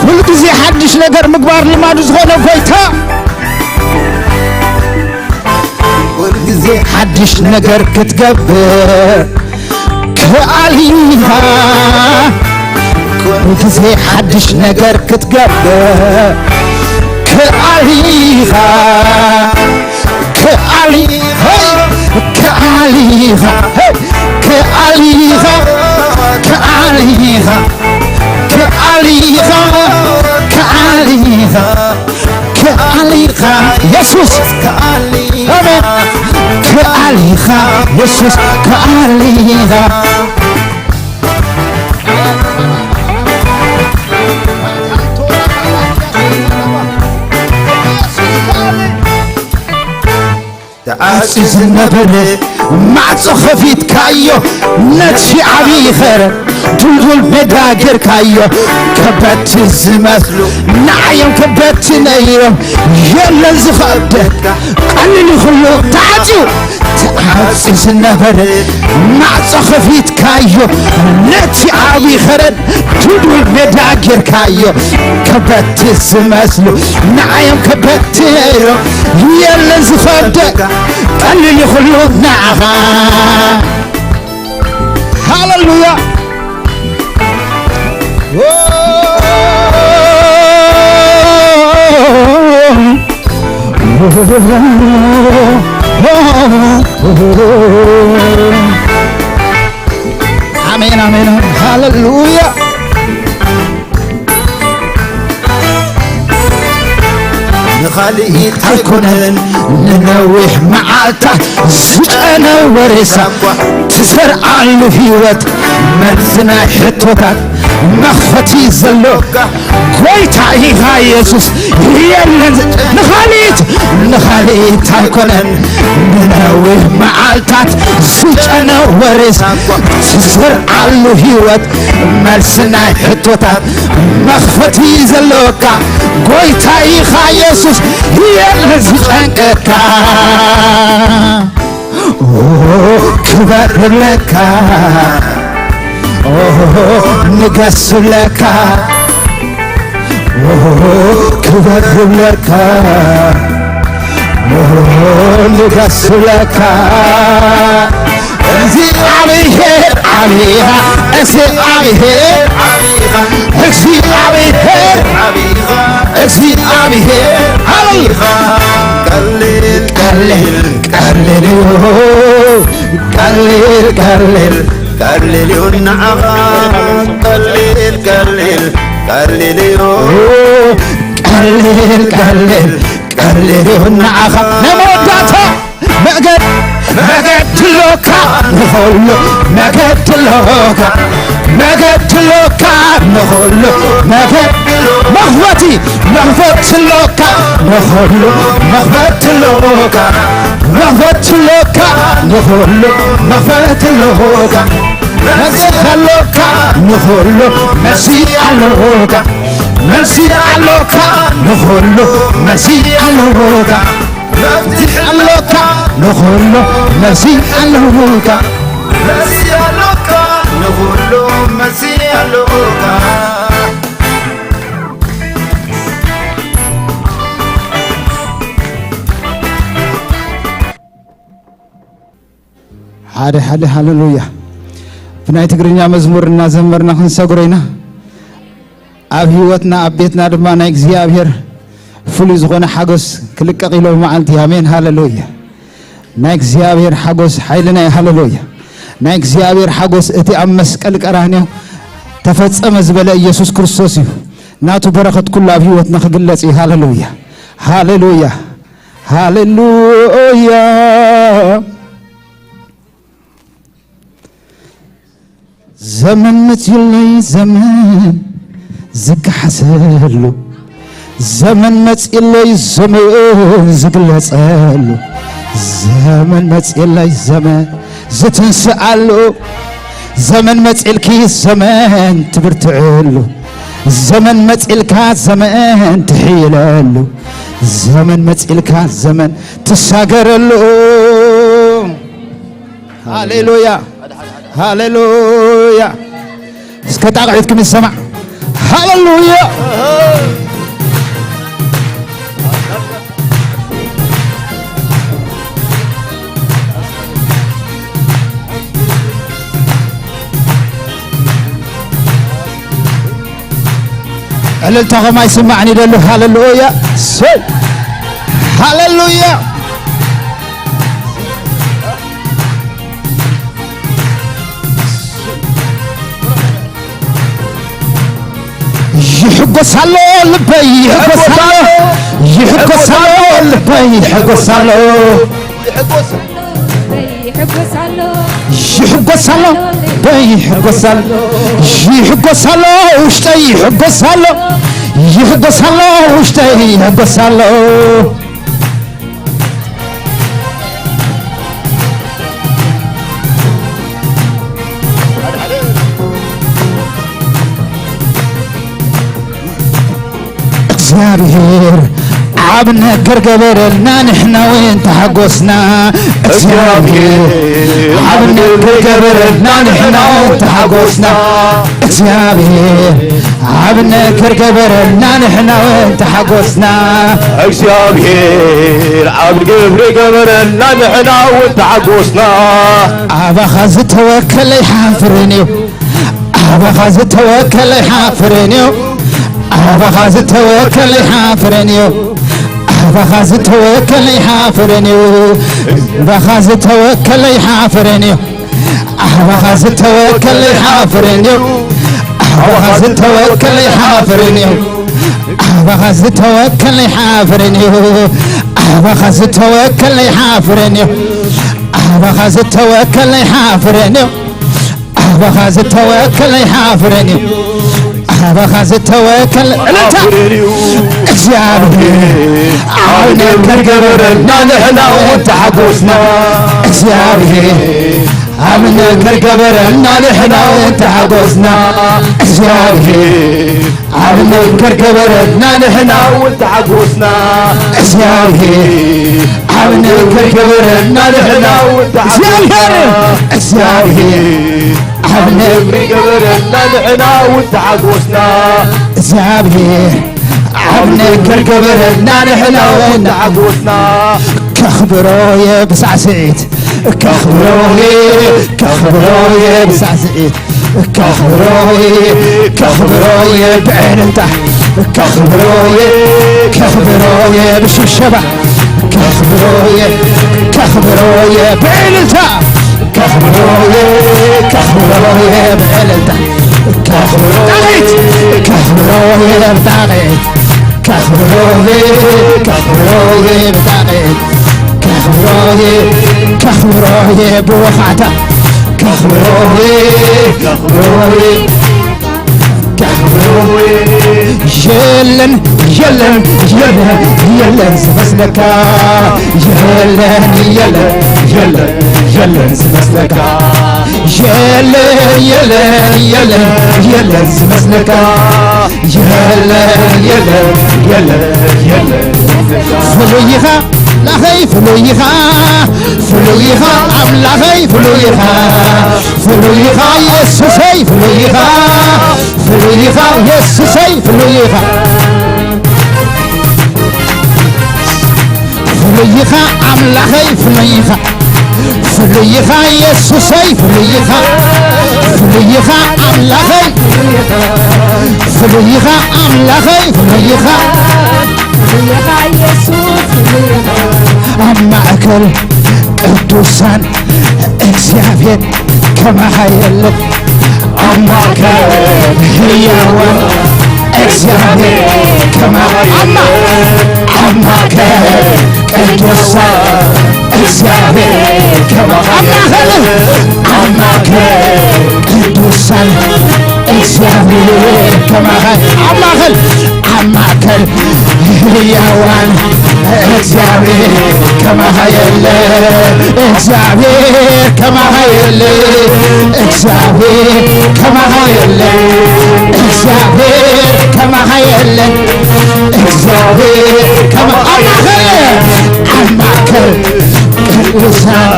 ኩሉ ግዜ ሓድሽ ነገር ምግባር ልማዱ ዝኾነ ጎይታ ኩሉ ግዜ ሓድሽ ነገር ክትገብር ክኣሊኻ ኩሉ ግዜ ሓድሽ ነገር ክትገብር ክኣሊኻ ክኣሊኻ ክኣሊኻ ክኣሊኻ ክኣሊኻ ክኣሊኻ ክኣሊኻ የሱስ ኣሜን። ከኣሊኻ የሱስ ከኣሊኻ ተዓጽዩ ዝነበረ ማዕጾ ከፊትካዮ፣ ነቲ ዓብዪ ኸረን ድልዱል ሜዳ ጌርካዮ። ከበድቲ ዝመስሉ ንዓዮም ከበድቲ ነይሮም፣ የለን ዝኸብደካ ቀሊል እዩ ኩሉ። ተዓጽዩ ተዓጽዩ ዝነበረ ማዕጾ ከፊትካዮ፣ ነቲ ዓብዪ ኸረን ድልዱል ሜዳ ጌርካዮ። ከበድቲ ዝመስሉ ንዓዮም ከበድቲ እዮም። የለን ዝኸብደካ ቀሊል እዩ ኩሉ ንዓኻ። ሃሌሉያ። ኣሜን፣ ኣሜን፣ ኣሜን። ሃሌሉያ። ንኻልኢት ኣይኮነን ንነዊሕ መዓልታት ዝጨነወ ሬሳ፣ ትዘርኣሉ ህይወት መልሲ ናይ ሕቶታት መኽፈቲ ዘሎካ ጎይታ ኢኻ የሱስ። የለን ንኻልኢት ንኻልኢት ኣይኮነን ንነዊሕ መዓልታት ዝጨነወ ሬሳ፣ ትዘርኣሉ ህይወት መልሲ ናይ ሕቶታት መኽፈቲ ዘሎካ ጎይታ ኢኻ የሱስ። የለን ዝጨንቀካ ክበር ብለካ ንገስ ብለካ ክበር ብለካ ንገስ ብለካ። እግዚኣብሔር ዓቢኻ፣ እግዚኣብሔር ዓቢኻ፣ እግዚኣብሔር ዓቢኻ፣ እግዚኣብሔር ዓቢኻ። ቀሊል፣ ቀሊል፣ ቀሊል እዩ፣ ቀሊል፣ ቀሊል፣ ቀሊል እዩ ንዓኻ። ቀሊል፣ ቀሊል፣ ቀሊል እዩ፣ ቀሊል፣ ቀሊል፣ ቀሊል እዩ ንዓኻ። ናይ መወዳእታ መገድ መገድ ትሎካ ንኸሎ መገድ ትሎካ መገድ ትሎካ ንኸሎ መገድ መኽፈቲ መኽፈት ትሎካ ንኸሎ መኽፈት ትሎካ መኽፈት ትሎካ ንኸሎ መኽፈት ትሎካ መልሲ ኣሎካ ንኸሎ መልሲ ኣሎካ መልሲ ኣሎካ ንኸሎ መልሲ ኣሎካ መፍትሒ ኣሎካ ንኹሉ መልሲ ኣሎካ መልሲ ኣሎካ ንኹሉ መልሲ ኣሎካ። ሓደ ሓደ ሃሌሉያ። ብናይ ትግርኛ መዝሙር እናዘመርና ክንሰግሮ ኢና። ኣብ ህይወትና ኣብ ቤትና ድማ ናይ እግዚኣብሔር ፍሉይ ዝኾነ ሓጎስ ክልቀቕ ኢሎ መዓልቲ። ኣሜን ሃሌሉያ። ናይ እግዚኣብሔር ሓጎስ ሓይልና እዩ። ሃሌሉያ። ናይ እግዚኣብሔር ሓጎስ እቲ ኣብ መስቀል ቀራንዮ ተፈጸመ ዝበለ ኢየሱስ ክርስቶስ እዩ። ናቱ በረኸት ኩሉ ኣብ ህይወትና ክግለጽ እዩ። ሃሌሉያ። ሃሌሉያ። ሃሌሉያ። ዘመን መጺኡለይ ዘመን ዝከሓሰሉ ዘመን መጺኡለይ ዘመን ዝግለጸሉ ዘመን መጺኡለይ ዘመን ዝትንስኣሉ ዘመን መጺልኪ ዘመን ትብርትዕሉ ዘመን መጺልካ ዘመን ትሕይለሉ ዘመን መጺልካ ዘመን ትሳገረሉ። ሃሌሉያ ሃሌሉያ። እስከ ጣቕዒትኩም ይሰማዕ። ሃሌሉያ። ዕልልታኹም ኣይስማዕን ይደሉ። ሃሌሉያ። ሰይ። ሃሌሉያ። ይሕጎስ ኣሎ ልበይ ይሕጎስ ኣሎ፣ ይሕጎስ ኣሎ ልበይ ይሕጎስ ኣሎ፣ ይሕጎስ ኣሎ። ይሕጎስ ኣሎ ልበይ ይሕጎስ ኣሎ፣ ይሕጎስ ኣሎ ውሽጠይ ይሕጎስ ኣሎ፣ ይሕጎስ ኣሎ ውሽጠይ ይሕጎስ ኣሎ። እግዚኣብሔር ዓብ ነገር ገበረልና ንሕና እውን ተሓጎስና። እግዚኣብሔር ዓብ ነገር ገበረልና ንሕና እውን ተሓጎስና። እግዚኣብሔር ዓብ ነገር ገበረልና ንሕና እውን ተሓጎስና። እግዚኣብሔር ዓብ ግብሪ ገበረልና ንሕና እውን ተሓጎስና። ኣባኻ ዝተወከለ ይሓፍርን እዩ። ኣባኻ ዝተወከለ ይሓፍርን እዩ። ኣባኻ ዝተወከለ ይሓፍርን እዩ። ኣባኻ ዝተወከለ ይሓፍርን እዩ። ኣባኻ ዝተወከለ ይሓፍርን እዩ። ኣባኻ ዝተወከለ ይሓፍርን እዩ። ኣባኻ ዝተወከለ ይሓፍርን እዩ። ኣባኻ ዝተወከለ ይሓፍርን እዩ። ኣባኻ ዝተወከለ ይሓፍርን እዩ። ኣባኻ ዝተወከለ ይሓፍርን እዩ። ኣባኻ ዝተወከለ ይሓፍርን እዩ። ኣባኻ ዝተወከለ እልልታ። እግዚኣብሔር ኣብ ነገር ገበረልና ንሕና እውን ተሓጎስና። እግዚኣብሔር ኣብ ነገር ገበረልና ንሕና እውን ተሓጎስና። እግዚኣብሔር ኣብ ነገር ገበረልና ንሕና እውን ተሓጎስና። እግዚኣብሔር ኣብ ነገር ገበረልና ንሕና እውን ተሓጎስና። እግዚኣብሔር፣ እግዚኣብሔር ኣብ ነገር ገበረልና ንሕና እውን ተሓጎስና። እግዚኣብሔር ኣብ ነገር ገበረልና ንሕና እውን ተሓጎስና። ከኽብሮ እየ ብሳዕስዒት፣ ከኽብሮ እየ፣ ከኽብሮ እየ ብሳዕስዒት፣ ከኽብሮ እየ፣ ከኽብሮ እየ ብዕልልታ፣ ከኽብሮ እየ፣ ከኽብሮ እየ ብሽብሸባ፣ ከኽብሮ እየ፣ ከኽብሮ እየ ብዕልልታ፣ ከኽብሮ እየ፣ ከኽብሮ እየ ብዕልልታ፣ ከኽብሮ ጣቕዒት፣ ከኽብሮ እየ ብጣቕዒት፣ ከኽብሮ እየ፣ ከኽብሮ እየ ብጣቕዒት፣ ከኽብሮ እየ፣ ከኽብሮ እየ ብወኻዕታ፣ ከኽብሮ እየ፣ ከኽብሮ እየ። የለን፣ የለን፣ የለን፣ የለን ዝመስለካ። የለን፣ የለን፣ የለን፣ የለን ዝመስለካ። የለን፣ የለን፣ የለን፣ የለን ዝመስለካ። የለን፣ የለን፣ የለን፣ የለን ዝመስለካ። ፍሉይ ኢኻ ኣምላኸይ፣ ፍሉይ ኢኻ፣ ፍሉይ ኢኻ ኣምላኸይ፣ ፍሉይ ኢኻ። ፍሉይ ኢኻ የሱሰይ ፍሉይ ኢኻ፣ ፍሉይ ኢኻ የሱሰይ ፍሉይ ኢኻ። ፍሉይ ኢኻ ኣምላኸይ ፍሉይ ኢኻ፣ ፍሉይ ኢኻ የሱሰይ ፍሉይ ኢኻ፣ ፍሉይ ኢኻ ኣምላኸይ፣ ፍሉይ ኢኻ ኣምላኸይ ፍሉይ ኢኻ። ኣብ ማእከል ቅዱሳን እግዚኣብሔር ከማኻ የለን። ኣብ ማእከል ህያዋን እግዚኣብሔር ከማኻ የለን። ኣብ ማእከል ቅዱሳን እግዚኣብሔር ከማኻ ኣብ ማእከል፣ ኣብ ማእከል ቅዱሳን እግዚኣብሔር ከማኻ ኣብ ማእከል፣ ኣብ ማእከል ህያዋን እግዚኣብሔር ከማኻ የለ፣ እግዚኣብሔር ከማኻ የለ፣ እግዚኣብሔር ከማኻ የለ፣ እግዚኣብሔር ከማኻ የለ፣ እግዚኣብሔር ከማ-፣ ኣብ ማእከል፣ ኣብ ማእከል ቅዱሳን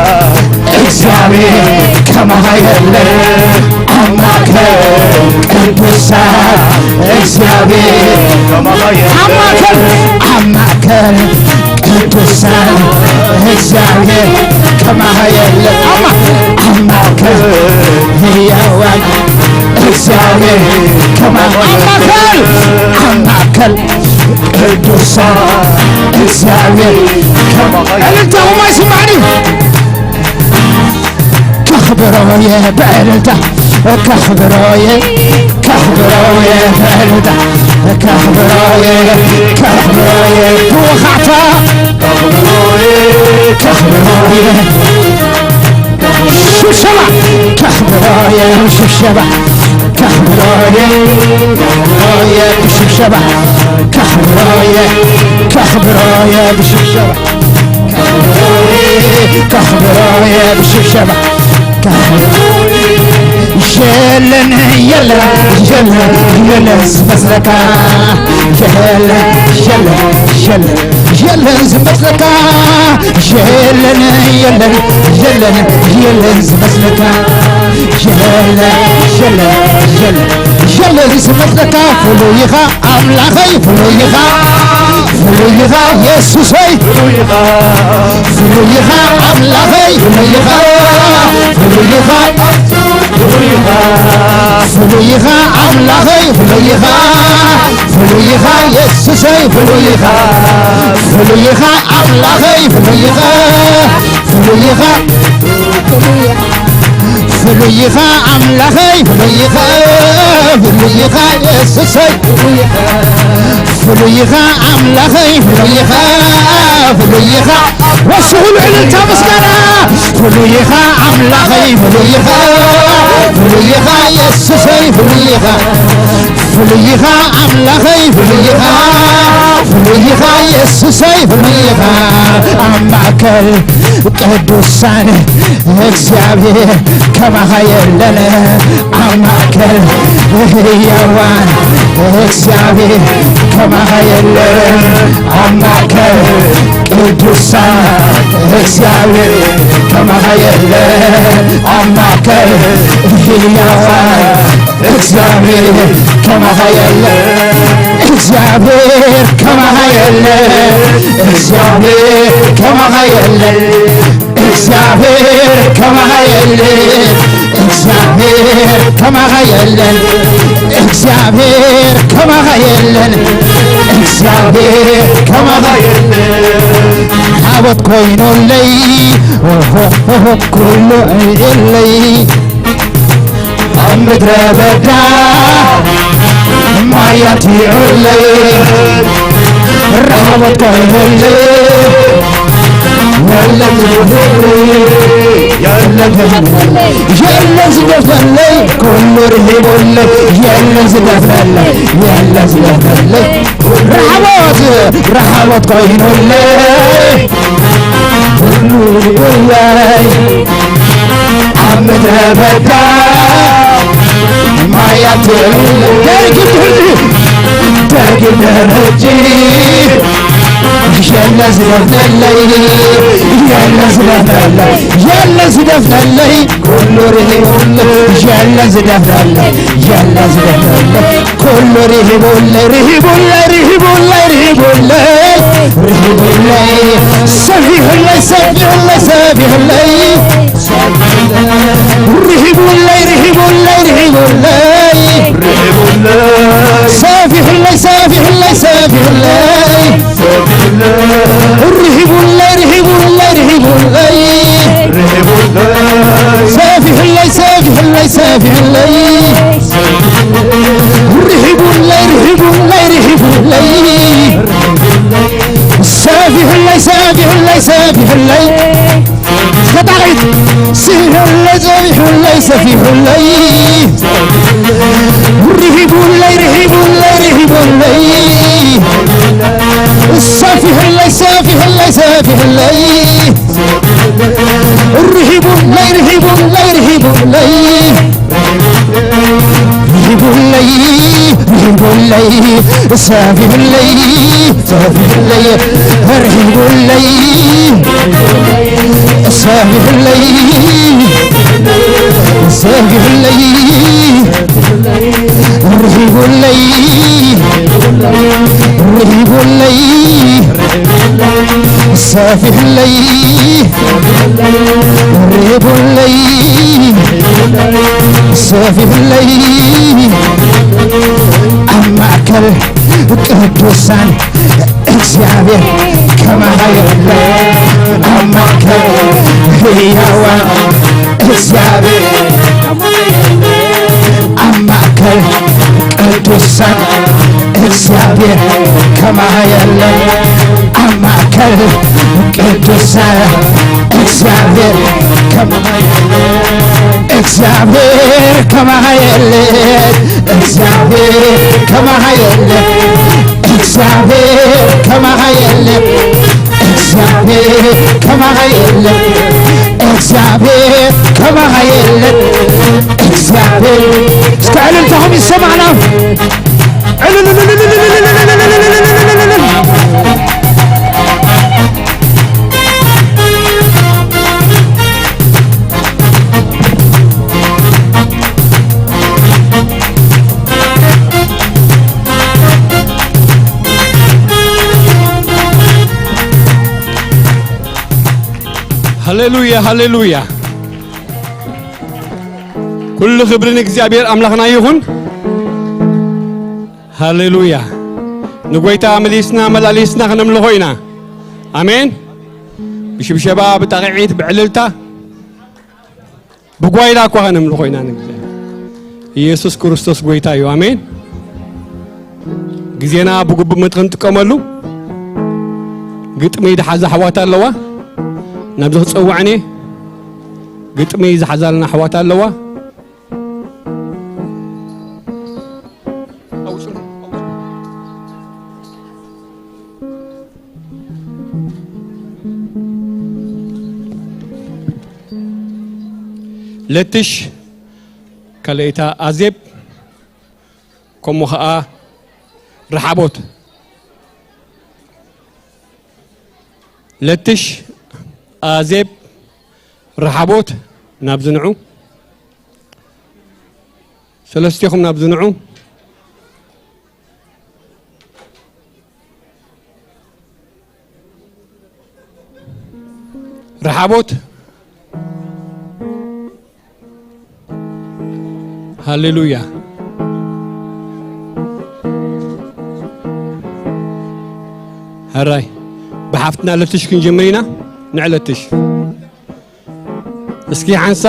እግዚኣብሔር ከማኻ የለ። ኣብ ማእከል ቅዱሳን እግዚኣብሔር ከማኻ የለ። ኣብ ማእከል፣ ኣብ ማእከል ቅዱሳን እግዚኣብሔር ከማኻ የለ። ኣብ ማ-፣ ኣብ ማእከል ህያዋን እግዚኣብሔር ከማኻ ኣብ ማእከል፣ ኣብ ማእከል ቅዱሳን እግዚኣብሔር ከማኻ የለ። እልልታኹም ኣይስማዕን እዩ። ከኽብሮ እየ ብዕልልታ፣ ከኽብሮ እየ፣ ከኽብሮ እየ ብዕልልታ፣ ከኽብሮየ፣ ከኽብሮየ፣ ብወኻዕታ ከኽብሮየ፣ ከኽብሮየ፣ ሽብሸባ ከኽብሮየ፣ ሽብሸባ ከኽብሮየ፣ ከኽብሮየ፣ ሽብሸባ ከኽብሮየ፣ ከኽብሮየ፣ ብሽብሸባ ከኽብሮየ፣ ብሽብሸባ የለን፣ የለን፣ የለን ዝመስለካ። የለን፣ የለን፣ የለን፣ የለን ዝመስለካ። የለን፣ የለን፣ የለን፣ የለን ዝመስለካ። የለን፣ የለን፣ የለን፣ የለን ዝመስለካ። ፍሉይ ኢኻ ኣምላኸይ፣ ፍሉይ ኢኻ፣ ፍሉይ ኢኻ የሱሰይ፣ ፍሉይ ኢኻ ኣምላኸይ፣ ፍሉይ ኢኻ፣ ፍሉይ ኢኻ፣ ፍሉይ ኢኻ ኣምላኸይ፣ ፍሉይ ኢኻ፣ ፍሉይ ኢኻ የሱሰይ፣ ፍሉይ ኢኻ፣ ፍሉይ ኢኻ ኣምላኸይ፣ ፍሉይ ኢኻ፣ ፍሉይ ኢኻ፣ ፍሉይ ኢኻ ኣምላኸይ፣ ፍሉይ ኢኻ፣ ፍሉይ ኢኻ የሱሰይ፣ ፍሉይ ኢኻ ኣምላኸይ፣ ፍሉይ ኢኻ፣ ፍሉይ ኢኻ። ወስኹ ልዕልልታ ምስጋና። ፍሉይ ኢኻ ኣምላኸይ፣ ፍሉይ ኢኻ፣ ፍሉይ ኢኻ የሱሰይ፣ ፍሉይ ኢኻ፣ ፍሉይ ኢኻ ኣምላኸይ፣ ፍሉይ ኢኻ፣ ፍሉይ ኢኻ የሱሰይ፣ ፍሉይ ኢኻ። ኣብ ማእከል ቅዱሳን እግዚኣብሔር ከማኻ የለን፣ ኣብ ማእከል ህያዋን እግዚኣብሔር ከማኻ የለን፣ ኣብ ማእከል ቅዱሳን እግዚኣብሔር ከማኻ የለን፣ ኣብ ማእከል ህያዋን እግዚኣብሔር ከማኻ የለን፣ እግዚኣብሔር ከማኻ የለን፣ እግዚኣብሔር ከማኻ የለን፣ እግዚኣብሔር ከማኻ የለን፣ እግዚኣብሔር ከማኻ የለን፣ እግዚኣብሔር ከማኻ የለን፣ እግዚኣብሔር ከማኻ የለን። ዓወት ኮይኑለይ ኩሉ የለይ ኣብ ምድረ በዳ ማይ ኣምጺኡለይ ራህወት ኮይኑለይ የለን ዝደፍነለይ የለን ዝደፍነለይ የለን ዝደፍነለይ ኩሉ ርሂቡለይ የለን ዝደፍነለይ የለን ዝደፍነለይ ራህወት ራህወት ኮይኑለይ ኩሉ ርሂቡለይ ኣብ ምድረ በዳ ማይ ኣምጺኡለይ ደርጊ ትህሉ ደርጊ ደረጂ የለ ዝደፍነለይ የለ ዝደፍነለይ የለ ዝደፍነለይ ኩሉ ርሂቡለይ የለ ዝደፍነለይ የለ ዝደፍነለይ ኩሉ ርሂቡለይ ርሂቡለይ ርሂቡለይ ርሂቡለይ ርሂቡለይ ሰፊሑለይ ሰፊሑለይ ሰፊሑለይ ርሂቡለይ ርሂቡለይ ርሂቡለይ ሰፊሑለይ ሰፊሑለይ ሰፊሑለይ ርሂቡለይ ርሂቡለይ ርሂቡለይ ሰፊሑለይ ሰፊሑለይ ሰፊሑለይ ርሂቡለይ ርሂቡለይ ርሂቡለይ ሰፊሑለይ ሰፊሑለይ ሰፊሑለይ ሰጣቒት ስሕለይ ጸቢሑለይ ሰፊሑለይ ርሂቡለይ ርሂቡለይ ርሂቡለይ ሰፊሑለይ ሰፊሑለይ ሰፊሑለይ ርሂቡለይ ርሂቡለይ ርሂቡለይ ርሂቡለይ ርሂቡለይ ሰፊሑለይ ሰፊሑለይ ርሂቡለይ ሰፊሑለይ ሰፊሑለይ ርሂቡለይ ርሂቡለይ ሰፊሑለይ ርሂቡለይ ሰፊሑለይ ኣብ ማእከል ቅዱሳን እግዚኣብሔር ከማኻ የለ ኣብ ማእከል ህያዋን እግዚኣብሔር ኣብ ማእከል ቅዱሳን እግዚአብሔር ከማህ የለ። አማከል ቅዱስ እግዚአብሔር ከማህ የለ። እግዚአብሔር ከማህ የለ። እግዚአብሔር ከማህ የለ። እግዚአብሔር ከማህ የለ። እግዚአብሔር ከማህ የለ። እግዚአብሔር ከማህ የለ። እግዚአብሔር እስከ እልልታኹም ይሰማዕና። ሃሌሉያ፣ ሃሌሉያ። ኩሉ ክብሪ ንእግዚኣብሔር ኣምላኽና ይኹን። ሃሌሉያ። ንጎይታ መሊስና መላሊስና ከነምልኾ ኢና። ኣሜን። ብሽብሸባ፣ ብጣቕዒት፣ ብዕልልታ፣ ብጓይላ እኳ ከነምልኾ ኢና ንእግዚኣብሔር። ኢየሱስ ክርስቶስ ጎይታ እዩ። ኣሜን። ግዜና ብግቡእ መጠን ክንጥቀመሉ። ግጥሚ ዝሓዛ ኣሕዋት ኣለዋ። ናብዚ ክጸውዐን እየ። ግጥሚ ዝሓዛልና ኣሕዋት ኣለዋ። ለትሽ፣ ካልኣይታ ኣዜብ፣ ከምኡ ኸኣ ረሓቦት። ለትሽ፣ ኣዜብ፣ ረሓቦት፣ ናብዚ ንዑ። ሰለስቴኹም ናብዚ ንዑ። ረሓቦት። ሃሌሉያ። ሕራይ ብሓፍትና ለትሽ ክንጀምር ኢና። ንዕ ለትሽ። እስኪ ሓንሳ፣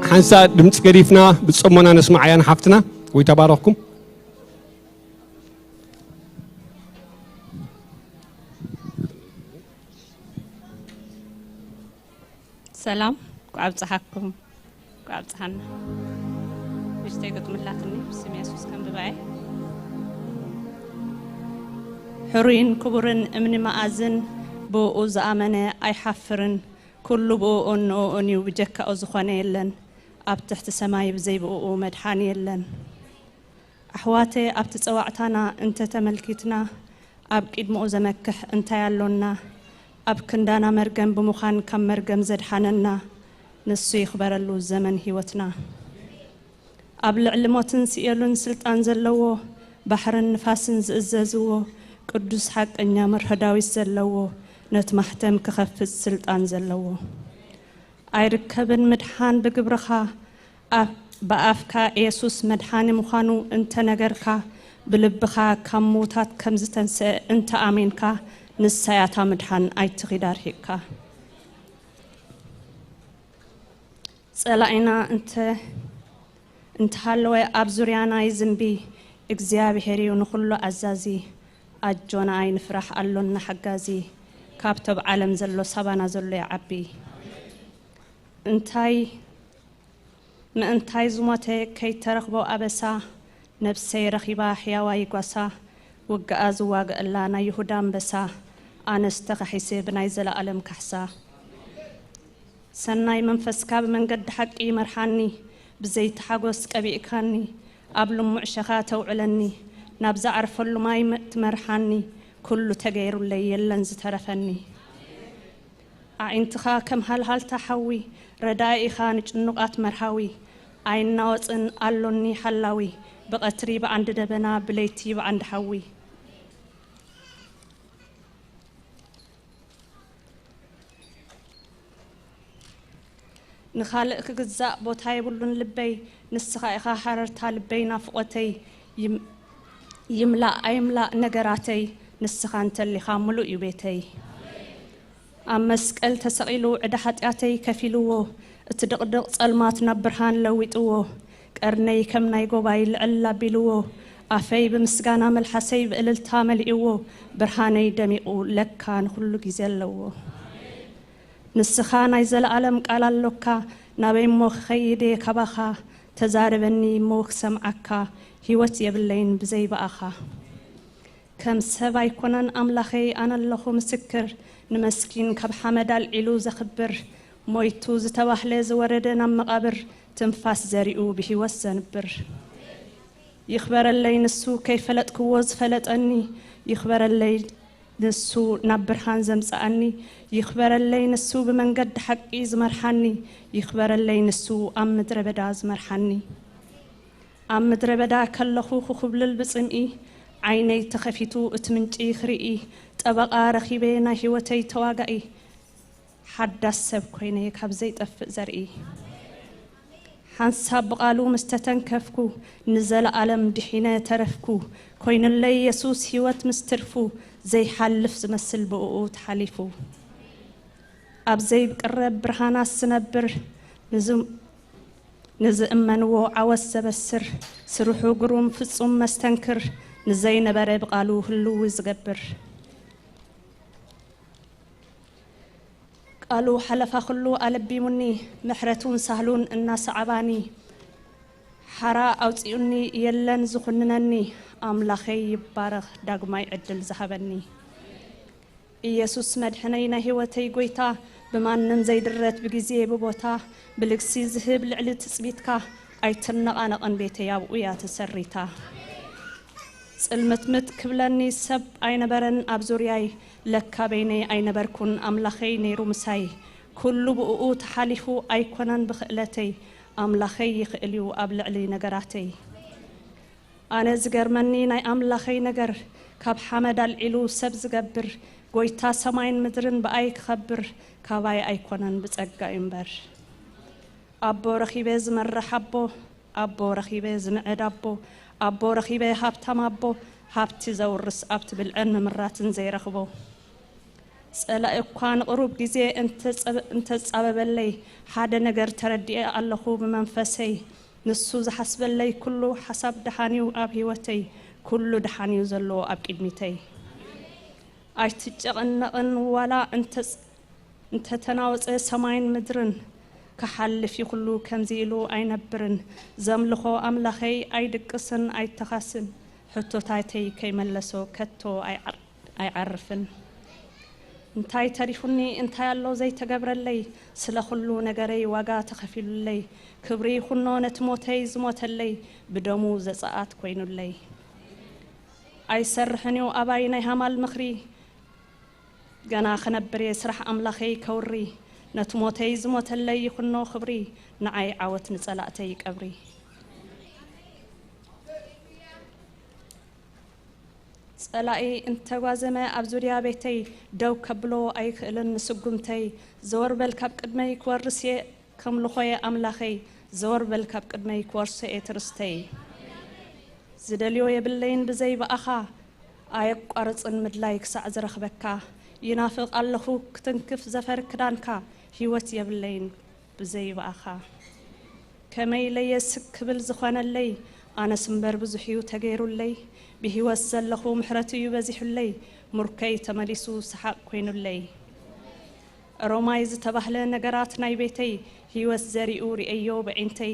ሓንሳ ድምፂ ገዲፍና ብፅሞና ነስማዓያ ንሓፍትና። ወይ ተባረኽኩም። ሰላም፣ እንኳዕ ኣብፀሓኩም፣ እንኳዕ ኣብፀሓና። ንእሽተይ ግጥሚ ኣላትኒ፣ ብስም የሱስ ከንብባ እየ። ሕሩይን ክቡርን እምኒ መኣዝን፣ ብእኡ ዝኣመነ ኣይሓፍርን። ኩሉ ብእኡን ንእኡን እዩ፣ ብጀካኡ ዝኾነ የለን። ኣብ ትሕቲ ሰማይ ብዘይ ብእኡ መድሓኒ የለን። ኣሕዋተይ ኣብቲ ጸዋዕታና እንተ ተመልኪትና ኣብ ቂድምኡ ዘመክሕ እንታይ ኣሎና? ኣብ ክንዳና መርገም ብምዃን ካብ መርገም ዘድሓነና ንሱ ይኽበረሉ ዘመን ህይወትና። ኣብ ልዕሊ ሞትን ስኤሉን ስልጣን ዘለዎ ባሕርን ንፋስን ዝእዘዝዎ ቅዱስ ሓቀኛ መርሆ ዳዊት ዘለዎ ነቲ ማሕተም ክኸፍት ስልጣን ዘለዎ። ኣይርከብን ምድሓን ብግብርኻ፣ ብኣፍካ የሱስ መድሓኒ ምዃኑ እንተ ነገርካ፣ ብልብኻ ካብ ምዉታት ከም ዝተንስአ እንተ ኣሚንካ፣ ንሳ እያ እታ ምድሓን ኣይትኺድ ኣርሒቕካ። ጸላኢና እንተ እንተሃለወ ኣብ ዙርያና ይዝንቢ፣ እግዚኣብሄር እዩ ንኹሉ ኣዛዚ። ኣጆና ኣይንፍራሕ ኣሎና ሓጋዚ፣ ካብቲ ኣብ ዓለም ዘሎ ሳባና ዘሎ ይዓቢ። እንታይ ምእንታይ ዝሞተ ከይተረኽቦ ኣበሳ፣ ነብሰይ ረኺባ ሕያዋይ ጓሳ፣ ውግኣ ዝዋግኣላ ናይ ይሁዳ ኣንበሳ፣ ኣነስ ተኻሒሰ ብናይ ዘለኣለም ካሕሳ። ሰናይ መንፈስካ ብመንገዲ ሓቂ ይመርሓኒ፣ ብዘይቲ ሓጎስ ቀቢእካኒ፣ ኣብ ልሙዕ ሸኻ ተውዕለኒ፣ ናብ ዝዓርፈሉ ማይ ትመርሓኒ፣ ኩሉ ተገይሩለይ የለን ዝተረፈኒ። ኣዒንትኻ ከም ሃልሃልታ ሓዊ፣ ረዳኢ ኢኻ ንጭኑቓት መርሃዊ፣ ኣይናወጽን ኣሎኒ ሓላዊ፣ ብቐትሪ ብዓንዲ ደበና፣ ብለይቲ ብዓንዲ ሓዊ። ንኻልእ ክግዛእ ቦታ የብሉን ልበይ፣ ንስኻ ኢኻ ሃረርታ ልበይ ናፍቖተይ፣ ይም- ይምላእ ኣይምላእ ነገራተይ፣ ንስኻ እንተሊኻ ምሉእ እዩ ቤተይ። ኣብ መስቀል ተሰቒሉ ዕዳ ሓጢኣተይ ከፊልዎ፣ እቲ ድቕድቕ ጸልማት ናብ ብርሃን ለዊጥዎ፣ ቀርነይ ከም ናይ ጎባይ ልዕል ኣቢልዎ፣ ኣፈይ ብምስጋና መልሓሰይ ብእልልታ መሊእዎ፣ ብርሃነይ ደሚቑ ለካ ንኹሉ ግዜ ኣለዎ። ንስኻ ናይ ዘለኣለም ቃል ኣሎካ፣ ናበይ እሞ ክኸይድ እየ ካባኻ? ተዛረበኒ እሞ ክሰምዓካ፣ ህይወት የብለይን ብዘይ ብኣኻ። ከም ሰብ ኣይኮነን ኣምላኸይ ኣነ ኣለኹ ምስክር፣ ንመስኪን ካብ ሓመድ ኣልዒሉ ዘኽብር፣ ሞይቱ ዝተባህለ ዝወረደ ናብ መቓብር፣ ትንፋስ ዘሪኡ ብህይወት ዘንብር። ይኽበረለይ ንሱ ከይፈለጥክዎ ዝፈለጠኒ፣ ይኽበረለይ ንሱ ናብ ብርሃን ዘምጽኣኒ፣ ይኽበረለይ ንሱ ብመንገዲ ሓቂ ዝመርሓኒ፣ ይኽበረለይ ንሱ ኣብ ምድረ በዳ ዝመርሓኒ። ኣብ ምድረ በዳ ከለኹ ክኹብልል ብጽምኢ፣ ዓይነይ ተኸፊቱ እቲ ምንጪ ክርኢ፣ ጠበቓ ረኺበ ናይ ህይወተይ ተዋጋኢ፣ ሓዳስ ሰብ ኮይነ ካብ ዘይጠፍእ ዘርኢ። ሓንሳብ ብቓሉ ምስ ተተንከፍኩ፣ ንዘለኣለም ድሒነ ተረፍኩ። ኮይኑለይ የሱስ ህይወት ምስ ትርፉ፣ ዘይሓልፍ ዝመስል ብእኡ ተሓሊፉ። ኣብ ዘይቅረብ ብርሃናት ዝነብር፣ ንዝ-፣ ንዝእመንዎ ዓወት ዘበስር፣ ስርሑ ግሩም ፍጹም መስተንክር፣ ንዘይነበረ ብቓሉ ህልው ዝገብር። ቃሉ ሓለፋ ኩሉ ኣለቢሙኒ፣ ምሕረቱን ሳህሉን እናሰዓባኒ፣ ሓራ ኣውጺኡኒ የለን ዝኹንነኒ፣ ኣምላኸይ ይባረኽ ዳግማይ ዕድል ዝሃበኒ። ኢየሱስ መድሕነይ ናይ ህይወተይ ጎይታ፣ ብማንም ዘይድረት ብግዜ ብቦታ፣ ብልግሲ ዝህብ ልዕሊ ትጽቢትካ፣ ኣይትነቓነቕን ቤተይ ኣብኡ እያ ተሰሪታ። ጽልምትምት ክብለኒ ሰብ ኣይነበረን ኣብ ዙርያይ፣ ለካ በይነይ ኣይነበርኩን ኣምላኸይ ነይሩ ምሳይ። ኩሉ ብእኡ ተሓሊፉ ኣይኮነን ብኽእለተይ፣ ኣምላኸይ ይኽእል እዩ ኣብ ልዕሊ ነገራተይ። ኣነ ዝገርመኒ ናይ ኣምላኸይ ነገር፣ ካብ ሓመድ ኣልዒሉ ሰብ ዝገብር፣ ጎይታ ሰማይን ምድርን ብኣይ ክኸብር፣ ካባይ ኣይኮነን ብጸጋ እዩ እምበር። ኣቦ ረኺበ ዝመርሕ ኣቦ፣ ኣቦ ረኺበ ዝምዕድ ኣቦ፣ ኣቦ ረኺበ ሃብታም ኣቦ፣ ሃብቲ ዘውርስ ኣብቲ ብልዕን ምምራትን ዘይረኽቦ። ጸላኢ እኳ ንቕሩብ ግዜ እንተጸበ-፣ እንተጻበበለይ፣ ሓደ ነገር ተረዲኤ ኣለኹ ብመንፈሰይ። ንሱ ዝሓስበለይ ኩሉ ሓሳብ ደሓን እዩ ኣብ ህይወተይ፣ ኩሉ ደሓን እዩ ዘሎ ኣብ ቅድሚተይ። ኣይትጨቐነቕን ዋላ እንተ-፣ እንተተናወጸ ሰማይን ምድርን፣ ክሓልፍ እዩ ኩሉ ከምዚ ኢሉ ኣይነብርን። ዘምልኾ ኣምላኸይ ኣይድቅስን ኣይተኻስን፣ ሕቶታተይ ከይመለሶ ከቶ ኣይዓር-፣ ኣይዓርፍን። እንታይ ተሪፉኒ እንታይ ኣሎ ዘይተገብረለይ፣ ስለ ኩሉ ነገረይ ዋጋ ተኸፊሉለይ። ክብሪ ይኹኖ ነቲ ሞተይ ዝሞተለይ፣ ብደሙ ዘጸኣት ኮይኑለይ። ኣይሰርሕን እዩ ኣባይ ናይ ሃማል ምኽሪ፣ ገና ክነብር እየ ስራሕ ኣምላኸይ ከውሪ። ነቲ ሞተይ ዝሞተለይ ይኹኖ ክብሪ፣ ንዓይ ዓወት ንጸላእተይ ቀብሪ። ጸላኢ እንተጓዘመ ኣብ ዙርያ ቤተይ፣ ደው ከብሎ ኣይክእልን ንስጉምተይ። ዘወር በል ካብ ቅድመይ ክወርስ እየ ከምልኾየ ኣምላኸይ፣ ዘወር በል ካብ ቅድመይ ክወርሶ እየ ትርስተይ። ዝደልዮ የብለይን ብዘይ ብኣኻ፣ ኣየቋርጽን ምድላይ ክሳዕ ዝረኽበካ። ይናፍቕ ኣለኹ ክትንክፍ ዘፈር ክዳንካ፣ ህይወት የብለይን ብዘይ ብኣኻ። ከመይ ኢለየ ስክ ክብል ዝኾነለይ፣ ኣነስ እምበር ብዙሕ እዩ ተገይሩለይ። ብህይወት ዘለኹ ምሕረት እዩ በዚሑለይ፣ ሙርከይ ተመሊሱ ሰሓቕ ኮይኑለይ። ሮማይ ዝተባህለ ነገራት ናይ ቤተይ፣ ህይወት ዘሪኡ ርእየዮ ብዒንተይ።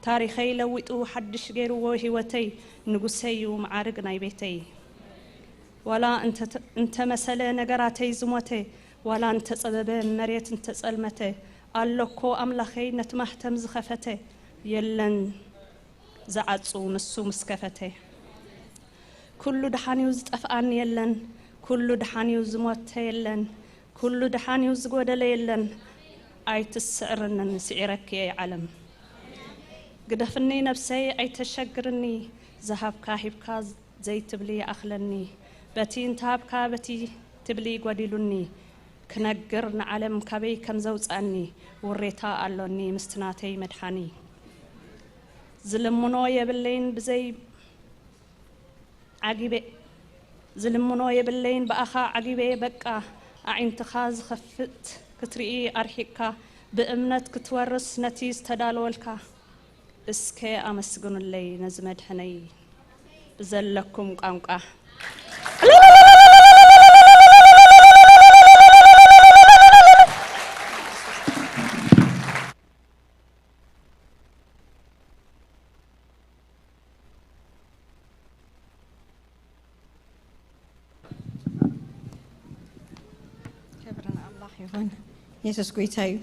ታሪኸይ ለዊጡ ሓድሽ ገይርዎ ህይወተይ፣ ንጉሰይ እዩ መዓርግ ናይ ቤተይ። ዋላ እንተ-፣ እንተመሰለ ነገራተይ ዝሞተ፣ ዋላ እንተጸበበ መሬት እንተጸልመተ፣ ኣሎ እኮ ኣምላኸይ ነቲ ማህተም ዝኸፈተ፣ የለን ዝዓጹ ንሱ ምስ ከፈተ። ኩሉ ደሓን እዩ ዝጠፍኣኒ የለን፣ ኩሉ ደሓን እዩ ዝሞተ የለን፣ ኩሉ ደሓን እዩ ዝጎደለ የለን። ኣይትስዕርንን ስዒረኪ እየ ዓለም። ግደፍኒ ነብሰይ ኣይተሸግርኒ፣ ዝሃብካ ሂብካ ዘይትብሊ ይኣኽለኒ። በቲ እንተሃብካ በቲ ትብሊ ጎዲሉኒ፣ ክነግር ንዓለም ካበይ ከም ዘውጽኣኒ፣ ውሬታ ኣሎኒ ምስቲ ናተይ መድሓኒ። ዝልምኖ የብለይን ብዘይ ዓጊበ፣ ዝልምኖ የብለይን ብኣኻ ዓጊበ በቃ፣ ኣዒንትኻ ዝኸፍት ክትርኢ ኣርሒቕካ፣ ብእምነት ክትወርስ ነቲ ዝተዳለወልካ። እስከ ኣመስግኑለይ ነዚ መድሕነይ ብዘለኩም ቋንቋ። ክብሪ ንኣምላኽ ይኹን። የሱስ ጎይታ እዩ።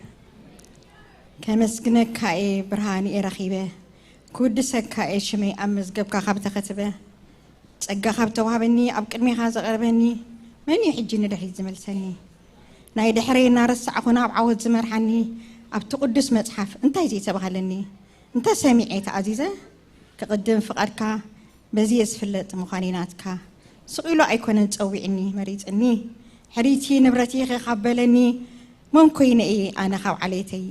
ከመስግነካ እየ ብርሃን እየ ረኺበ፣ ክውድሰካ እየ ሽመይ ኣብ መዝገብካ ካብ ተኸትበ። ጸጋ ካብ ተዋህበኒ ኣብ ቅድሜኻ ዘቐርበኒ፣ መን እዩ ሕጂ ንድሕሪት ዝመልሰኒ? ናይ ድሕረይ እናረሳዕኹ ናብ ዓወት ዝመርሓኒ፣ ኣብቲ ቅዱስ መጽሓፍ እንታይ ዘይተባህለኒ? እንተ ሰሚዐ ተኣዚዘ፣ ክቕድም ፍቓድካ፣ በዚ እየ ዝፍለጥ ምዃነይ ናትካ። ስቕ ኢሉ ኣይኮነን ጸዊዕኒ መሪጽኒ፣ ሕርይቲ ንብረተይ ኢኺ ካብ በለኒ፣ መን ኮይነ እየ ኣነ ካብ ዓሌተይ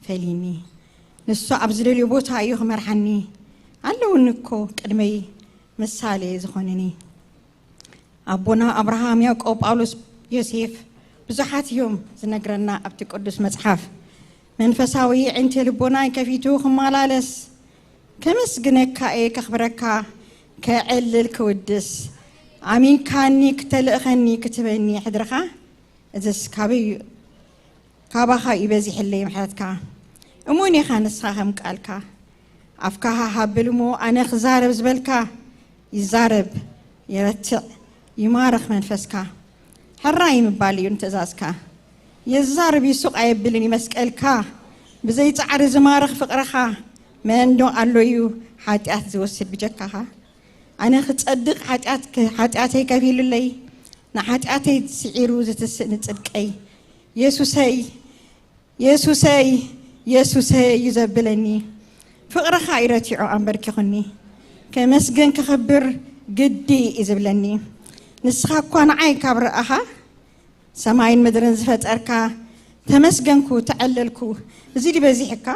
ፈሊኒ? ንሱ ኣብ ዝደልዮ ቦታ እዩ ክመርሓኒ፣ ኣለውኒ እኮ ቅድመይ ምሳሌ ዝኾንኒ። ኣቦና ኣብርሃም፣ ያዕቆብ፣ ጳውሎስ፣ ዮሴፍ ብዙሓት እዮም ዝነግረና ኣብቲ ቅዱስ መጽሓፍ። መንፈሳዊ ኣዒንቲ ልቦናይ ከፊቱ ክመላለስ፣ ከመስግነካ እየ ከኽብረካ፣ ከዕልል ክውድስ፣ ኣሚንካኒ ክተልእኸኒ ክትበኒ ሕድርኻ፣ እዝስ ካበይ እዩ? ካባኻ እዩ በዚሕለይ ምሕረትካ። እሙን ኢኻ ንስኻ ከም ቃልካ። ኣፍካ ሃሃብል እሞ ኣነ ክዛረብ ዝበልካ ይዛረብ፣ የረትዕ፣ ይማርኽ መንፈስካ። ሕራይ ምባል እዩ ንትእዛዝካ። የዛርብ እዩ ሱቕ ኣየብልን እዩ መስቀልካ። ብዘይ ጻዕሪ ዝማርኽ ፍቕርኻ። መን ዶ ኣሎ እዩ ሓጢኣት ዝወስድ ብጀካኻ? ኣነ ክጸድቕ ሓጢኣት ሓጢኣተይ ከፊሉለይ፣ ንሓጢኣተይ ስዒሩ ዝትስእ ንጽድቀይ። የሱሰይ የሱሰይ የሱሰይ እዩ ዘብለኒ። ፍቕርኻ እዩ ረቲዑ ኣንበርኪኹኒ። ከመስግን ክኽብር ግዲ እዩ ዝብለኒ። ንስኻ እኳ ንዓይ ካብ ረኣኻ፣ ሰማይን ምድርን ዝፈጠርካ፣ ተመስገንኩ፣ ተዐለልኩ። እዚ ድዩ በዚሕካ?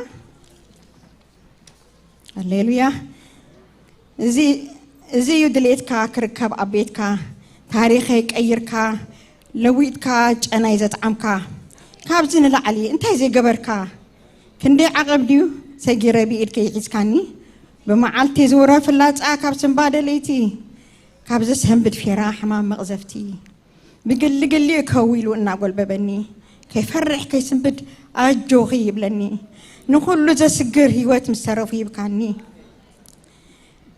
ሃሌሉያ። እዚ እዚ እዩ ድሌትካ ክርከብ ኣብ ቤትካ። ታሪኸይ ቀይርካ፣ ለዊጥካ፣ ጨናይ ዘጥዓምካ። ካብዚ ንላዕሊ እንታይ ዘይገበርካ? ክንደይ ዓቐብ ድዩ ሰጊረ ብኢድከይ ሒዝካኒ? ብመዓልቲ ዝውረ ፍላጻ ካብ ስንባደ ለይቲ፣ ካብ ዘሰንብድ ፌራ ሕማም መቕዘፍቲ። ብግሊ ግሊ ከዊሉ እናጎልበበኒ፣ ከይፈርሕ ከይስንብድ ኣጆኺ ይብለኒ። ንኹሉ ዘስግር ህይወት ምስ ተረፉ ይብካኒ።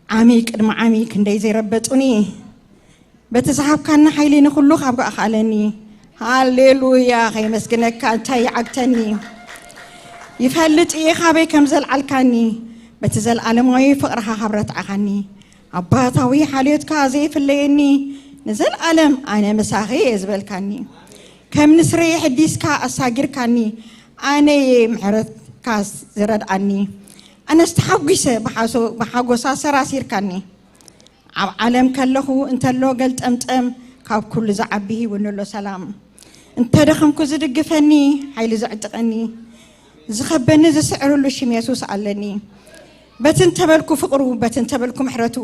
ዓሚ ቅድሚ ዓሚ ክንደይ ዘይረበጡኒ፣ በቲ ዝሃብካኒ ሓይሊ ንኹሉ ካብ ኣኽኣለኒ። ሃሌሉያ፣ ከየመስግነካ እንታይ ይዓግተኒ? ይፈልጥ እየ ካበይ ከም ዘልዓልካኒ፣ በቲ ዘልኣለማዊ ፍቕርኻ ካብ ረትዓኻኒ። ኣባታዊ ሓልዮትካ ዘይፍለየኒ፣ ንዘልኣለም ኣነ ምሳኺ እየ ዝበልካኒ። ከም ንስሪ የሕዲስካ ኣሳጊርካኒ፣ ኣነ እየ ምሕረትካ ዝረድኣኒ። ኣነስ ተሓጒሰ ብሓሶ-፣ ብሓጎሳ ሰራሲርካኒ። ኣብ ዓለም ከለኹ እንተሎ ገልጠምጠም፣ ካብ ኩሉ ዝዓቢ ሂቡኒ ኣሎ ሰላም። እንተ ደኸምኩ ዝድግፈኒ፣ ሓይሊ ዘዕጥቐኒ፣ ዝኸበኒ ዝስዕርሉ ሽም የሱስ ኣለኒ። በቲ እንተበልኩ ፍቕሩ፣ በቲ እንተበልኩ ምሕረቱ፣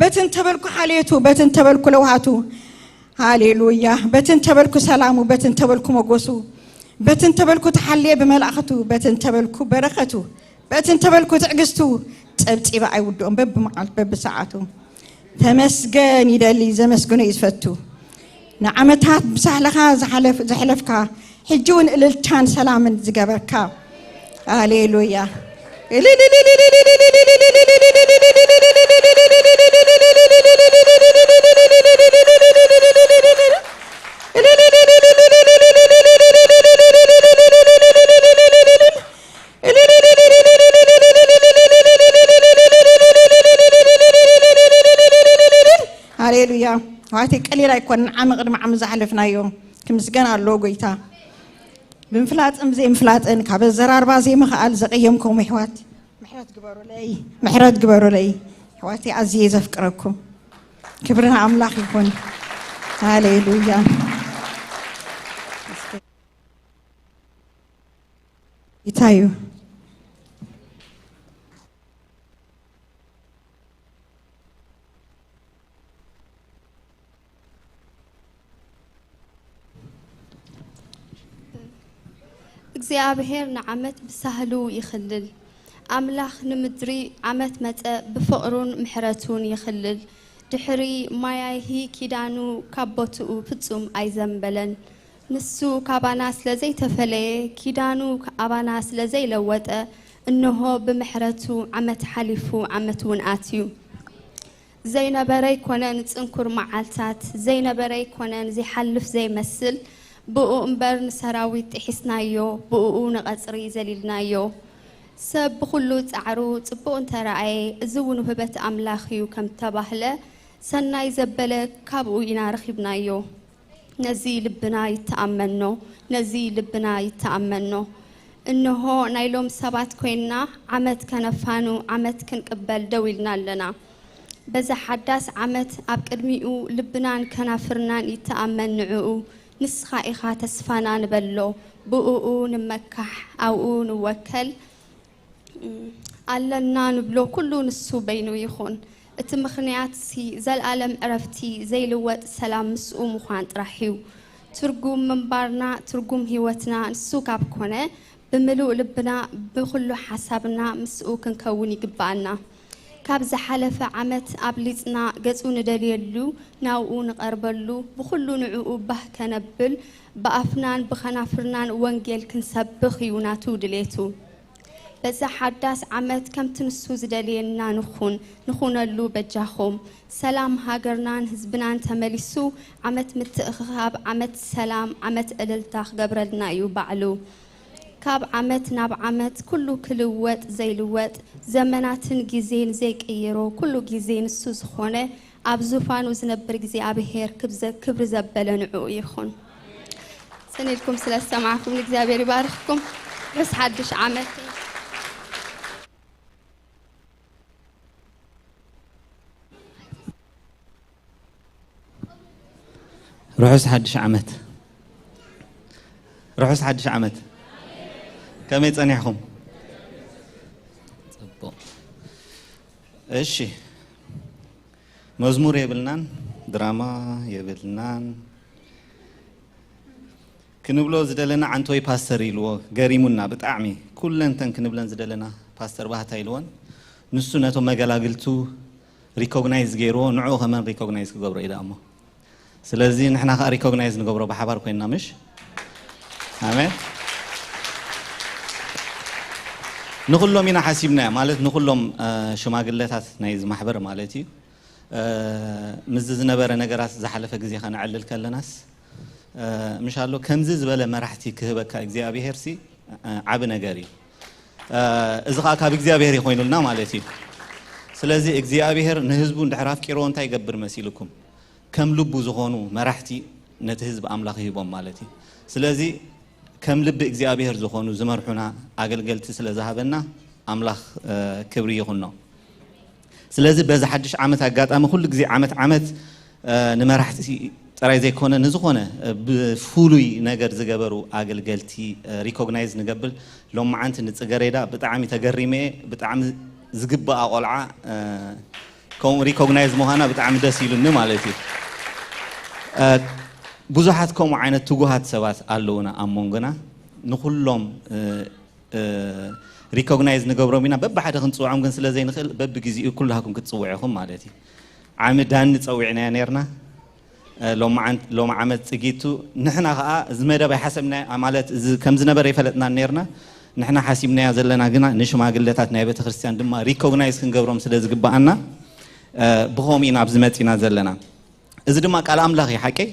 በቲ እንተበልኩ ሓልዮቱ፣ በቲ እንተበልኩ ለውሃቱ፣ ሃሌሉያ። በቲ እንተበልኩ ሰላሙ፣ በቲ እንተበልኩ መጎሱ፣ በቲ እንተበልኩ ተሓልየ ብመላእኽቱ፣ በቲ እንተበልኩ በረኸቱ፣ በቲ እንተበልኩ ትዕግስቱ፣ ጸብጺበ ኣይውድኦም በብመዓልቱ በብሰዓቱ። ተመስገን ይደሊ ዘመስግኖ እዩ ዝፈቱ። ንዓመታት ብሳህልኻ ዝሓለፍ-፣ ዘሕለፍካ፣ ሕጂ እውን እልልታን ሰላምን ዝገበርካ። ሃሌሉያ። ሃሌሉያ። ኣሕዋተይ፣ ቀሊል ኣይኮነን ዓሚ ቅድሚ ዓሚ ዝሓለፍናዮ። ክምስገን ኣለዎ ጎይታ። ብምፍላጥን ብዘይምፍላጥን፣ ካብ ኣዘራርባ ዘይምኽኣል ዘቐየምኩም ኣሕዋት፣ ምሕረት ግበሩለይ፣ ምሕረት ግበሩለይ። ኣሕዋተይ፣ ኣዝየ ዘፍቅረኩም። ክብሪ ንኣምላኽ ይኹን። ሃሌሉያ። ይታዩ። እግዚኣብሔር ንዓመት ብሳህሉ ይኽልል። ኣምላኽ ንምድሪ ዓመት መጸ ብፍቕሩን ምሕረቱን ይኽልል። ድሕሪ ማያይሂ ኪዳኑ ካብ ቦትኡ ፍጹም ኣይዘንበለን። ንሱ ካባና ስለ ዘይተፈለየ፣ ኪዳኑ ኣባና ስለ ዘይለወጠ፣ እንሆ ብምሕረቱ ዓመት ሓሊፉ ዓመት እውን ኣትዩ። ዘይነበረ ኣይኮነን ጽንኩር መዓልታት፣ ዘይነበረ ኣይኮነን ዘይሓልፍ ዘይመስል፣ ብኡ እምበር ንሰራዊት ጥሒስናዮ፣ ብኡ ንቐጽሪ ዘሊልናዮ። ሰብ ብኹሉ ጻዕሩ ጽቡቕ እንተረኣየ፣ እዚ እውን ውህበት ኣምላኽ እዩ ከም ተባህለ፣ ሰናይ ዘበለ ካብኡ ኢና ረኺብናዮ። ነዚ ልብና ይተኣመኖ፣ ነዚ ልብና ይተኣመኖ። እንሆ ናይ ሎም ሰባት ኮይንና ዓመት ከነፋኑ ዓመት ክንቅበል ደው ኢልና ኣለና። በዛ ሓዳስ ዓመት ኣብ ቅድሚኡ ልብናን ከናፍርናን ይተኣመን ንዕኡ። ንስኻ ኢኻ ተስፋና ንበሎ፣ ብእኡ ንመካሕ፣ ኣብኡ ንወከል። ኣለና ንብሎ ኩሉ ንሱ በይኑ ይኹን። እቲ ምኽንያትሲ ዘልኣለም ዕረፍቲ ዘይልወጥ ሰላም ምስኡ ምዃን ጥራሕ እዩ። ትርጉም ምንባርና፣ ትርጉም ህይወትና ንሱ ካብ ኮነ ብምሉእ ልብና ብኹሉ ሓሳብና ምስኡ ክንከውን ይግብኣና። ካብ ዝሓለፈ ዓመት ኣብሊጽና ገጹ ንደልየሉ፣ ናብኡ ንቐርበሉ፣ ብኹሉ ንዕኡ ባህ ከነብል ብኣፍናን ብኸናፍርናን ወንጌል ክንሰብኽ እዩ ናቱ ድሌቱ። በዛ ሓዳስ ዓመት ከምቲ ንሱ ዝደልየና ንኹን፣ ንኹነሉ በጃኹም። ሰላም ሃገርናን ህዝብናን ተመሊሱ፣ ዓመት ምትእኽኻብ፣ ዓመት ሰላም፣ ዓመት እልልታ ክገብረልና እዩ ባዕሉ። ካብ ዓመት ናብ ዓመት ኩሉ ክልወጥ ዘይልወጥ፣ ዘመናትን ግዜን ዘይቅይሮ፣ ኩሉ ግዜ ንሱ ዝኾነ፣ ኣብ ዙፋኑ ዝነብር እግዚኣብሔር ክብዘ-፣ ክብሪ ዘበለ ንዕኡ ይኹን። ጽን ኢልኩም ስለ ዝሰማዕኩም እግዚኣብሔር ይባርኽኩም። ርሑስ ሓድሽ ዓመት። ርሑስ ሓድሽ ዓመት። ርሑስ ሓድሽ ዓመት። ከመይ ጸኒሕኹም? ጽቡቕ። እሺ፣ መዝሙር የብልናን፣ ድራማ የብልናን። ክንብሎ ዝደለና ዓንቶይ ፓስተር ኢልዎ ገሪሙና ብጣዕሚ። ኩለንተን ክንብለን ዝደለና ፓስተር ባህታ ኢልወን። ንሱ ነቶም መገላግልቱ ሪኮግናይዝ ገይርዎ፣ ንዕኡ ከመን ሪኮግናይዝ ክገብሮ እዩ ደኣ እሞ። ስለዚ ንሕና ከኣ ሪኮግናይዝ ንገብሮ ብሓባር ኮይንና፣ ምሽ? ኣሜን። ንኹሎም ኢና ሓሲብናዮ፣ ማለት ንኹሎም፣ እ፣ ሽማግለታት ናይዚ ማሕበር ማለት እዩ። እ፣ ምስዚ ዝነበረ ነገራት ዝሓለፈ ግዜ ከነዕልል ከለናስ፣ እ፣ ምሽ ኣሎ ከምዚ ዝበለ መራሕቲ ክህበካ እግዚኣብሄር ሲ፣ እ፣ ዓቢ ነገር እዩ። እ፣ እዚ ኸኣ ካብ እግዚኣብሄር እዩ ኮይኑልና ማለት እዩ። ስለዚ እግዚኣብሄር ንህዝቡ እንድሕር ኣፍቂርዎ እንታይ ይገብር መሲልኩም? ከም ልቡ ዝኾኑ መራሕቲ ነቲ ህዝቢ ኣምላኽ ይህቦም ማለት እዩ። ስለዚ ከም ልቢ እግዚኣብሄር ዝኾኑ ዝመርሑና ኣገልገልቲ ስለ ዝሃበና ኣምላኽ፣ እ፣ ክብሪ ይኹኖ። ስለዚ በዚ ሓድሽ ዓመት ኣጋጣሚ ኩሉ ግዜ ዓመት ዓመት፣ እ፣ ንመራሕቲ ጥራይ ዘይኮነ ንዝኾነ፣ እ፣ ብፍሉይ ነገር ዝገበሩ ኣገልገልቲ፣ እ፣ ሪኮግናይዝ ንገብር። ሎማዓንቲ ንጽገሬዳ ብጣዕሚ ተገሪመ እየ። ብጣዕሚ ዝግብኣ ቆልዓ፣ እ፣ ከምኡ ሪኮግናይዝ ምዃና ብጣዕሚ ደስ ኢሉኒ ማለት እዩ። እ፣ ብዙሓት ከምኡ ዓይነት ትጉሃት ሰባት ኣለውና ኣብ መንጎና። ንኹሎም፣ እ፣ እ፣ ሪኮግናይዝ ንገብሮም ኢና። በብሓደ ክንጽውዖም ግን ስለ ዘይንኽእል በብግዜኡ ኩላኩም ክትጽውዑ ኢኹም ማለት እዩ። ዓሚ ዳኒ ጸዊዕናዮ ነርና። እ፣ ሎማዓን-፣ ሎሚ ዓመት ጽጊቱ ንሕና ኸኣ እዚ መደብ ኣይሓሰብናዮ፣ ማለት እዚ ከም ዝነበረ ኣይፈለጥናን ነርና። ንሕና ሓሲብናዮ ዘለና ግና ንሽማግለታት ናይ ቤተ ክርስቲያን ድማ ሪኮግናይዝ ክንገብሮም ስለ ዝግብኣና፣ እ፣ ብኸምኡ ኢና ኣብዚ መጺና ዘለና። እዚ ድማ ቃል ኣምላኽ እዩ፣ ሓቀይ?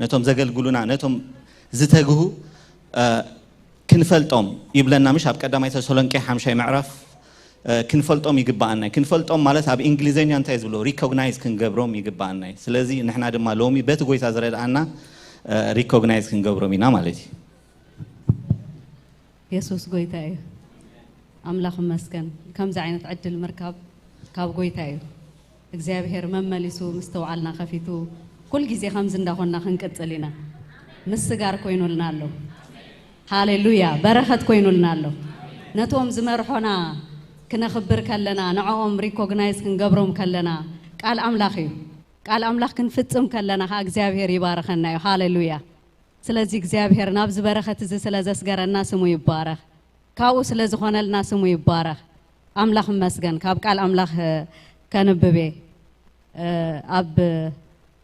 ነቶም ዘገልግሉና፣ ነቶም ዝተግሁ፣ እ፣ ክንፈልጦም ይብለና፣ ምሽ? ኣብ ቀዳማይ ተሰሎንቄ ሓምሻይ ምዕራፍ፣ እ፣ ክንፈልጦም ይግብኣና። ክንፈልጦም ማለት ኣብ እንግሊዘኛ እንታይ ዝብሎ? ሪኮግናይዝ ክንገብሮም ይግብኣና እዩ። ስለዚ ንሕና ድማ ሎሚ በቲ ጎይታ ዝረድኣና፣ እ፣ ሪኮግናይዝ ክንገብሮም ኢና ማለት እዩ። የሱስ ጎይታ እዩ። ኣምላኽ ይመስገን። ከምዚ ዓይነት ዕድል ምርካብ ካብ ጎይታ እዩ። እግዚኣብሔር መመሊሱ ምስትውዓልና ከፊቱ ኩል ግዜ ከምዚ እንዳኾንና ክንቅጽል ኢና። ምስጋር ኮይኑልና ኣሎ። ሃሌሉያ። በረኸት ኮይኑልና ኣሎ። ነቶም ዝመርሖና ክነኽብር ከለና፣ ንዕኦም ሪኮግናይዝ ክንገብሮም ከለና፣ ቃል ኣምላኽ እዩ። ቃል ኣምላኽ ክንፍጽም ከለና ከኣ እግዚኣብሔር ይባርኸና እዩ። ሃሌሉያ። ስለዚ እግዚኣብሔር ናብዚ በረኸት እዚ ስለ ዘስገረና ስሙ ይባረኽ። ካብኡ ስለ ዝኾነልና ስሙ ይባረኽ። ኣምላኽ ይመስገን። ካብ ቃል ኣምላኽ፣ እ፣ ከንብብ እየ። እ፣ ኣብ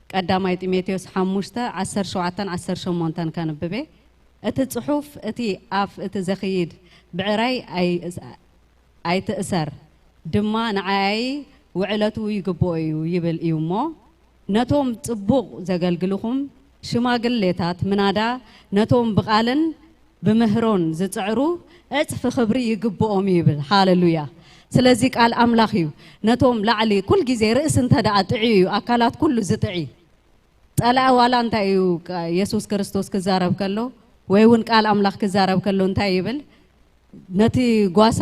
ቀዳማይ ጢሞቴዎስ ሓሙሽተ፣ ዓሰርተ ሸውዓተን ዓሰርተ ሸሞንተን ከንብብ እየ። እቲ ጽሑፍ፣ "እቲ ኣፍ እቲ ዘኽይድ ብዕራይ ኣይ-፣ ኣይትእሰር፣ ድማ ንዓያዪ ውዕለቱ ይግብኦ እዩ" ይብል እዩ እሞ፣ ነቶም ጽቡቕ ዘገልግልኹም ሽማግሌታት ምናዳ፣ ነቶም ብቓልን ብምህሮን ዝጽዕሩ እጽፊ ክብሪ ይግብኦም እዩ ይብል። ሃሌሉያ። ስለዚ ቃል ኣምላኽ እዩ። ነቶም ላዕሊ ኩል ግዜ ርእሲ እንተ ደኣ ጥዕዩ እዩ፣ ኣካላት ኩሉ ዝጥዒ። ጸላኢ ዋላ እንታይ እዩ ቃ-፣ የሱስ ክርስቶስ ክዛረብ ከሎ ወይ እውን ቃል ኣምላኽ ክዛረብ ከሎ እንታይ ይብል? ነቲ ጓሳ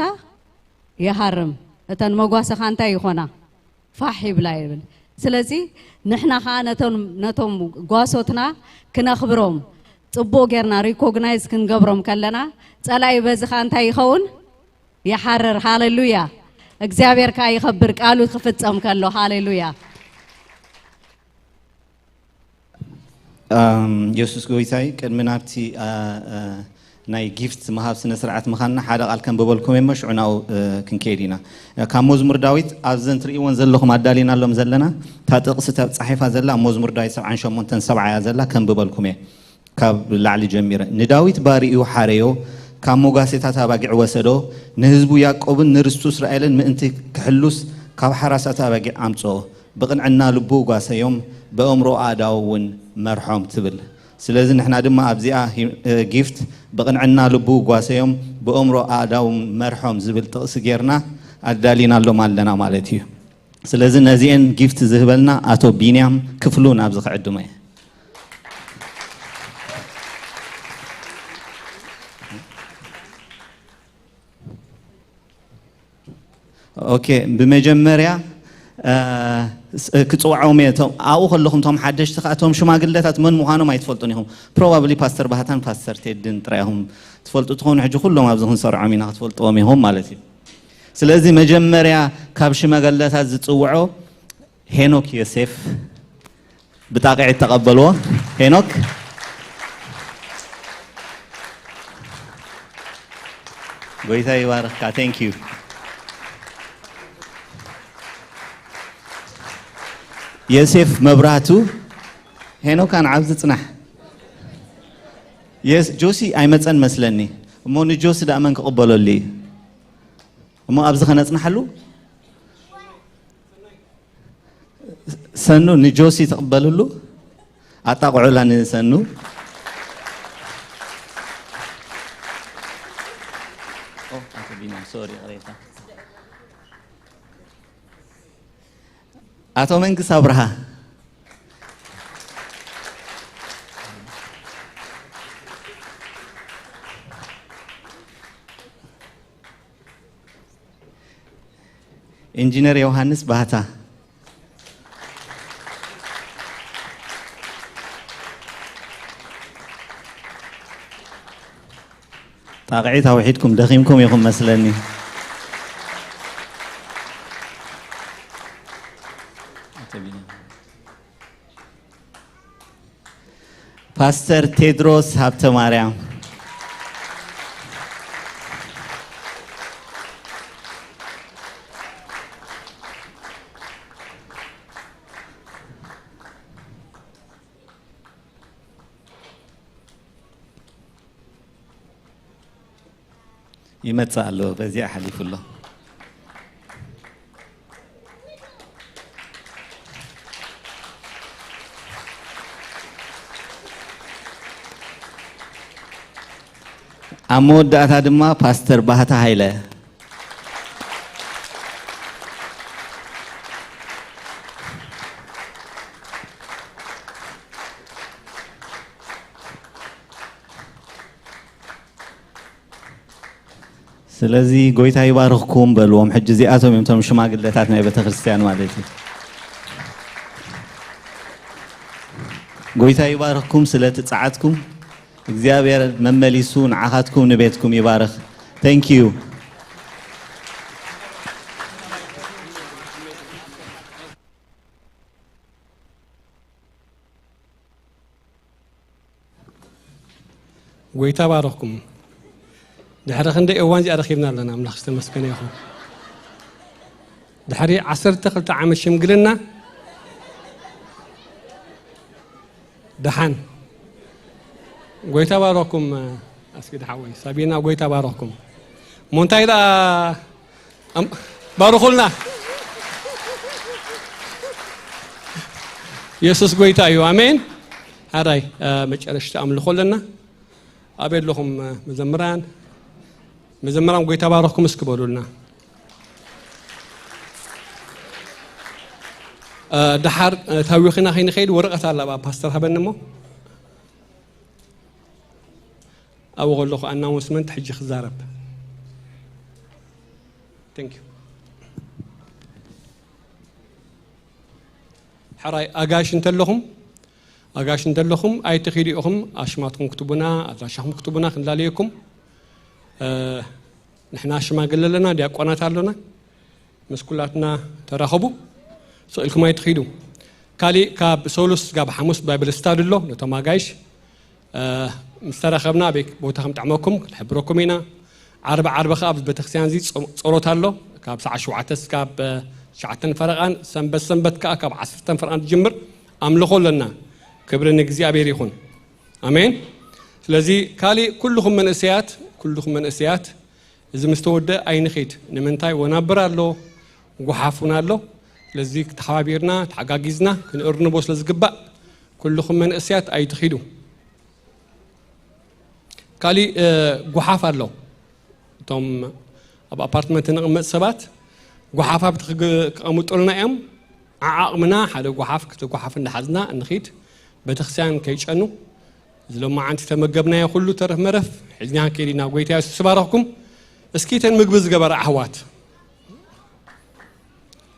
ይሃርም። እተን መጓሰኻ እንታይ ይኾና? ፋሕ ይብላ ይብል። ስለዚ ንሕና ኸዓ ነቶም፣ ነቶም ጓሶትና ክነኽብሮም፣ ጽቡቕ ጌርና ሪኮግናይዝ ክንገብሮም ከለና፣ ጸላኢ በዚ ኸዓ እንታይ ይኸውን? ይሓርር። ሃሌሉያ! እግዚኣብሔር ከኣ ይኸብር፣ ቃሉ ክፍጸም ከሎ። ሃሌሉያ! ኣም፣ የሱስ ጎይታይ፣ ቅድሚ ናብቲ፣ ኣ፣ ኣ፣ ናይ ጊፍት ምሃብ ስነ ስርዓት ምዃንና ሓደ ቃል ከንብበልኩም እየ እሞ ሽዑ ናብኡ፣ እ፣ ክንከይድ ኢና። ካብ መዝሙር ዳዊት ኣብዘን ትርእይወን ዘለኹም ኣዳሊናሎም ዘለና፣ እታ ጥቕሲ ተጻሒፋ ዘላ ኣብ መዝሙር ዳዊት ሰብዓን ሸሞንተን ሰብዓ እያ ዘላ፣ ከንብበልኩም እየ። ካብ ላዕሊ ጀሚረ፣ ንዳዊት ባሪኡ ሓረዮ፣ ካብ መጓሴታት ኣባጊዕ ወሰዶ፣ ንህዝቡ ያዕቆብን ንርስቱ እስራኤልን ምእንቲ ክሕሉስ ካብ ሓራሳት ኣባጊዕ ኣምጽኦ። ብቕንዕና ልቡ ጓሰዮም፣ በእምሮ ኣእዳዉ እውን መርሖም ትብል። ስለዚ ንሕና ድማ ኣብዚኣ ሂ-፣ እ፣ ጊፍት ብቕንዕና ልቡ ጓሰዮም፣ በእምሮ ኣእዳዉ መርሖም ዝብል ጥቕሲ ጌርና ኣዳሊናሎም ኣለና ማለት እዩ። ስለዚ ነዚኤን ጊፍት ዝህበልና ኣቶ ቢንያም ክፍሉ ናብዚ ክዕድሞ እየ። ኦኬ፣ ብመጀመርያ፣ እ፣ ስ-፣ ክጽውዖም እየ። እቶም ኣብኡ ከለኹም፣ እቶም ሓደሽቲ ከኣ፣ እቶም ሽማግለታት መን ምዃኖም ኣይትፈልጡን ኢኹም። ፕሮባብሊ ፓስተር ባህታን ፓስተር ቴድን ጥራይ ኢኹም ትፈልጡ ትኾኑ። ሕጂ ኩሎም ኣብዚ ክንሰርዖም ኢና፣ ክትፈልጥዎም ኢኹም ማለት እዩ። ስለዚ መጀመርያ ካብ ሽማግለታት ዝጽውዖ ሄኖክ ዮሴፍ ብጣቕዒት ተቐበልዎ። ሄኖክ፣ ጎይታ ይባርኽካ። Thank you። ዮሴፍ መብራህቱ፣ ሄኖክ ኣንዓብ ዝጽናሕ። የስ-፣ ጆሲ ኣይመጸን መስለኒ። እሞ ንጆሲ ደኣ መን ክቕበለሉ እዩ? እሞ ኣብዚ ከነጽንሓሉ። ሰኑ ንጆሲ ትቕበልሉ? ኣጣቕዑላ ንሰኑ። ኦ፣ ኣቶ ቢንያም፣ ሶሪ፣ ይቕሬታ። ኣቶ መንግስ ኣብርሃ። ኢንጂነር ዮሃንስ ባህታ። ጣቕዒት ኣውሒድኩም ደኺምኩም ኢኹም መስለኒ። ፓስተር ቴድሮስ ሃብተማርያም። ይመጽእ ኣሎ፣ በዚኣ ሓሊፉ ኣሎ። ኣብ መወዳእታ ድማ ፓስተር ባህታ ሃይለ። ስለዚ ጎይታ ይባርኽኩም በልዎም። ሕጂ እዚኣቶም እዮም እቶም ሽማግለታት ናይ ቤተ ክርስቲያን ማለት እዩ። ጎይታ ይባርኽኩም ስለቲ ጸዓትኩም። እግዚኣብሔር መመሊሱ ንዓኻትኩም ንቤትኩም ይባርኽ። Thank you። ጎይታ ባረኽኩም። ድሕሪ ክንደይ እዋን እዚኣ ረኺብና ኣለና። ኣምላኽ ዝተመስገነ ይኹን። ድሕሪ ዓሰርተ ክልተ ዓመት ሽምግልና ደሓን። ጎይታ ባረኩም። ኣስጊድ ሓወይ ሳቢና፣ ጎይታ ባረኩም። እሞ እንታይ ደኣ ኣም-፣ ባርኹልና። የሱስ ጎይታ እዩ። ኣሜን። ሓራይ መጨረሽቲ ኣምልኾ ኣለና። ኣበይ ኣለኹም መዘምራን? መዘምራን ጎይታ ባረኩም እስኪ በሉልና። ደሓር ታዊኽና ከይንኸይድ ወረቐት ኣላ፣ ፓስተር ሃበኒ እሞ ኣብኡ ከለኹ ኣናውንስመንት ሕጂ ክዛረብ። Thank you። ሕራይ ኣጋይሽ እንተለኹም፣ ኣጋይሽ እንተለኹም ኣይትኺዱ ኢኹም። ኣሽማትኩም ክትቡና፣ ኣድራሻኹም ክትቡና ክንላለየኩም። ንሕና ሽማግለ ኣለና፣ ዲያቆናት ኣሎና። ምስ ኩላትና ተራኸቡ። ስቕ ኢልኩም ኣይትኺዱ። ካሊእ ካብ ሰሉስ ጋብ ሓሙስ ባይብል ስታዲ ኣሎ፣ ነቶም ኣጋይሽ ምስ ተራኸብና ኣበይ ቦታ ከም ጠዕመኩም ክንሕብረኩም ኢና። ዓርቢ ዓርቢ ከኣ ኣብ ቤተክርስትያን እዚ ጸ-፣ ጸሎት ኣሎ። ካብ ሰዓት ሸውዓተ እስካብ ትሽዓተን ፈረቓን፣ ሰንበት ሰንበት ከኣ ካብ ዓሰርተን ፈረቓን ትጅምር ኣምልኾ ኣለና። ክብሪ ንእግዚኣብሔር ይኹን። ኣሜን። ስለዚ ካሊእ ኩልኹም መንእሰያት፣ ኩልኹም መንእሰያት እዚ ምስ ተወደ ኣይንኺድ። ንምንታይ ወናብር ኣሎ፣ ጓሓፍ እውን ኣሎ። ስለዚ ተሓባቢርና፣ ተሓጋጊዝና ክንእርንቦ ስለ ዝግባእ ኩልኹም መንእሰያት ኣይትኺዱ። ካሊእ ጓሓፍ ኣሎ። እቶም ኣብ ኣፓርትመንት እንቕመጥ ሰባት ጓሓፍ ኣብቲ ክግ-፣ ክቐምጡልና እዮም። ዓዓቕምና ሓደ ጓሓፍ ክልተ ጓሓፍ እንዳሓዝና እንኺድ። ቤተክርስትያን ከይጨኑ እዚ ሎማዓንቲ ተመገብናዮ ኩሉ ተረፍ መረፍ ሒዝና ክንከይድ ኢና። ጎይታ የሱስ ይባረኽኩም። እስኪ እተን ምግቢ ዝገበራ ኣሕዋት፣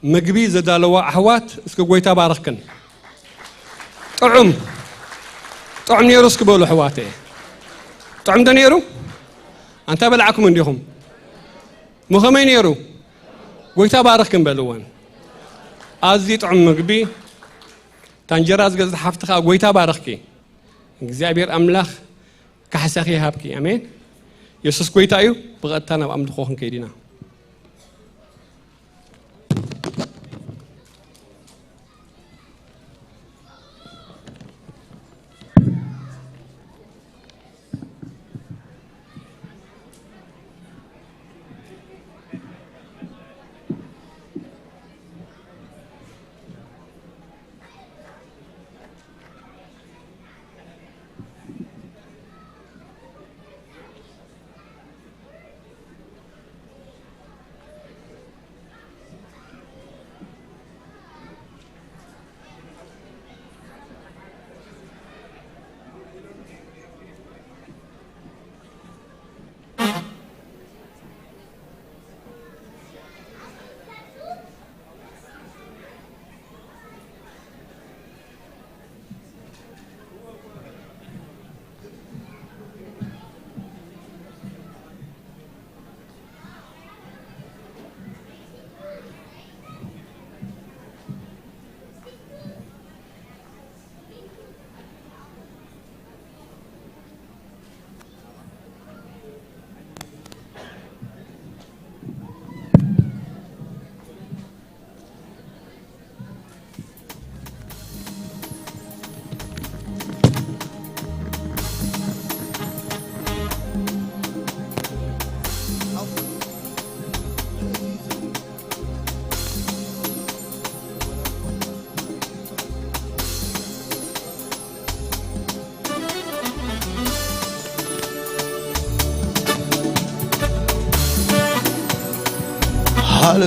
ምግቢ ዘዳለዋ ኣሕዋት እስኪ ጎይታ ባረኽክን። ጥዑም ጥዑም ነይሩ እስኪ በሉ ኣሕዋተ። ጥዑም ዶ ነይሩ? ኣንታ በላዕኩም እንዲኹም። ምኸመይ ነይሩ? ጎይታ ባረኽክን በልወን። ኣዝዩ ጥዑም ምግቢ። ታንጀራ ዝገዝት ሓፍቲ ኸዓ ጎይታ ባረኽኪ። እግዚኣብሔር ኣምላኽ ካሕሳኺ ይሃብኪ። ኣሜን። የሱስ ጎይታ እዩ። ብቐጥታ ናብ ኣምልኾ ክንከይድ ኢና።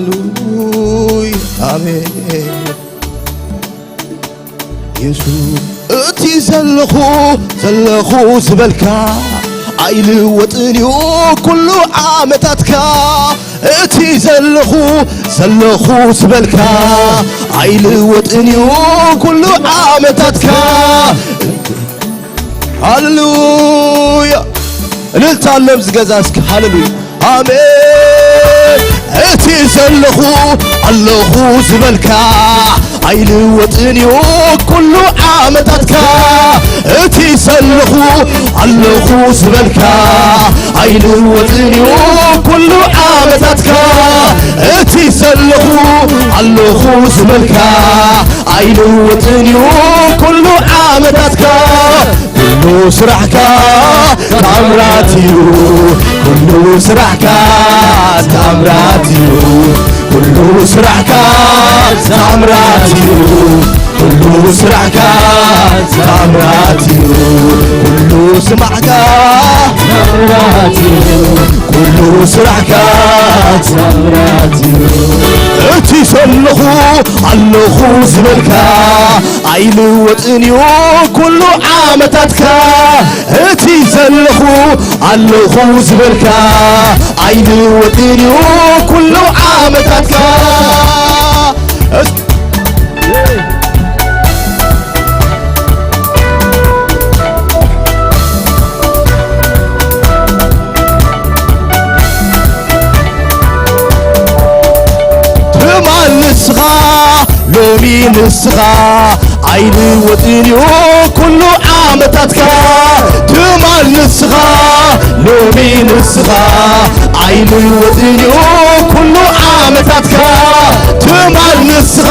ሃሌሉያ፣ ኣሜን። የሱስ እቲ ዘለኹ፣ ዘለኹ ዝበልካ ኣይልወጥን እዩ ኩሉ ዓመታትካ። እቲ ዘለኹ፣ ዘለኹ ዝበልካ ኣይልወጥን እዩ ኩሉ ዓመታትካ። ሃሌሉያ። እልልታ ኣሎ ኣብዚ ገዛ እስኪ። ሃሌሉያ። ኣሜን። እቲ ዘለኹ ኣለኹ ዝበልካ ኣይልወጥን እዩ ኩሉ ዓመታትካ። እቲ ዘለኹ ኣለኹ ዝበልካ ኣይልወጥን እዩ ኩሉ ዓመታትካ። እቲ ዘለኹ ኣለኹ ዝበልካ ኣይልወጥን እዩ ኩሉ ዓመታትካ። ኩሉ ስራሕካ ታምራት እዩ፣ ኩሉ ስራሕካ ታምራት እዩ፣ ኩሉ ስራሕካ ታምራት እዩ፣ ኩሉ ስራሕካ ታምራት እዩ፣ ኩሉ ስማዕካ ታምራት እዩ፣ ኩሉ ስራሕካ ታምራት እዩ። እቲ ዘለኹ ኣለኹ ዝበልካ ኣይልወጥን እዩ ኩሉ ዓመታትካ። እቲ ዘለኹ ኣለኹ ዝበልካ ኣይልወጥን እዩ ኩሉ ዓመታትካ። ትማል ንስኻ ሎሚ ንስኻ ኣይልወጥን እዩ ኩሉ ዓመታትካ። ትማል ንስኻ ሎሚ ንስኻ ኣይልወጥን እዩ ኩሉ ዓመታትካ። ትማል ንስኻ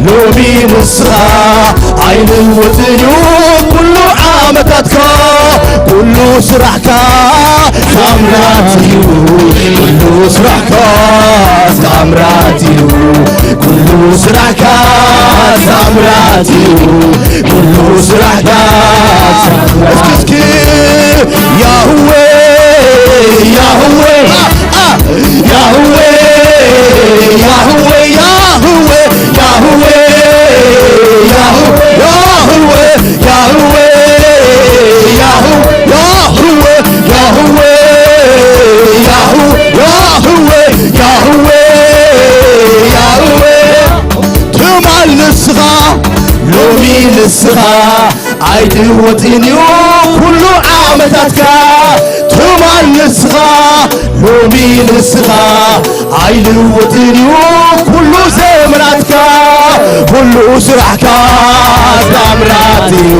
ሎሚ ንስኻ ኣይልወጥን እዩ ኩሉ ዓመታትካ። ኩሉ ስራሕካ ታምራት እዩ፣ ኩሉ ስራሕካ ታምራት እዩ፣ ኩሉ ስራሕካ ታምራት እዩ፣ ኩሉ ስራሕካ። እስኪ እስኪ ያህዌ ያህዌ አ፣ አ፣ ያህዌ ያህዌ ያህዌ ያህዌ ያህዌ ያህዌ ያሁ ያህዌ ያህዌ ያሁ ያህዌ ያህዌ ያህዌ ትማል ንስኻ ሎሚ ንስኻ ኣይትወጥን እዩ ኩሉ ዓመታትካ። ትማል ንስኻ ሎሚ ንስኻ ኣይልወጥን እዩ ኩሉ ዘመናትካ። ኩሉ ስራሕካ ታምራት እዩ፣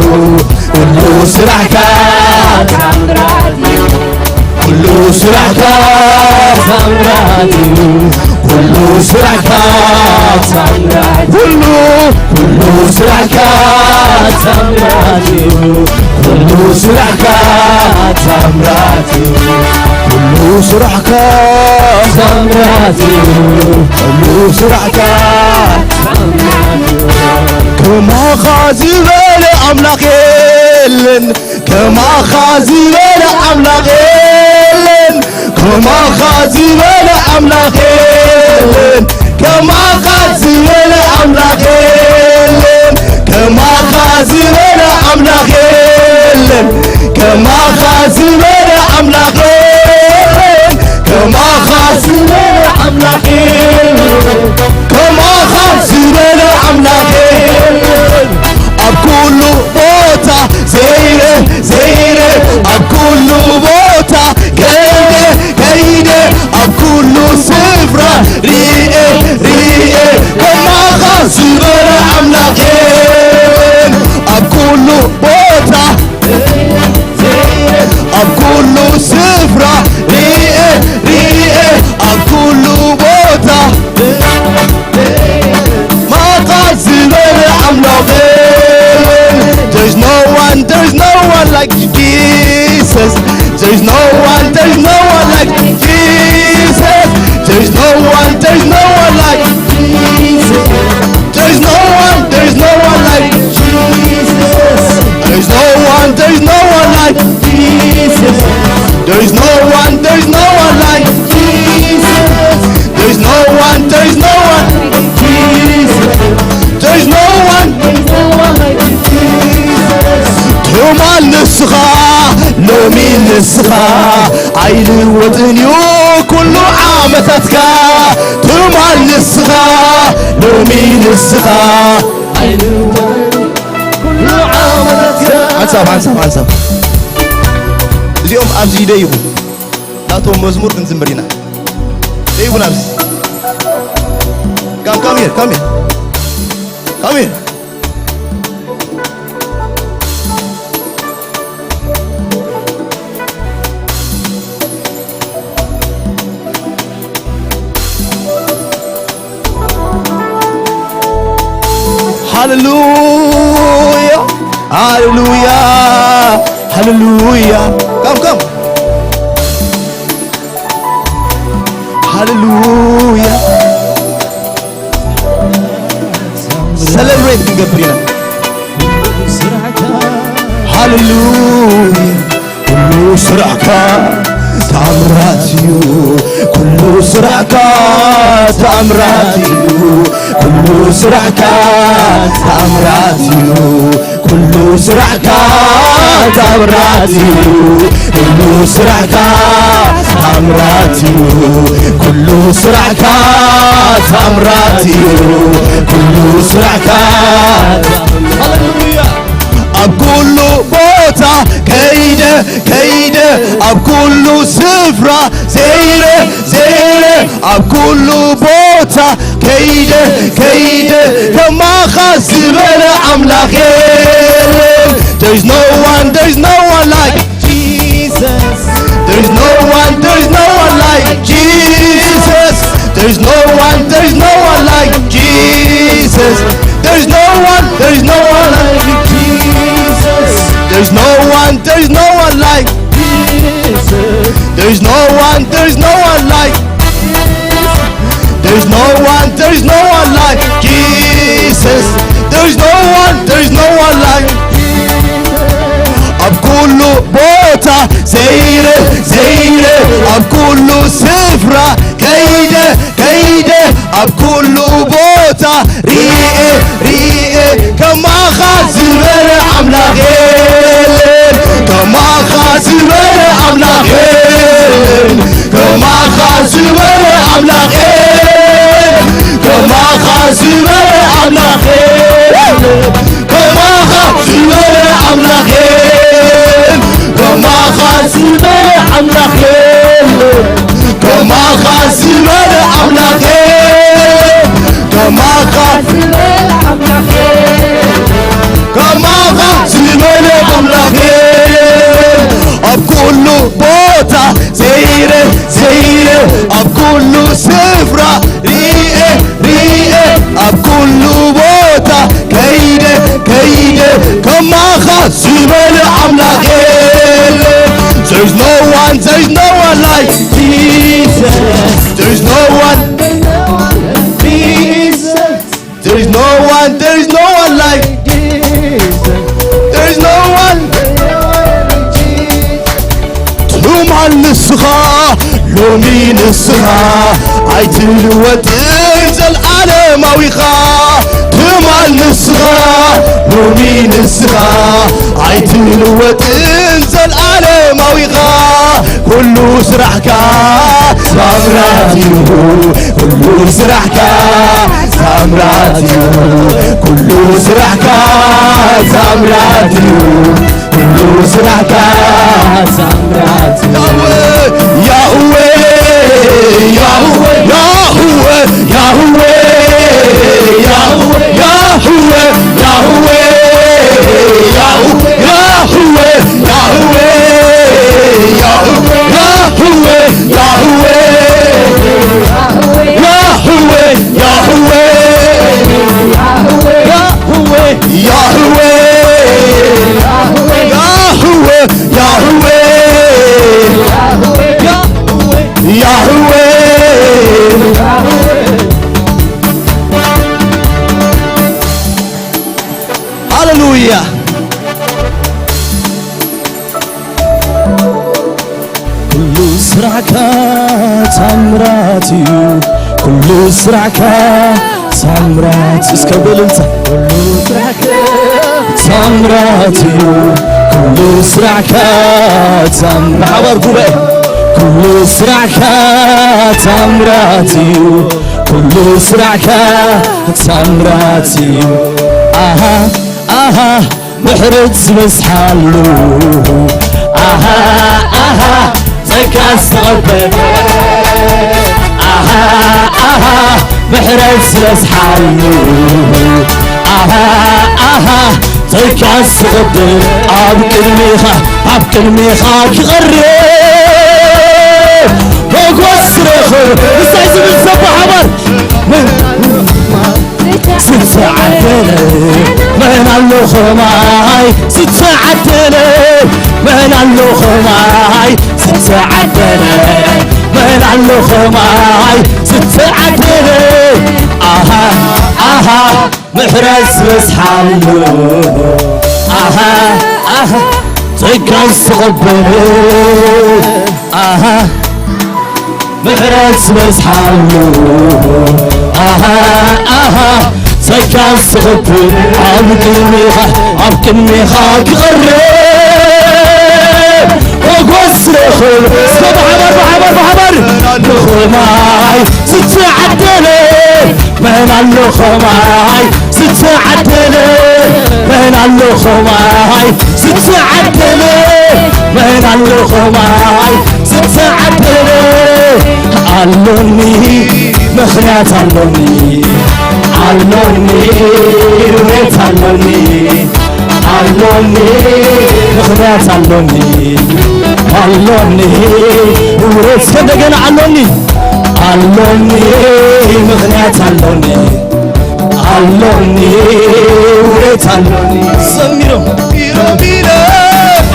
ኩሉ ስራሕካ ኩሉ ስራሕካ ታምራት እዩ፣ ኩሉ ስራሕካ ታምራት ኩሉ ኩሉ ስራሕካ ታምራት እዩ፣ ኩሉ ስራሕካ ታምራት እዩ፣ ኩሉ ስራሕካ ታምራት እዩ፣ ኩሉ ስራሕካ ታምራት እዩ። ከማኻ ዝበለ ኣምላኽ የለን፣ ከማኻ ዝበለ ኣምላኽ የለን፣ ከማኻ ዝበለ ኣምላኽ የለን፣ ከማኻ ዝበለ ኣምላኽ የለን፣ ከማኻ ዝበለ ኣምላኽ የለን፣ ከማኻ ዝበለ ኣምላኽ የለን፣ ከማኻ ዝበለ ኣምላኽ የለን፣ ከማኻ ዝበለ ኣምላኽ የለን። ኣብ ኩሉ ቦታ ዘይረ ዘይረ ኣብ ኩሉ ቦታ ከይደ ከይደ ኣብ ኩሉ ስፍራ ሪኤ ሪኤ ከማኻ ዝበለ ኣምላኽ የለን። ኣብ ኩሉ ቦታ ኣብ ኩሉ ስፍራ ሪኤ ሪኤ ኣብ ኩሉ ቦታ ማኻ ዝበለ ኣምላኽ የለን። There's no one, there's no one like Jesus. There's no one, there's no one like Jesus. There's no one, there's no one like Jesus. There's no one, there's no one like Jesus. There's no one, there's no one like Jesus. There's no one, there's no one like Jesus. There's no one, there's no one like Jesus. There's no one, there's no one like Jesus. ትማል ንስኻ ሎሚ ንስኻ ኣይልወጥን እዩ ኩሉ ዓመታትካ። ትማል ንስኻ ሎሚ ንስኻ ኣይልወጥን ኩሉ ዓመታትካ። ሓንሳብ ሓንሳብ ሓንሳብ እዚኦም ኣብዚ ይደይቡ ናቶም መዝሙር ክንዝምር ኢና። ይቡን ኣብዚ። Come, come here, come here. Come here. ሃሌሉያ፣ ሃሌሉያ፣ ሃሌሉያ። Come, come. ሃሌሉያ። Celebrate ክንገብር ኢና። ሃሌሉያ። ኩሉ ስራሕካ ታምራት እዩ፣ ኩሉ ስራሕካ ታምራት እዩ፣ ኩሉ ስራሕካ ታምራት እዩ፣ ኩሉ ስራሕካ ታምራት እዩ፣ ኩሉ ስራሕካ ታምራት እዩ፣ ኩሉ ስራሕካ ታምራት እዩ፣ ኩሉ ስራሕካ። ሃሌሉያ። ኣብ ኩሉ ቦታ ከይደ ከይደ ኣብ ኩሉ ስፍራ ዘይረ ዘይረ ኣብ ኩሉ ቦታ ከይደ ከይደ ከማኻ ዝበለ ኣምላኽ የለን። There's no one, there's no one like Jesus. There's no one, there's no one like Jesus. There's no one, there's no one like Jesus. There's no one, there's no one like Jesus. There's no one, there's no one like Jesus. There's no one, there's no one like. There's no one, there's no one like Jesus. There's no one, there's no one like. ኣብ ኩሉ ቦታ ዘይረ ዘይረ ኣብ ኩሉ ስፍራ ከይደ ከይደ ኣብ ኩሉ ቦታ ሪኤ ሪኤ ከማኻ ዝበለ ኣምላኽ የለን። ከማኻ ዝበለ ኣምላኽ የለን። ከማኻ ዝበለ ኣምላኽ የለን። ከማኻ ዝበለ ኣምላኽ የለን። ከማኻ ዝበለ ኣምላኽ የለን። ከማኻ ዝበለ ኣምላኽ የለን። ከማኻ ዝበለ ኣምላኽ የለን። ከማኻ ዝበለ ኣምላኽ የለን። ከማኻ ዝበለ ኣምላኽ የለን። ኣብ ኩሉ ቦታ ዘይረ ዘይረ ኣብ ኩሉ ስፍራ ሪኤ ሪኤ ኣብ ኩሉ ቦታ ከይደ ከይደ ከማኻ ዝበለ ኣምላኽ የለን። There's no one, there's no one like Jesus. There's no one, there's no one like Jesus. There's no one, there's no one like Jesus. There's no one. ትማል ንስኻ ሎሚ ንስኻ ኣይትልወጥን ዘልዓለማዊኻ። ትማል ንስኻ ሎሚ ንስኻ ኣይትልወጥን ዘልዓለማዊኻ። ኩሉ ስራሕካ ታምራት እዩ፣ ኩሉ ስራሕካ ታምራት እዩ፣ ኩሉ ስራሕካ ታምራት እዩ። ኩሉ ስራሕካ ታምራት። ያህዌ፣ ያህዌ፣ ያህዌ፣ ያህዌ፣ ያህዌ፣ ያህዌ፣ ያህዌ፣ ያህዌ፣ ያህዌ፣ ያህዌ፣ ያህዌ፣ ያህዌ፣ ያህዌ፣ ያህዌ፣ ያህዌ፣ ያህዌ፣ ያህዌ። ሃሌሉያ። ኩሉ ስራሕካ ታምራት እዩ፣ ኩሉ ስራሕካ ታምራት። እስከ ብእልልታ። ኩሉ ስራሕካ ታምራት እዩ፣ ኩሉ ስራሕካ ታም-፣ ብሓባር ጉባኤ። ኩሉ ስራሕካ ታምራት እዩ፣ ኩሉ ስራሕካ ታምራት እዩ። ኣሃ ኣሃ ምሕረት ዝበዝሓሉ። ኣሃ ኣሃ ጸጋ ዝተቐበለ። ኣሃ ኣሃ፣ ኣሃ፣ ምሕረት ዝበዝሓሉ። ኣሃ፣ ኣሃ፣ ጸጋ ዝቕብል ኣብ ቅድሜኻ፣ ኣብ ቅድሜኻ ክቐርብ ሞገስ ዝረኽብ። እንታይ ዝብል ሰብ ብሓባር? ዝተዓደለ መን ኣሎ ኸማይ? ዝተዓደለ መን ኣሎ ኸማይ? ዝተዓደለ መን ኣሎ ኸማይ? ዝተዓደለ ኣሃ፣ ኣሃ፣ ምሕረት ዝበዝሓሉ። ኣሃ፣ ኣሃ፣ ጸጋ ዝተቐበለ። ኣሃ፣ ምሕረት ዝበዝሓሉ። ኣሃ፣ ኣሃ፣ ጸጋ ዝኽብር ኣብ ቅድሜኻ፣ ኣብ ቅድሜኻ ክቐርብ ሞገስ ዝረኽብ። እስከ ብሓባር፣ ብሓባር፣ ብሓባር። ንኸማይ ዝተዓደለ መን ኣሎ ኸማይ? ዝተዓደለ መን ኣሎ ኸማይ? ዝተዓደለ መን ኣሎ ኸማይ? ዝተዓደለ ኣሎኒ፣ ምኽንያት ኣሎኒ፣ ኣሎኒ፣ ውሬት ኣሎኒ፣ ኣሎኒ፣ ምኽንያት ኣሎኒ፣ ኣሎኒ፣ ውሬት። እስከ እንደገና ኣሎኒ፣ ኣሎኒ፣ ምኽንያት ኣሎኒ፣ ኣሎኒ፣ ውሬት ኣሎኒ። ዘሚሮም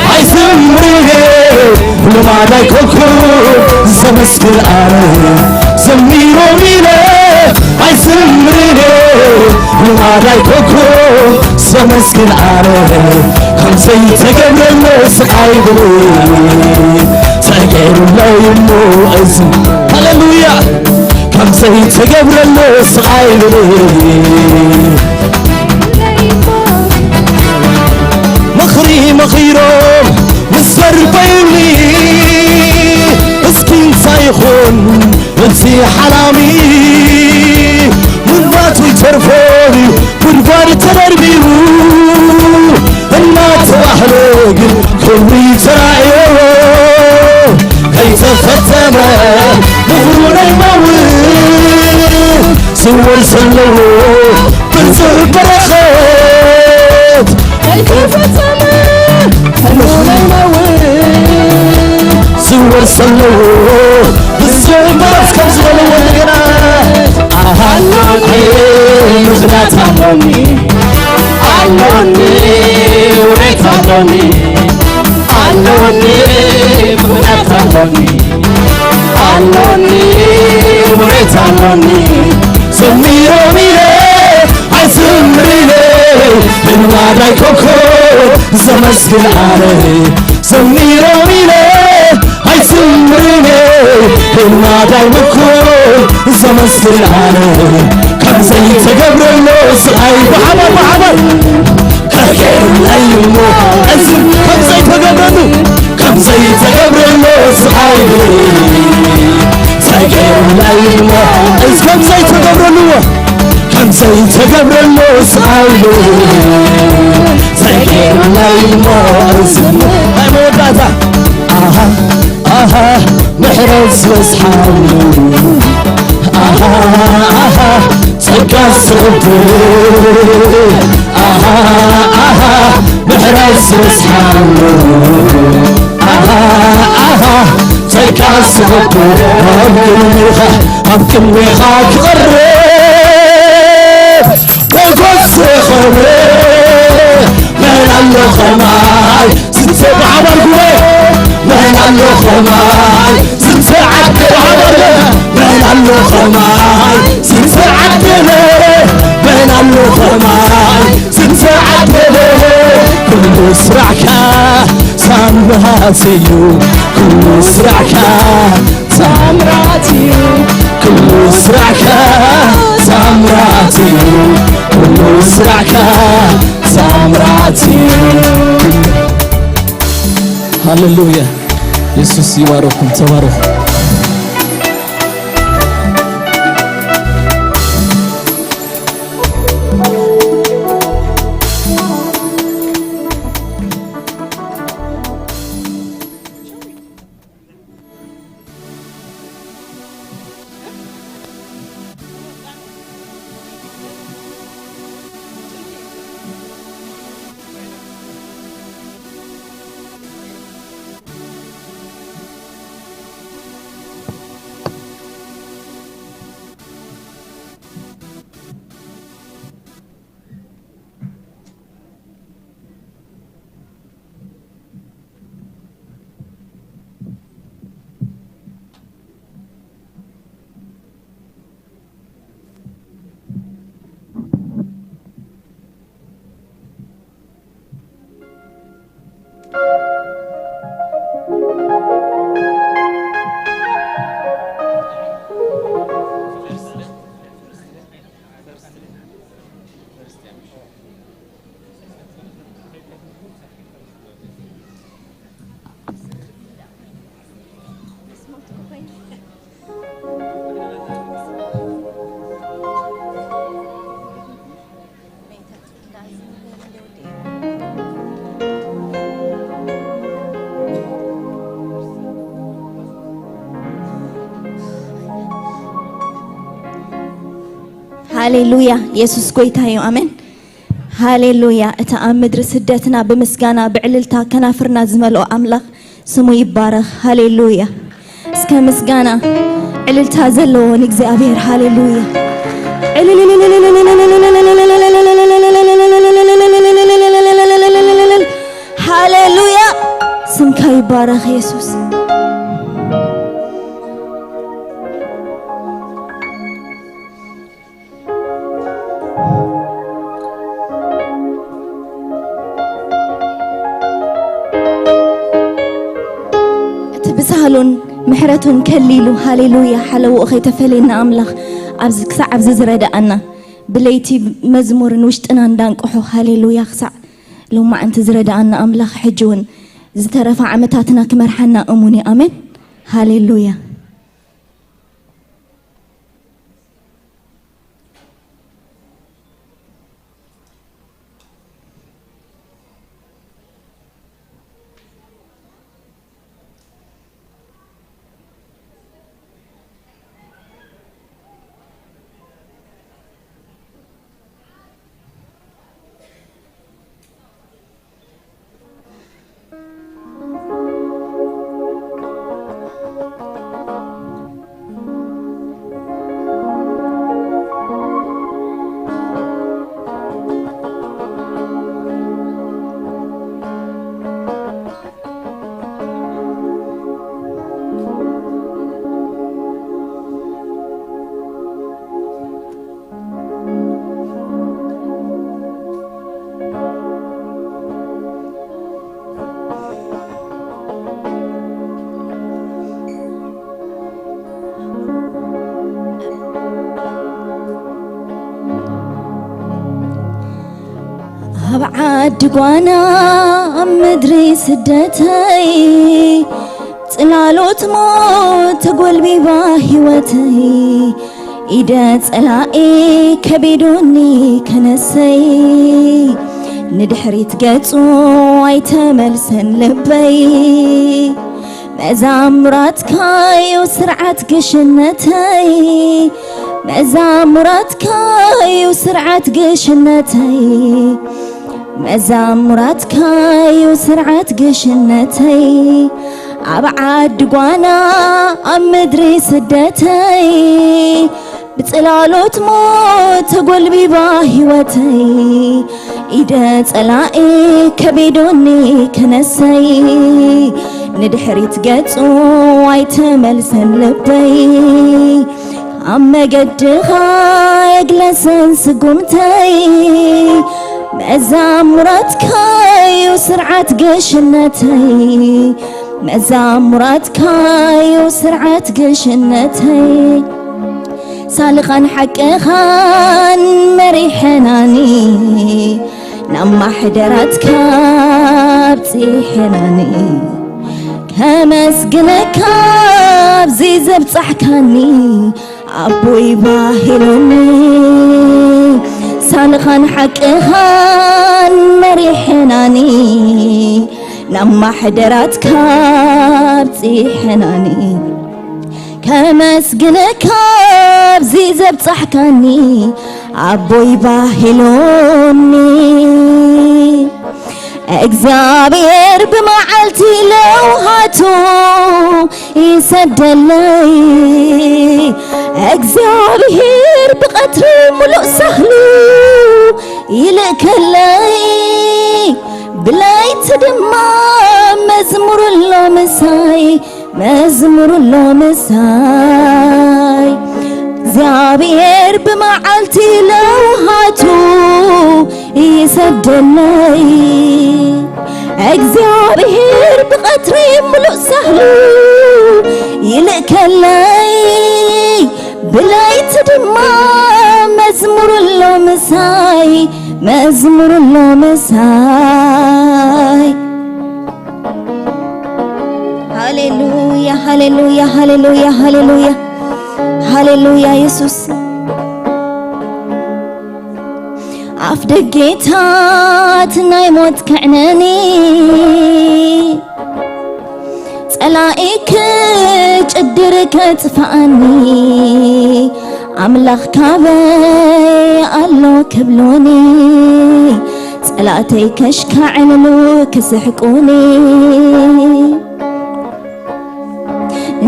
ኣይዘምርኔ፣ ልማድ ኣይኮንኩን ዘመስግን ኣነ። ዘሚሮም ኢለ ኣይዘምርኔ፣ ልማድ ኣይኮንኩን ዘመስግን ኣነ። ከም ዘይተገብረሎ ስቓይ ብሉ ተገይሩለይ እሞ እዚ። ሃሌሉያ። ከም ዘይተገብረሎ ስቓይ ብሉ ምኽሪ መኺሮም ምስ ዘርበዩኒ፣ እስኪ እንታይ ይኹን እቲ ሓላሚ? ምናቱ ይተርፎ እዩ ጉድጓድ ተደርቢዩ፣ እናተባህለ ግን ክብሪ ተራእዮ። ከይተፈጸመ ምኽሩ ናይ ማውን ዝወርስ ኣለዎ ብርቱዕ በረኸት። ከይተፈጸመ ሕልሙ ናይ ማውን ዝወርስ ኣለዎ ብርቱዕ በረኸት። ከም ዝበለዎ እንደገና ኣሃ፣ ኣየ፣ ምኽንያት ኣሎኒ፣ ኣሎኒ፣ ውሬት ኣሎኒ፣ ኣሎኒ፣ ምኽንያት ኣሎኒ፣ ኣሎኒ፣ ውሬት ኣሎኒ። ዘሚሮም ኢለ ኣይዝምር ኢለ፣ ልማድ ኣይኮንኩን ዘመስግን ኣነ። ዘሚሮም ኢለ ኣይዝምር ኢለ፣ ልማድ ኣይኮንኩን ዘመስግን ኣነ። ከም ዘይተገብረሎ ስቓይ ብሓባር፣ ብሓባር ተገይሩለይ እሞ፣ እዚ ከም ዘይተገብረሉ፣ ከም ዘይተገብረሉ ስቓይ ተገይሩለይ እሞ፣ እዚ ከም ዘይተገብረሉ፣ ከም ዘይተገብረሉ ስቓይ ተገይሩለይ እሞ፣ እዚ ናይ መወዳእታ። ኣሃ፣ ኣሃ፣ ምሕረት ዝበዝሓሉ። ኣሃ፣ ኣሃ፣ ጸጋ ዝቕብል። ኣሃ፣ ኣሃ፣ ምሕረት ዝበዝሓሉ። ኣሃ፣ ኣሃ፣ ጸጋ ዝቕብል። ኣብ ቅድሜኻ፣ ኣብ ቅድሜኻ ክቐርብ ሞገስ ዝረኸበ መን ኣሎ ኸማይ? ዝትብዓባል ጉባኤ መን ኣሎ ኸማይ? ዝትዓደለ መን ኣሎ ኸማይ? ዝትዓደለ መን ኣሎ ኸማይ? ዝትዓደለ ኩሉ ስራሕካ ታምራት እዩ፣ ኩሉ ስራሕካ ታምራት እዩ፣ ኩሉ ስራሕካ ታምራት እዩ፣ ኩሉ ስራሕካ ታምራት እዩ። ሃሌሉያ። የሱስ ይባርኩም። ተባረኹ። ሃሌሉያ፣ የሱስ ጎይታ እዩ። ኣሜን። ሃሌሉያ። እቲ ኣብ ምድሪ ስደትና ብምስጋና ብዕልልታ ከናፍርና ዝመልኦ ኣምላኽ ስሙ ይባረኽ። ሃሌሉያ። እስከ ምስጋና ዕልልታ ዘለዎ ንእግዚኣብሔር። ሃሌሉያ። ሃሌሉያ። ስምካ ይባረኽ የሱስ። እቲ ብሳህሉን ምሕረቱን ከሊሉ፣ ሃሌሉያ፣ ሓለውኡ ከይተፈለየና ኣምላኽ ኣብዚ፣ ክሳዕ ኣብዚ ዝረድኣና፣ ብለይቲ መዝሙርን ውሽጥና እንዳንቅሖ፣ ሃሌሉያ፣ ክሳዕ ሎማዓንቲ ዝረድኣና ኣምላኽ፣ ሕጂ እውን ዝተረፋ ዓመታትና ክመርሓና እሙን እዩ። ኣሜን። ሃሌሉያ። ኣብ ዓዲ ጓና ኣብ ምድሪ ስደተይ ጽላሎት ሞት ተጎልቢባ ህይወተይ ኢደ ጸላኢ ከቢዱኒ ከነሰይ ንድሕሪት ገጹ ኣይተመልሰን ልበይ መዛሙራትካዩ ስርዓት ግሽነተይ መዛሙራትካዩ ስርዓት ግሽነተይ መዛሙራትካዩ ስርዓት ግሽነተይ ኣብ ዓዲ ጓና ኣብ ምድሪ ስደተይ ብጽላሎት ሞት ተጎልቢባ ህይወተይ ኢደ ጸላኢ ከቢዶኒ ከነሰይ ንድሕሪት ገጹ ኣይተመልሰን ልበይ ኣብ መገድኻ የግለሰን ስጉምተይ መዛሙራትካዩ ስርዓት ግሽነተይ መዛሙራትካዩ ስርዓት ግሽነተይ ሳልኻን ሓቅኻን መሪሐናኒ ናብ ማሕደራትካ ኣብጽሐናኒ ከመስግነካ ኣብዚ ዘብጻሕካኒ ኣቦይ ባሂሎኒ ሳልኻን ሓቅኻን መሪሐናኒ ናብ ማሕደራትካ ኣብጽሐናኒ ከመስግነካ ኣብዚ ዘብጻሕካኒ ኣቦይ ባሂሎኒ እግዚኣብሔር ብመዓልቲ ለውሃቱ ይሰደለይ እግዚኣብሔር ብቐትሪ ሙሉእ ሳህሉ ይልእከለይ ብለይቲ ድማ መዝሙር ኣሎ ምሳይ መዝሙር ኣሎ ምሳይ እግዚኣብሔር ብመዓልቲ ለውሃቱ ይሰደለይ እግዚኣብሔር ብቐትሪ ምሉእ ሳህሉ ይልእከለይ፣ ብለይቲ ድማ መዝሙር ኣሎ ምሳይ፣ መዝሙር ኣሎ ምሳይ። ሃሌሉያ፣ ሃሌሉያ፣ ሃሌሉያ፣ ሃሌሉያ፣ ሃሌሉያ። የሱስ፣ ኣፍ ደጌታት ናይ ሞት ክዕነኒ፣ ጸላኢ ክጭድር ከጥፍኣኒ፣ ኣምላኽ ካበይ ኣሎ ክብሉኒ፣ ጸላእተይ ከሽካዕልሉ ክስሕቁኒ።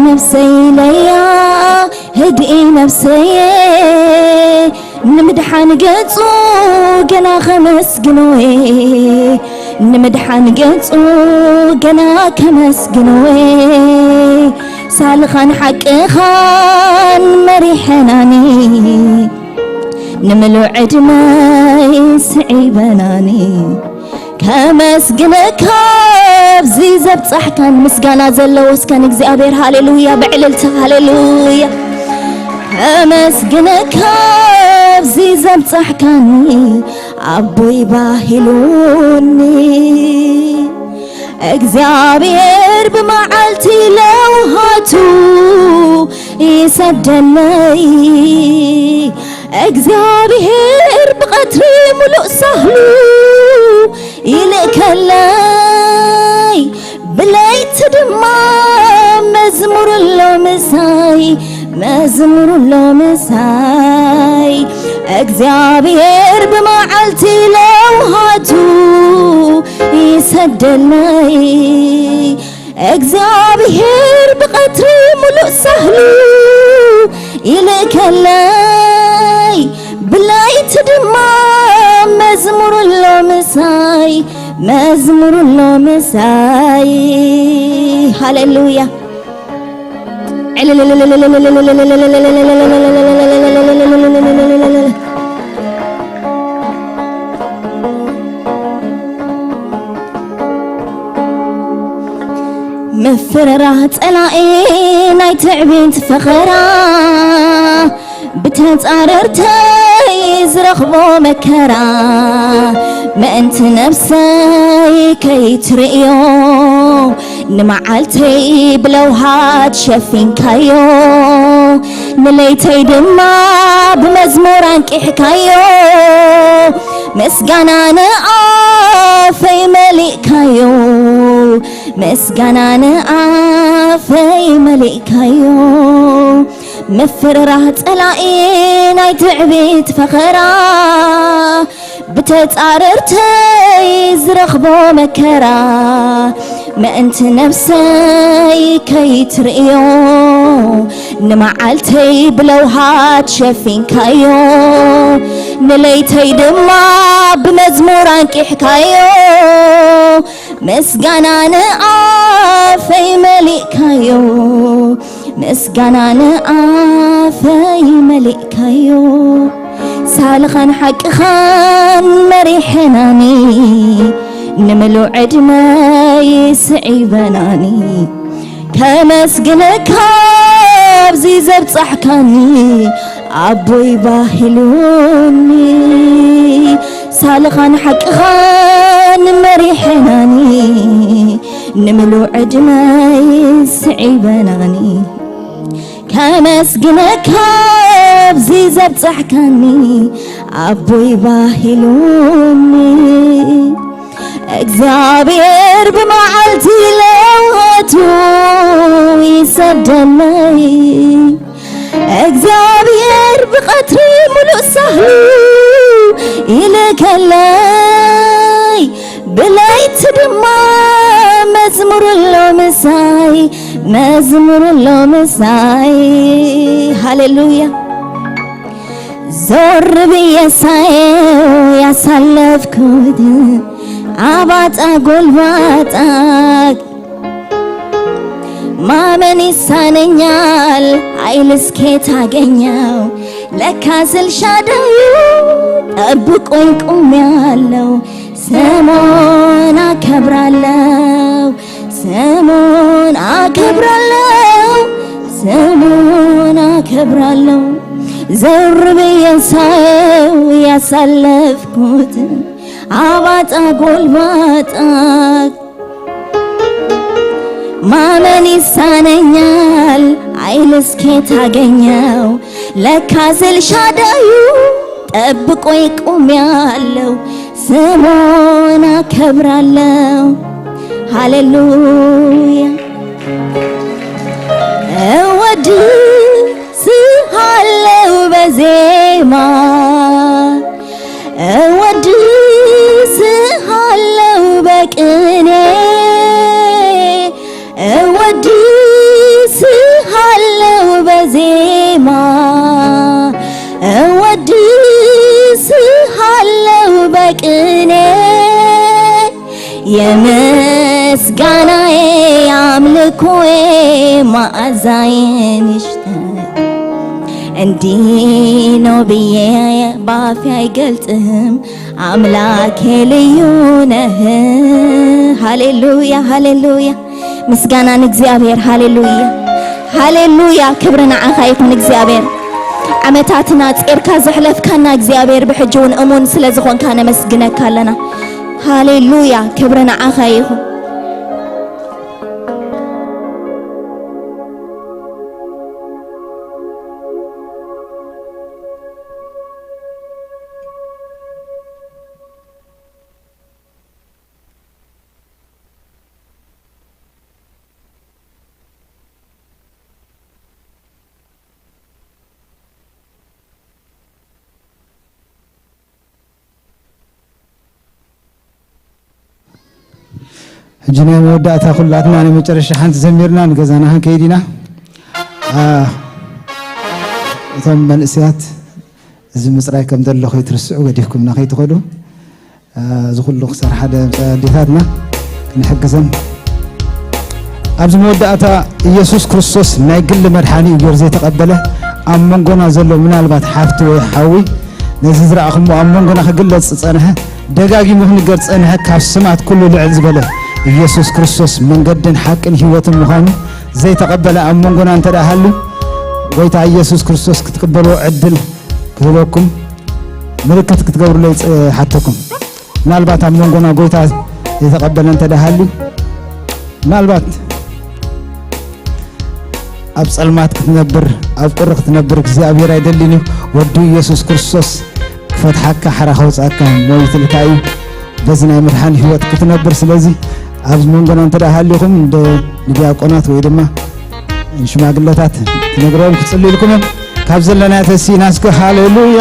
ነፍሰይ ኢለያ ህድኢ ነፍሰየ፣ ንምድሓን ገጹ ገና ከመስግኖ እየ፣ ንምድሓን ገጹ ገና ከመስግኖ እየ። ሳልኻን ሓቅኻን መሪሐናኒ፣ ንምሉእ ዕድመይ ስዒበናኒ። ከመስግነካ ኣብዚ ዘብጻሕካን፣ ምስጋና ዘለዎ እስከ ንእግዚኣብሔር ሃሌሉያ ብዕልልታ ሃሌሉያ። ከመስግነካ ኣብዚ ዘብጻሕካኒ ኣቦይ ባሂሉኒ። እግዚኣብሔር ብመዓልቲ ለውሃቱ ይሰደለይ፣ እግዚኣብሔር ብቐትሪ ሙሉእ ሳህሉ ይልእከለይ፣ ብለይቲ ድማ መዝሙር ኣሎ ምሳይ፣ መዝሙር ኣሎ ምሳይ። እግዚኣብሔር ብመዓልቲ ለውሃቱ ይሰደለይ፣ እግዚኣብሔር ብቐትሪ ሙሉእ ሳህሉ ይልእከለይ፣ ብለይቲ ድማ መዝሙር ኣሎ ምሳይ፣ መዝሙር ኣሎ ምሳይ። ሃሌሉያ። ምፍርራህ ጸላኢ ናይ ትዕቢት ፈኸራ፣ ብተጻረርተይ ዝረኽቦ መከራ፣ ምእንቲ ነፍሰይ ከይትርእዮ፣ ንመዓልተይ ብለውሃት ሸፊንካዮ፣ ንለይተይ ድማ ብመዝሙር ኣንቂሕካዮ። ምስጋና ንኣፈይ መሊእካዮ፣ ምስጋና ንኣፈይ መሊእካዮ። ምፍርራህ ጸላኢ ናይ ትዕቢት ፈኸራ፣ ብተጻረርተይ ዝረኽቦ መከራ፣ ምእንቲ ነፍሰይ ከይትርእዮ፣ ንመዓልተይ ብለውሃት ሸፊንካዮ፣ ንለይተይ ድማ ብመዝሙር ኣንቂሕካዮ። ምስጋና ንኣፈይ መሊእካዮ፣ ምስጋና ንኣፈይ መሊእካዮ። ሳልኻን ሓቅኻን መሪሐናኒ፣ ንምሉእ ዕድመይ ስዒበናኒ። ከመስግነካ ኣብዚ ዘብጻሕካኒ፣ ኣቦይ ባሂሉኒ። ሳልኻን ሓቅኻን መሪሐናኒ፣ ንምሉእ ዕድመይ ስዒበናኒ። ከመስግነካ ኣብዚ ዘብጻሕካኒ፣ ኣቦይ ባሂሉኒ። እግዚኣብሔር ብመዓልቲ ለውሃቱ ይሰደለይ፣ እግዚኣብሔር ብቐትሪ ሙሉእ ሳህሉ ይልከለይ፣ ብለይቲ ድማ መዝሙር ኣሎ ምሳይ፣ መዝሙር ኣሎ ምሳይ። ሃሌሉያ። ዞር ብዬ ሳየው ያሳለፍኩት አባጣ ጎልባጣ ማመን ይሳነኛል፣ ኃይል እስኬት አገኘው? ለካ ስል ሻዳዩ ጠብቆኝ ቆሜያለሁ። ስሙን አከብራለሁ፣ ስሙን አከብራለሁ፣ ስሙን አከብራለሁ። ዞር ብዬ ሳየው ያሳለፍኩትን አባጣ ጎልባጣ ማመን ይሳነኛል። ኃይል እስኬት አገኘው? ለካ ኤልሻዳዩ ጠብቆ ይቆም ያለው ስሙን አከብራለሁ። ሃሌሉያ እወድስሃለው በዜማ እወድስሃለው በቅኔ እወድስሃለው በዜማ እወድስሃለው በቅኔ የምስጋናዬ አምልኮዬ መዓዛዬን ይሽተት እንዲህ ነው ብዬ ባፌ አይገልጽህም። አምላኬ ልዩ ነህ። ሃሌሉያ ሃሌሉያ ምስጋና ንእግዚኣብሔር። ሃሌሉያ ሃሌሉያ ክብሪ ንዓኻ ይኹን እግዚኣብሔር። ዓመታትና ጼርካ ዘሕለፍካና እግዚኣብሔር ብሕጂ እውን እሙን ስለ ዝኾንካ ነመስግነካ ኣለና። ሃሌሉያ ክብሪ ንዓኻ ይኹን። ሕጂ ናይ መወዳእታ ኩላትና ናይ መጨረሻ ሓንቲ ዘሚርና ንገዛና ክንከይድ ኢና። እቶም መንእሰያት እዚ ምፅራይ ከም ዘሎ ከይትርስዑ ገዲፍኩምና ከይትኸዱ። እዚ ኩሉ ክሰርሓ ኣዴታትና ክንሕግዘን ኣብዚ መወዳእታ ኢየሱስ ክርስቶስ ናይ ግሊ መድሓኒ እዩ ገይሩ ዘይተቐበለ ኣብ መንጎና ዘሎ ምናልባት ሓፍቲ ወይ ሓዊ ነዚ ዝረኣኹሞ ኣብ መንጎና ክግለጽ ዝጸንሐ ደጋጊሙ ክንገር ዝጸንሐ ካብ ስማት ኩሉ ልዕል ዝበለ ኢየሱስ ክርስቶስ መንገድን ሓቅን ህይወትን ምዃኑ ዘይተቐበለ ኣብ መንጎና እንተ ደኣ ሃልዩ ጎይታ ኢየሱስ ክርስቶስ ክትቅበልዎ ዕድል ክህበኩም ምልክት ክትገብሩለይ ይሓተኩም። ምናልባት ኣብ መንጎና ጎይታ ዘይተቐበለ እንተ ደኣ ሃልዩ ምናልባት ኣብ ጸልማት ክትነብር ኣብ ቁሪ ክትነብር እግዚኣብሔር ኣይደልን እዩ። ወዱ ኢየሱስ ክርስቶስ ክፈትሓካ ሓራ ከውፅኣካ ሞይትልካ እዩ። በዚ ናይ ምድሓን ህይወት ክትነብር ስለዚ ኣብዚ መንጎና እንተ ደኣ ሃሊኹም ንዲያቆናት ወይ ድማ ንሽማግለታት ትነግረዎም ክጽልዩልኩም እዮም። ካብ ዘለና ተሲእና እስከ ሃሌሉያ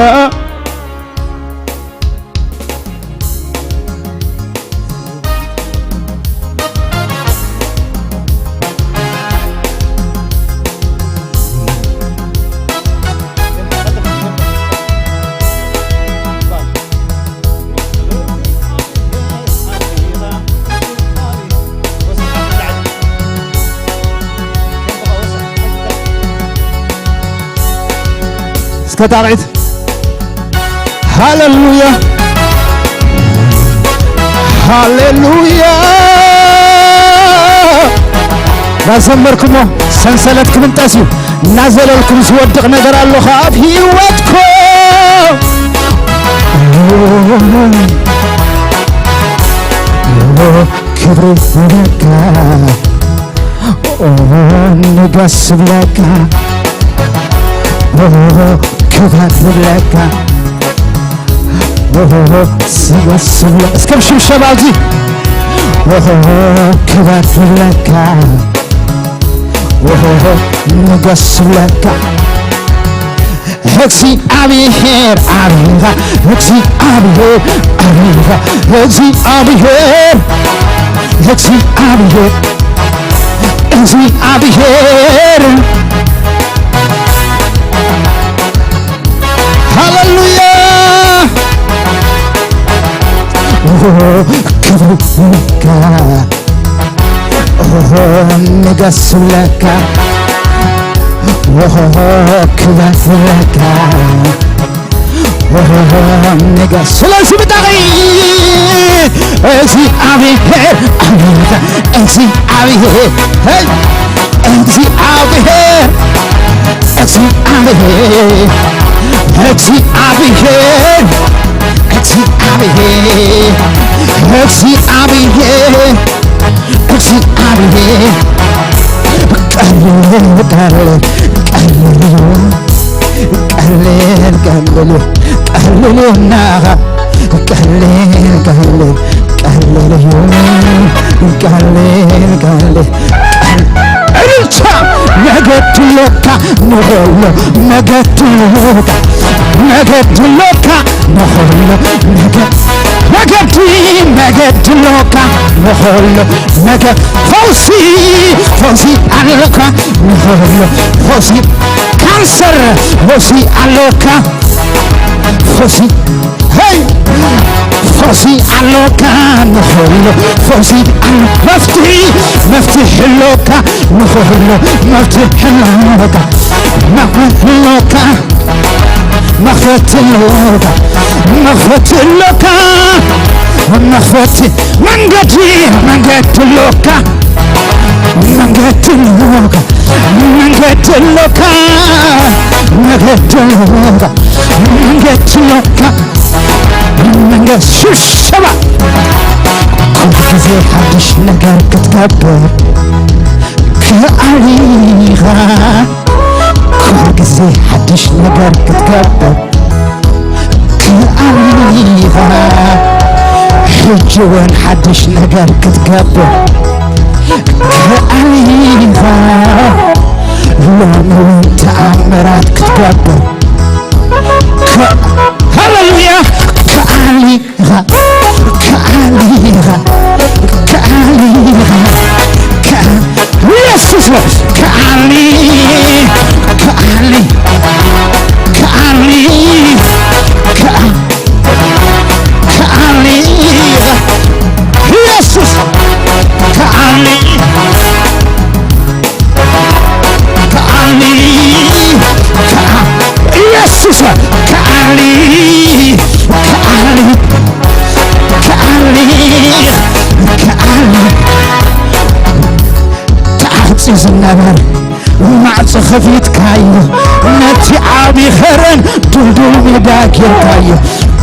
እስከ ጣቕዒት ሃሌሉያ ሃሌሉያ እናዘመርኩሞ ሰንሰለት ክብጠስ እዩ እናዘለልኩም ዝወድቕ ነገር ኣሎ ካብ ህይወትኩም ክብሪ ይብለካ ንገስ ብለካ ክብረት ብለካ ስገስ ብለ እስከ ሽብሸባ እዚ ክብረት ብለካ ንገስ ብለካ እግዚኣብሔር ኣቢኻ እግዚኣብሔር ኣቢኻ እግዚኣብሔር እግዚኣብሔር እግዚኣብሔር ሃሌሉያ ክብር ይብለካ ንገስ ብለካ ክብረት ብለካ ንገስ ስለዚ ብጣቂ እዚ እግዚኣብሔር ኣምላኽ፣ እግዚኣብሔር፣ ሄይ፣ እግዚኣብሔር፣ እግዚኣብሔር፣ እግዚኣብሔር፣ እግዚኣብሔር፣ እግዚኣብሔር፣ እግዚኣብሔር፣ ቀልል፣ ቀልል፣ ቀልል፣ ቀልል፣ ቀልል፣ ቀልል፣ እናኻ፣ ቀልል፣ ቀልል፣ ቀልል እዩ፣ ቀልል፣ ቀልል፣ ቀል-፣ እልልታ፣ መገድ ሎካ ንኸሎ፣ መገድ ሎካ፣ መገድ ሎካ ንኸሎ፣ መገድ፣ መገድ፣ መገድ ሎካ ንኸሎ፣ መገድ፣ ፈውሲ፣ ፈውሲ ኣሎካ ንኸሎ፣ ፈውሲ፣ ካንሰር፣ ፈውሲ ኣሎካ፣ ፈውሲ፣ ሄይ፣ ፈውሲ ኣሎካ ንኸሎ፣ ፈውሲ ኣሎ፣ መፍትሒ፣ መፍትሒ ኣሎካ ንኸሎ፣ መፍትሒ ኣሎካ፣ መፍትሒ ኣሎካ፣ መኽፈቲ ኣሎካ፣ መኽፈቲ ኣሎካ፣ መኽፈቲ፣ መንገዲ፣ መንገዲ ኣሎካ፣ መንገዲ ኣሎካ፣ መንገዲ ኣሎካ፣ መንገዲ ኣሎካ፣ መንገዲ ኣሎካ፣ መንገዲ ሽብሸባ። ኩሉ ግዜ ሓድሽ ነገር ክትገብር ክኣሊኻ፣ ኩሉ ግዜ ሓድሽ ነገር ክትገብር ክኣሊኻ፣ ሕጂ እውን ሓድሽ ነገር ክትገብር ክኣሊኻ፣ ሎሚ እውን ተኣምራት ክትገብር ክ-፣ ሃሌሉያ፣ ክኣሊ ኢኻ፣ ክኣሊ ኢኻ፣ ክኣሊ ኢኻ፣ ክኣ-፣ ኢየሱስ ነው። ክኣሊ፣ ክኣሊ፣ ክኣሊ፣ ክኣ-፣ ክኣሊ ኢኻ፣ ኢየሱስ፣ ክኣሊ ከኣሊ፣ ከኣ-፣ ኢየሱስ፣ ከኣሊ፣ ከኣሊ፣ ከኣሊ፣ ከኣሊ። ተዓጽዩ ዝነበረ ማዕጾ ከፊትካዮ፣ ነቲ ዓቢ ኸረን ድልዱል ሜዳ ጌርካዮ።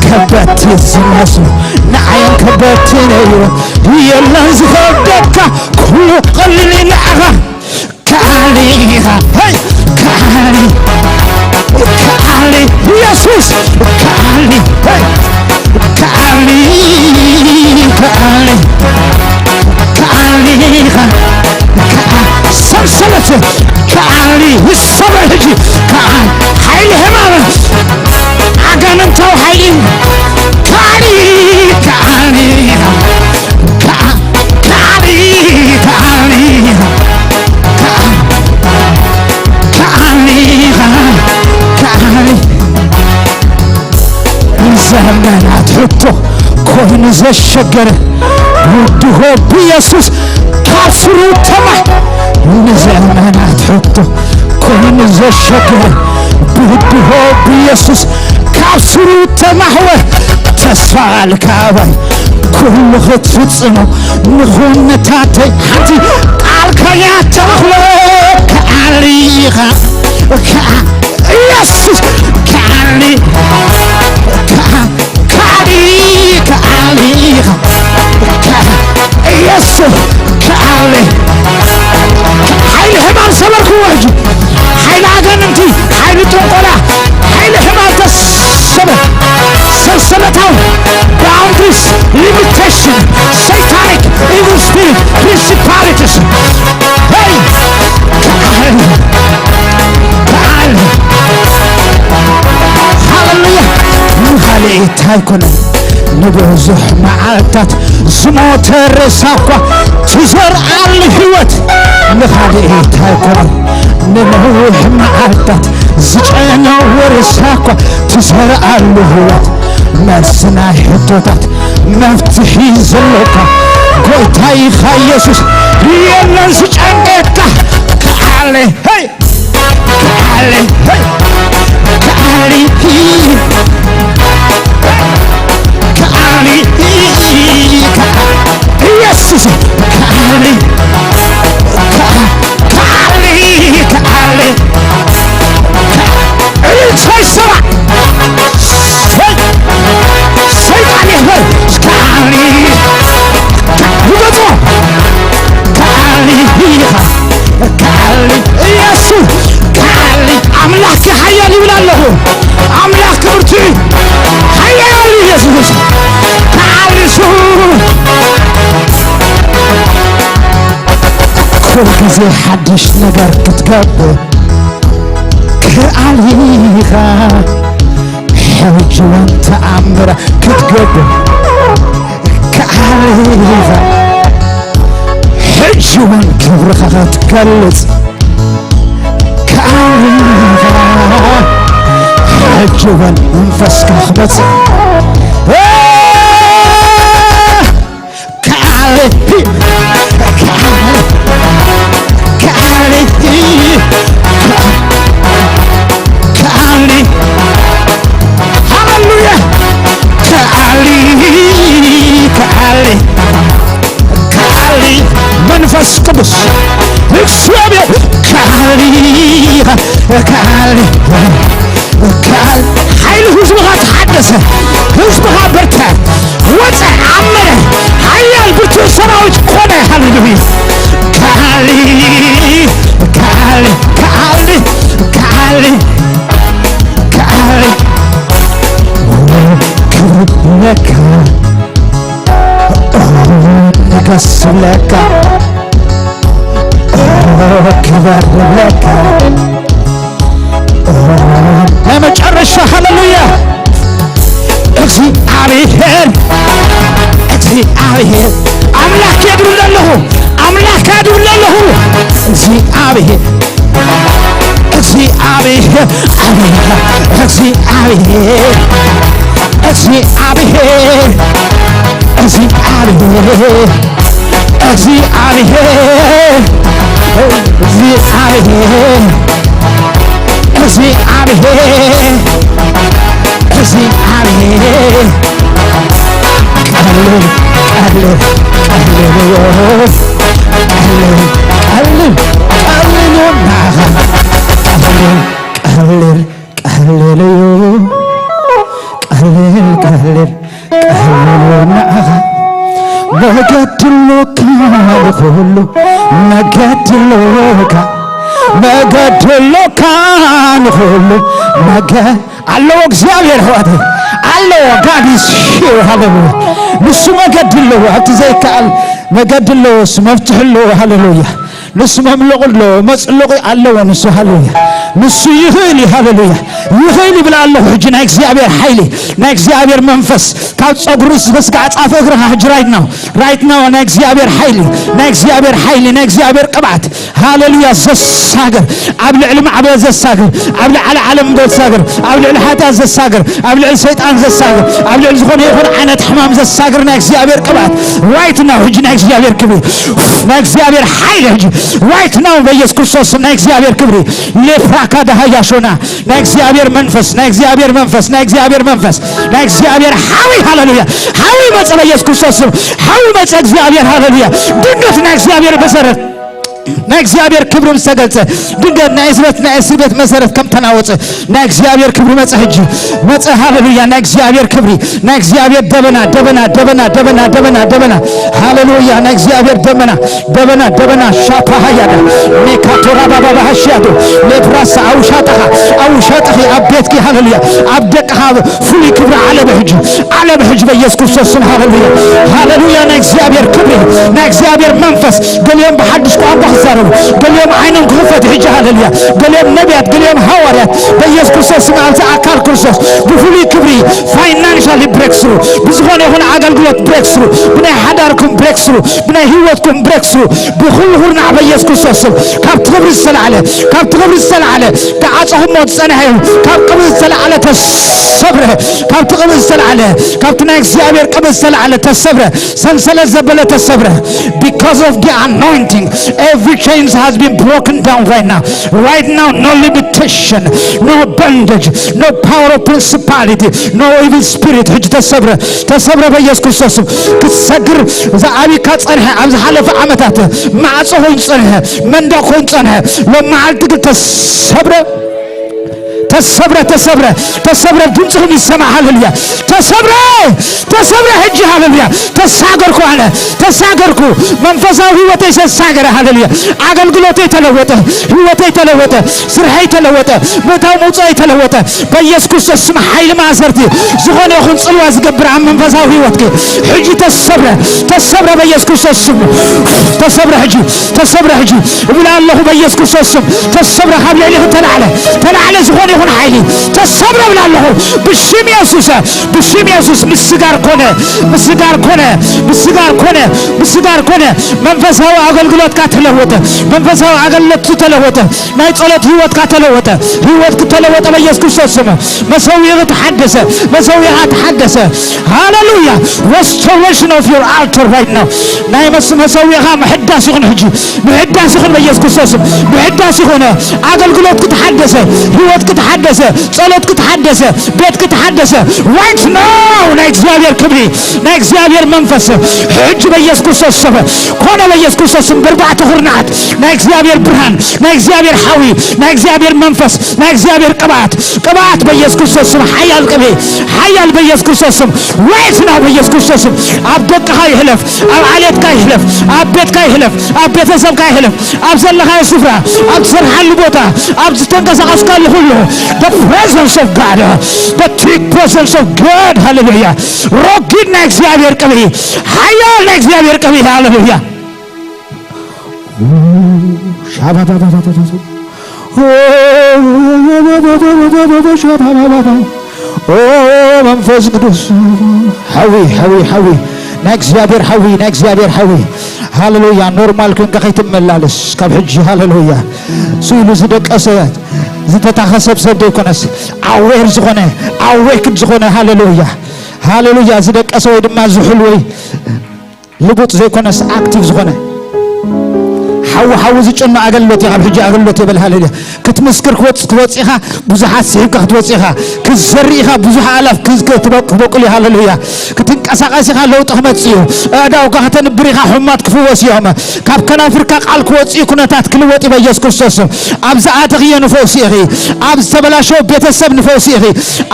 ከበድቲ ዝመስሉ ንዓይን ከበድቲ ነይሩ፣ የለን ዝኸብደካ፣ ኩሉ ቀሊል እዩ ንዓኻ። ከኣሊ ኢኻ፣ ሄይ፣ ከኣሊ፣ ከኣሊ፣ ኢየሱስ፣ ከኣሊ፣ ሄይ፣ ከኣሊ፣ ከኣሊ፣ ከኣሊ ኢኻ፣ ከኣ-፣ ሰንሰለት ከኣሊ ይሰበር ሕጂ፣ ከኣ-፣ ሓይሊ ሕማም፣ ኣጋንንታዊ ሓይሊ፣ ከኣሊ፣ ከኣሊ ኢኻ፣ ከኣ-፣ ከኣሊ፣ ከኣሊ፣ ከኣ-፣ ከኣሊ፣ ከኣሊ። ንዘመናት ሕቶ ኮይኑ ዘሸገረ ብድሆ ብኢየሱስ ካብ ስሩ ተማ-፣ ንዘመናት ሕቶ ኮይኑ ዘሸገረ ብድሆ ብኢየሱስ ካብ ስሩ ተማሕወ። ተስፋ ቃልካ ኣባይ ኩሉ ክትፍጽሞ ንኹነታተይ ሓንቲ ቃልካ እያ ተረኽቦ። ከኣሊ ኢኻ፣ ከኣ-፣ ኢየሱስ ከኣሊ፣ ከኣ-፣ ከኣሊ፣ ከኣሊ ኢኻ፣ ከኣ-፣ ኢየሱስ ከኣሊ። ሓይሊ ሕማም ሰበርክዎ ሕጂ። ሓይሊ ኣጋንንቲ፣ ሓይሊ ጥንቆላ፣ ሓይሊ ሕማም ተሰበር። ሰንሰለታዊ boundaries, limitation, satanic, evil spirit, principalities. Hey! ከኣሊ፣ ከኣሊ። ሃሌሉያ። ንኻልእ ኣይኮነን። ንብዙሕ መዓልታት ዝሞተ ሬሳ እኳ ትዘርኣሉ ህይወት ንኻልእ ኣይኮነን። ንነዊሕ መዓልታት ዝጨነወ ሬሳ እኳ ትዘርኣሉ ህይወት፣ መልሲ ናይ ሕቶታት መፍትሒ ዘለካ ጎይታ ኢኻ ኢየሱስ። የለን ዝጨንቀካ ከኣለ፣ ሄይ! ከኣለ፣ ሄይ! ከኣለ፣ ከኣለ፣ ከኣ-፣ ግዜ ሓድሽ ነገር ክትገብር ክኣል ኢኻ። ሕጂ እውን ተኣምር ክትገብር ክኣል ኢኻ። ሕጂ እውን ክብርኻ ክትገልጽ ክኣል ኢኻ። ሕጂ እውን መንፈስካ ክመጽእ ክኣል፣ ክኣል፣ ክኣል፣ ክኣል። ሃሌሉያ። ክኣል፣ ክኣል፣ ክኣል። መንፈስ ቅዱስ እግዚኣብሔር ክኣል፣ ክኣል፣ ክኣል። ሓይሊ ህዝብኻ ተሓደሰ፣ ህዝብኻ በርተ፣ ወፀ፣ ዓመረ፣ ሓያል ብርቱዕ ሰራዊት ኮነ። ሃሌሉያ። ክኣል፣ ክኣል፣ ክኣል፣ ክኣል፣ ክኣል። ክብሪ ለካ፣ ንገስ ለካ፣ ክበር ለካ። ናይ መጨረሻ ሃሌሉያ። እግዚኣብሔር፣ እግዚኣብሔር ኣምላኽ የድብል ኣለኹ፣ ኣምላኽ የድብል ኣለኹ። እግዚኣብሔር፣ እግዚኣብሔር፣ እግዚኣብሔር፣ እግዚኣብሔር፣ እግዚኣብሔር፣ እግዚኣብሔር፣ እግዚኣብሔር፣ እግዚኣብሔር። ቀልል፣ ቀልል፣ ቀልል፣ ቀልል፣ ቀልል፣ ቀልል፣ ቀልል፣ ቀልል፣ ቀልል እዩ። ቀልል፣ ቀልል፣ ቀልል እዩ ንዓኻ። መገዲ ኣሎካ ንኹሉ፣ መገዲ ኣሎካ፣ መገዲ ኣሎካ ንኹሉ፣ መገ-፣ ኣለዎ እግዚኣብሔር ኣሕዋተይ፣ ኣለዎ። God is here፣ ሃሌሉያ። ንሱ መገዲ ኣለዎ፣ ኣብቲ ዘይከኣል መገዲ ኣለዎ፣ እሱ መፍትሒ ኣለዎ። ሃሌሉያ። ንሱ መምለቑ ኣለዎ፣ መጽለቑ ኣለዎ ንሱ። ሃሌሉያ። ንሱ ይኽእል እዩ። ሃሌሉያ። ይኽእል ይብል ኣለኹ። ሕጂ ናይ እግዚኣብሔር ሓይሊ፣ ናይ እግዚኣብሔር መንፈስ ካብ ጸጉሪ ርእሲ እስከ ስጋዕ ጫፍ እግርኻ ሕጂ right now፣ right now ናይ እግዚኣብሔር ሓይሊ፣ ናይ እግዚኣብሔር ሓይሊ፣ ናይ እግዚኣብሔር ቅብኣት፣ ሃሌሉያ፣ ዘሳግር፣ ኣብ ልዕሊ ማዕበል ዘሳግር፣ ኣብ ልዕሊ ዓለም ዘሳግር፣ ኣብ ልዕሊ ሓጢኣት ዘሳግር፣ ኣብ ልዕሊ ሰይጣን ዘሳግር፣ ኣብ ልዕሊ ዝኾነ ይኹን ዓይነት ሕማም ዘሳግር ናይ እግዚኣብሔር ቅብኣት right now። ሕጂ ናይ እግዚኣብሔር ክብሪ፣ ናይ እግዚኣብሔር ሓይሊ ሕጂ right now በኢየሱስ ክርስቶስ ናይ እግዚኣብሔር ክብሪ። ሌፕራካ ዳሃያሾና፣ ናይ እግዚኣብሔር መንፈስ፣ ናይ እግዚኣብሔር መንፈስ፣ ናይ እግዚኣብሔር መንፈስ፣ ናይ እግዚኣብሔር ሓዊ፣ ሃሌሉያ፣ ሓዊ መጸ በኢየሱስ ክርስቶስ ስም፣ ሓዊ መጸ እግዚኣብሔር፣ ሃሌሉያ። ድንገት ናይ እግዚኣብሔር መሰረት፣ ናይ እግዚኣብሔር ክብሪ ምስ ተገልጸ፣ ድንገት ናይ እስበት፣ ናይ እስር ቤት መሰረት ከም ተናወጸ፣ ናይ እግዚኣብሔር ክብሪ መጸ ሕጂ፣ መጸ፣ ሃሌሉያ። ናይ እግዚኣብሔር ክብሪ፣ ናይ እግዚኣብሔር ደበና፣ ደበና፣ ደበና፣ ደበና፣ ደበና፣ ደበና፣ ሃሌሉያ። ናይ እግዚኣብሔር ደበና፣ ደበና፣ ደበና፣ ሻፓ ሃያዳ፣ ሜካቶራ ባባ ባሃሽያቶ፣ ሌብራሳ፣ ኣብ ውሻጠኻ፣ ኣብ ውሻጠኺ፣ ኣብ ቤትኪ፣ ሃሌሉያ። ኣብ ደቅኻ ፍሉይ ክብሪ ዓለበ ሕጂ፣ ዓለበ ሕጂ በኢየሱስ ክርስቶስ ስም፣ ሃሌሉያ፣ ሃሌሉያ። ናይ እግዚኣብሔር ክብሪ፣ ናይ እግዚኣብሔር መንፈስ፣ ገሊኦም ብሓድሽ ቋንቋ ክዛረቡ፣ ገሊኦም ዓይኖም ክኽፈት ሕጂ፣ ሃሌሉያ። ገሊኦም ነቢያት፣ ገሊኦም ሃዋርያት፣ በኢየሱስ ክርስቶስ ስም ኣብዚ ኣካል ክርስቶስ ብፍሉይ ክብሪ፣ ፋይናንሻሊ ብሬክስሩ፣ ብዝኾነ ይኹን ኣገልግሎት ብሬክስሩ፣ ብናይ ሓዳርኩም ብሬክስሩ፣ ብናይ ህይወትኩም ብሬክስሩ፣ ብኹሉ ኩርናዕ በኢየሱስ ክርስቶስ ስም፣ ካብቲ ክብሪ ዝተላዕለ፣ ካብቲ ክብሪ ዝተላዕለ፣ ተዓጸኹሞ ዝጸንሐ እዩ። ካብ ክብሪ ዝተላዕለ ተሰብረ፣ ካብቲ ክብሪ ዝተላዕለ፣ ካብቲ ናይ እግዚኣብሔር ክብሪ ዝተላዕለ ተሰብረ፣ ሰንሰለት ዘበለ ተሰብረ። Because of the anointing, every chains has been broken down right now. Right now, no limitation, no bondage, no power of principality, no evil spirit. ሕጂ ተሰብረ፣ ተሰብረ በኢየሱስ ክርስቶስ ስም። ክትሰግር ዝኣቢካ ጸንሐ፣ ኣብ ዝሓለፈ ዓመታት ማዕጾ ኮይኑ ጸንሐ፣ መንደቕ ኮይኑ ጸንሐ፣ ሎም መዓልቲ ግን ተሰብረ። ተሰብረ፣ ተሰብረ፣ ተሰብረ። ድምፅኹም ይሰማዕ። ሃሌሉያ። ተሰብረ፣ ተሰብረ ሕጂ። ሃሌሉያ። ተሳገርኩ ኣነ፣ ተሳገርኩ። መንፈሳዊ ህይወተይ ተሳገረ። ሃሌሉያ። ኣገልግሎተይ ተለወጠ፣ ህይወተይ ተለወጠ፣ ስርሐይ ተለወጠ፣ ምእታው መውፅኦይ ተለወጠ። በኢየሱስ ክርስቶስ ስም ሓይሊ ማእሰርቲ ዝኾነ ይኹን ፅልዋ ዝገብር ኣብ መንፈሳዊ ህይወትኪ ሕጂ ተሰብረ፣ ተሰብረ በኢየሱስ ክርስቶስ ስም። ተሰብረ ሕጂ፣ ተሰብረ ሕጂ እብል ኣለኹ በኢየሱስ ክርስቶስ ስም። ተሰብረ፣ ካብ ልዕሊኺ ተላዕለ፣ ተላዕለ። ዝኾነ ይኹን ሓይሊ ተሰብረ እብል ኣለኹ ብሽም የሱስ፣ ብሽም የሱስ። ምስጋር ኮነ፣ ምስጋር ኮነ፣ ምስጋር ኮነ፣ ምስጋር ኮነ። መንፈሳዊ ኣገልግሎትካ ተለወጠ፣ መንፈሳዊ ኣገልግሎት ተለወጠ። ናይ ጸሎት ህይወትካ ተለወጠ። ህይወትክ ተለወጠ በኢየሱስ ክርስቶስ ስም። መሰዊያኻ ተሓደሰ። መሰዊያኻ ተሓደሰ። ሃሌሉያ። Restoration of your altar right now። ናይ መስ-፣ መሰዊያኻ ምሕዳስ ይኹን ሕጂ። ምሕዳስ ይኹን በኢየሱስ ክርስቶስ ስም። ምሕዳስ ይኹን። ኣገልግሎትክ ተሓደሰ። ህይወትክ ተሓደሰ። ጸሎትክ ተሓደሰ። ቤትክ ተሓደሰ። Right now ናይ እግዚኣብሔር ክብሪ፣ ናይ እግዚኣብሔር መንፈስ ሕጂ በኢየሱስ ክርስቶስ ስም ኮነ። በኢየሱስ ክርስቶስ ስም ብርባዕተ ኩርናዓት ናይ እግዚኣብሔር ብርሃን፣ ናይ እግዚኣብሔር ሓዊ፣ ናይ እግዚኣብሔር መንፈስ፣ ናይ እግዚኣብሔር ቅብኣት፣ ቅብኣት በኢየሱስ ክርስቶስ ስም። ሓያል ቅብኢ፣ ሓያል በኢየሱስ ክርስቶስ ስም። Right now በኢየሱስ ክርስቶስ ስም ኣብ ደቅኻ ይሕለፍ፣ ኣብ ዓሌትካ ይሕለፍ፣ ኣብ ቤትካ ይሕለፍ፣ ኣብ ቤተሰብካ ይሕለፍ፣ ኣብ ዘለኻዮ ስፍራ፣ ኣብ ትሰርሓሉ ቦታ፣ ኣብ ዝተንቀሳቐስካሉ ኩሉ the presence of God, the thick presence of God. ሃሌሉያ። ረጒድ ናይ እግዚኣብሔር ቅብኢ፣ ሓያል ናይ እግዚኣብሔር ቅብኢ። ሃሌሉያ። ሻባባባባባባ። ኦ መንፈስ ቅዱስ፣ ሓዊ፣ ሓዊ፣ ሓዊ፣ ናይ እግዚኣብሔር ሓዊ፣ ናይ እግዚኣብሔር ሓዊ። ሃሌሉያ። ኖርማል ኮንካ ከይትመላለስ ካብ ሕጂ። ሃሌሉያ። ስኢሉ ዝደቀሰ ዝተታኸሰ ሰብ ዘይኮነስ፣ ኣዌር ዝኾነ፣ ኣዌክድ ዝኾነ። ሃሌሉያ፣ ሃሌሉያ። ዝደቀሰ ወይ ድማ ዝሑል ወይ ልቡጥ ዘይኮነስ፣ ኣክቲቭ ዝኾነ፣ ሓዊ ሓዊ ዝጭኖ ኣገልግሎት እዩ። ካብ ሕጂ ኣገልግሎት የበል። ሃሌሉያ። ክትምስክር ክወጽ-፣ ክትወጽእ ኢኻ፣ ብዙሓት ስሒብካ ክትወጽእ ኢኻ። ክትዘርእ ኢኻ፣ ብዙሕ ኣላፍ ክዝ-፣ ክትበቅ-፣ ክትበቁል እዩ። ሃሌሉያ። ክትንቀሳቐስ ኢኻ፣ ለውጢ ክመጽእ እዩ። ኣእዳውካ ከተንብር ኢኻ፣ ሕሙማት ክፍወስ እዮም። ካብ ከናፍርካ ቃል ክወጽእ እዩ፣ ኩነታት ክልወጥ እዩ በኢየሱስ ክርስቶስ ስም። ኣብ ዝኣተኽዮ ንፈውሲ ኢኺ። ኣብ ዝተበላሸወ ቤተሰብ ንፈውሲ ኢኺ።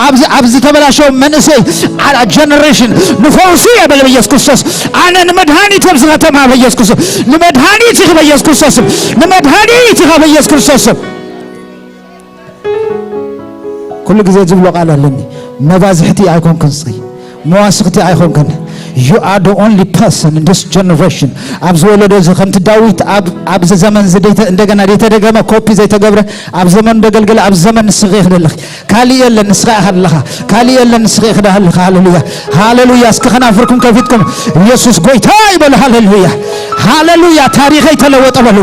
ኣብ ዝ-፣ ኣብ ዝተበላሸወ መንእሰይ ዓ-፣ ጀነሬሽን ንፈውሲ እየ በለ በኢየሱስ ክርስቶስ። ኣነ ንመድሃኒት እየ ኣብዚ ከተማ በኢየሱስ ክርስቶስ። ንመድሃኒት ኢኺ በኢየሱስ ክርስቶስ ስም። ንመድሃኒት ኢኻ በኢየሱስ ክርስቶስ ስም። ኩሉ ግዜ ዝብሎ ቃል ኣለኒ። መባዝሕቲ ኣይኮንክን እስኺ፣ መዋስኽቲ ኣይኮንክን። You are the only person in this generation። ኣብዚ ወለዶ እዚ ከምቲ ዳዊት ኣብ፣ ኣብዚ ዘመን እዚ ዘይተ-፣ እንደገና ዘይተደገመ፣ ኮፒ ዘይተገብረ፣ ኣብ ዘመኑ ደገልገለ፣ ኣብ ዘመን ንስኺ ኢኺ ዘለኺ። ካሊእ የለን፣ ንስኻ ኢኻ ዘለኻ። ካሊእ የለን፣ ንስኺ ኢኺ ኣለኻ። ሃሌሉያ፣ ሃሌሉያ። እስኪ ከናፍርኩም ከፊትኩም ኢየሱስ ጎይታ ይበሉ። ሃሌሉያ፣ ሃሌሉያ። ታሪኸይ ተለወጠ በሉ።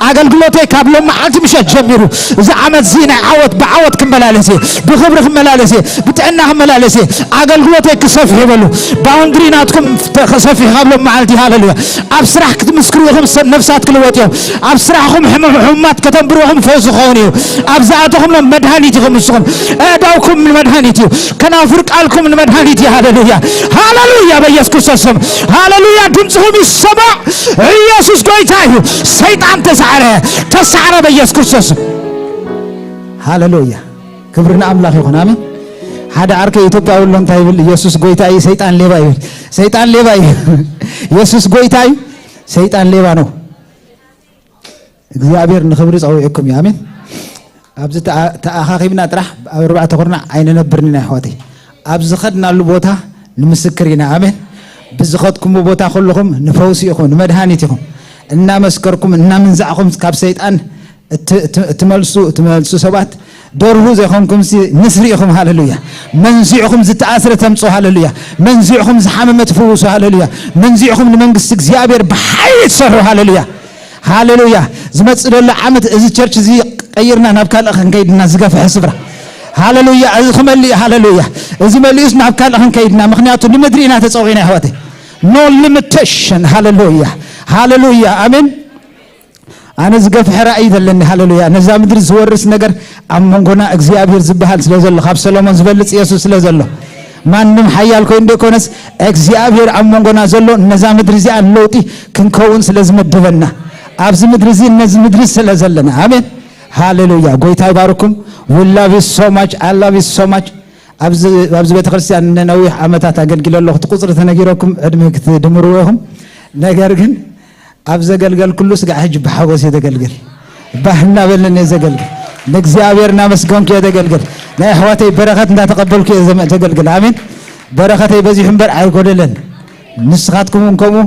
ኣገልግሎተይ ካብ ሎም መዓልቲ ምሸት ጀሚሩ፣ እዚ ዓመት እዚ ናይ ዓወት፣ ብዓወት ክመላለስ እየ፣ ብኽብሪ ክመላለስ እየ፣ ብጥዕና ክመላለስ እየ። ኣገልግሎተይ ክሰፍሕ ይበሉ። ባውንድሪ ናትኩም ተ-፣ ክሰፍሕ ካብ ሎም መዓልቲ። ሃሌሉያ። ኣብ ስራሕ ክትምስክሩ ኢኹም፣ ሰብ ነፍሳት ክልወጥ እዮም። ኣብ ስራሕኹም ሕሙ-፣ ሕሙማት ከተንብሩ ኢኹም፣ ፈውሲ ክኸውን እዩ። ኣብ ዝኣተኹምሎም መድሃኒት ኢኹም ንስኹም። ኣእዳውኩም ንመድሃኒት እዩ። ከናፍር ቃልኩም ንመድሃኒት እዩ። ሃሌሉያ፣ ሃሌሉያ። በኢየሱስ ክርስቶስ ስም ሃሌሉያ። ድምፅኹም ይሰማዕ። ኢየሱስ ጎይታ እዩ። ሰይጣን ተሳዕረ፣ ተሳዕረ በኢየሱስ ክርስቶስ ስም። ሃሌሉያ። ክብሪ ንኣምላኽ ይኹን። ኣሜን። ሓደ ዓርከይ ኢትዮጵያ ውሎ እንታይ ይብል? ኢየሱስ ጎይታ እዩ፣ ሰይጣን ሌባ ይብል። ሰይጣን ሌባ እዩ። ኢየሱስ ጎይታ እዩ፣ ሰይጣን ሌባ ነው። እግዚኣብሔር ንኽብሪ ጸዊዕኩም እዩ። ኣሜን። ኣብዚ ተኣ-፣ ተኣኻኺብና ጥራሕ ኣብ ኣርባዕተ ኩርናዕ ኣይንነብርን ኢና ኣሕዋተይ። ኣብ ዝኸድናሉ ቦታ ንምስክር ኢና። ኣሜን። ብዝኸድኩምዎ ቦታ ኩልኹም ንፈውሲ ኢኹም፣ ንመድሃኒት ኢኹም። እናመስከርኩም፣ እናምንዛዕኩም ካብ ሰይጣን እት-፣ እት-፣ እትመልሱ፣ እትመልሱ ሰባት ደርሁ ዘይኮንኩምሲ ንስሪ ኢኹም። ሃሌሉያ። መንዚዕኹም ዝተኣስረ ተምጽኡ። ሃሌሉያ። መንዚዕኹም ዝሓመመ ትፍውሱ። ሃሌሉያ። መንዚዕኹም ንመንግስቲ እግዚኣብሔር ብሓይሊ ትሰርሑ። ሃሌሉያ። ሃሌሉያ። ዝመጽእ ዘሎ ዓመት እዚ ቸርች እዚ ቀይርና ናብ ካልእ ክንከይድ ኢና፣ ዝገፍሐ ስፍራ። ሃሌሉያ። እዚ ክመልእ እዩ። ሃሌሉያ። እዚ መሊኡስ ናብ ካልእ ክንከይድ ኢና፣ ምኽንያቱ ንምድሪ ኢና ተጸዊዕና ኣሕዋተይ። No limitation። ሃሌሉያ፣ ሃሌሉያ። ኣሜን። ኣነ ዝገፍሐ ራእይ ዘለኒ። ሃሌሉያ። ነዛ ምድሪ ዝወርስ ነገር ኣብ መንጎና እግዚኣብሔር ዝበሃል ስለ ዘሎ፣ ካብ ሰሎሞን ዝበልጽ የሱስ ስለ ዘሎ፣ ማንም ሓያል ኮይኑ ዘይኮነስ እግዚኣብሔር ኣብ መንጎና ዘሎ፣ ነዛ ምድሪ እዚኣ ለውጢ ክንከውን ስለ ዝመደበና፣ ኣብዚ ምድሪ እዚ ነዚ ምድሪ ስለ ዘለና። ኣሜን። ሃሌሉያ። ጎይታ ይባርኩም። We love you so much. I love you so much. ኣብዚ ቤተክርስትያን ንነዊሕ ዓመታት ኣገልግለ ኣለኹ። እቲ ቁፅሪ ተነጊረኩም ዕድመ ክትድምርዎ ኢኹም። ነገር ግን ኣብ ዘገልገልኩሉ ስጋዕ ሕጂ ብሓጎስ እየ ዘገልግል። ባህ እናበለኒ እየ ዘገልግል። ንእግዚኣብሔር እናመስገንኩ እየ ዘገልግል። ናይ ኣሕዋተይ በረኸት እንዳተቐበልኩ እየ ዘገልግል። ኣሜን። በረኸተይ በዚሑ እምበር ኣይጎደለን። ንስኻትኩም እውን ከምኡ።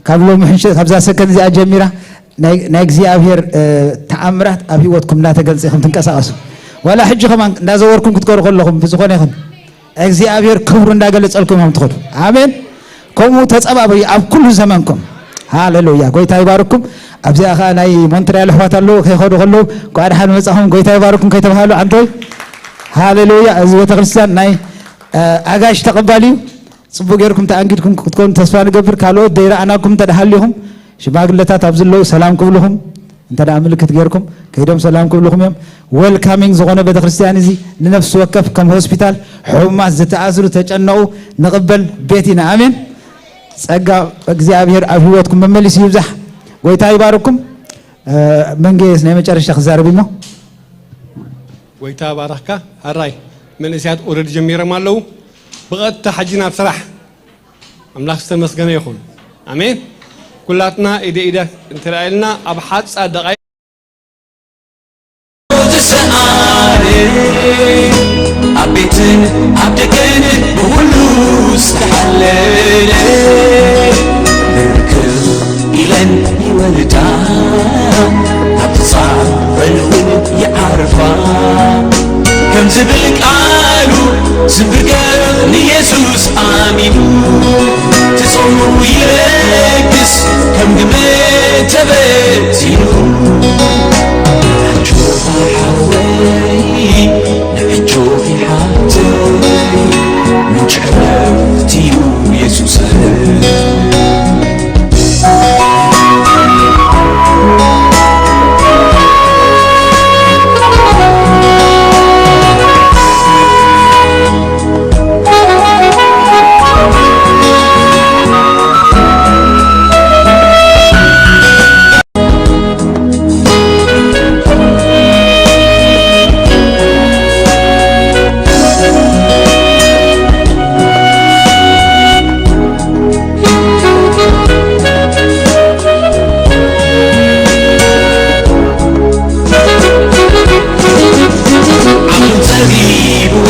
ካብ ሎሚ ሕንሸ ካብዛ ሰከንድ እዚኣ ጀሚራ ናይ እግዚኣብሔር ተኣምራት ኣብ ህይወትኩም እናተገልጸ ኢኹም ትንቀሳቐሱ። ዋላ ሕጂ ከማን እንዳዘወርኩም ክትቀሩ ከለኹም ብዝኾነ ይኹን እግዚኣብሔር ክብሩ እንዳገለጸልኩም እዮም ትኸዱ። ኣሜን። ከምኡ ተጸባበዩ ኣብ ኩሉ ዘመንኩም። ሃሌሉያ። ጎይታ ይባርኩም። ኣብዚኣ ኸዓ ናይ ሞንትሪያል ኣሕዋት ኣለዉ፣ ከይኸዱ ከለዉ እንኳዕ ደሓን መጻኹም፣ ጎይታ ይባርኩም ከይተባሃሉ ዓንተይ። ሃሌሉያ። እዚ ቤተክርስትያን ናይ ኣጋሽ ተቐባሊ እዩ። ጽቡቅ ጌርኩም ተኣንጊድኩም ክትኮኑ ተስፋ ንገብር። ካልኦት ደይረኣናኩም እንተ ደኣ ሃሊኹም ሽማግለታት ኣብ ዘለዉ ሰላም ክብልኹም እንተ ደኣ ምልክት ጌርኩም ከይዶም ሰላም ክብልኹም እዮም። ዌልካሚንግ ዝኾነ ቤተክርስትያን እዚ ንነፍሲ ወከፍ ከም ሆስፒታል ሕሙማት ዝተኣስሩ ተጨነቑ ንቕበል ቤት ኢና። ኣሜን። ጸጋ እግዚኣብሔር ኣብ ህይወትኩም መመሊሱ ይብዛሕ። ጎይታ ይባርኩም። መንጌስ ናይ መጨረሻ ክዛረብ እሞ ጎይታ ባረኽካ። ሕራይ መንእሰያት ኦረዲ ጀሚሮም ኣለዉ። ብቐጥታ ሕጂ ናብ ስራሕ። ኣምላኽ ዝተመስገነ ይኹን። ኣሜን። ኩላትና ኢደ ኢደ እንተረኣየልና ኣብ ሓጻ ደቓይ ተሰኣረ ኣብ ቤትን ኣብ ደገን ብሁሉ ዝተሓለለ ርክብ ኢለን ይወርዳ ኣብ ተጻረን እውን ይዓርፋ ከም ዝብል ቃሉ ዝብርገር ንየሱስ ኣሚኑ ትጾሙ ይለግስ ከም ግመ ተበቲኑ ኣጆኻ ሓወይ ንዕጆኺ ሓብተይ ምንጪ ዕረፍቲ እዩ የሱስ ዓቕሉ ጸቢብዎ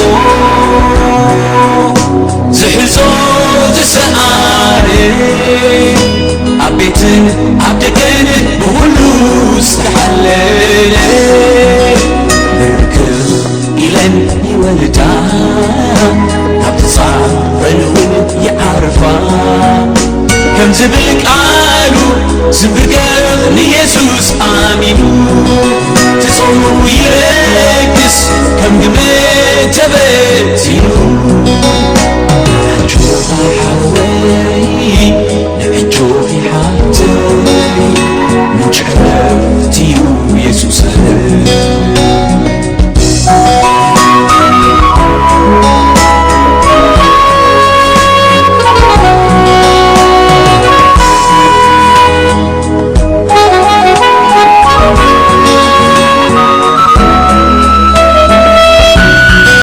ዝሕዞ ዝሰኣነ ኣብ ቤትን ኣብ ደገን ብኹሉ ዝተሓለለ ርክብ ኢለን ይወልዳ ካብ ተጻረን እውን ይዓርፋ ከም ዝብል ቃሉ ዝብገር ንየሱስ ኣሚኑ ትጾሙ ይለግስ ከም ግመ ተበቲኑ ኣጆኻ ሓወይ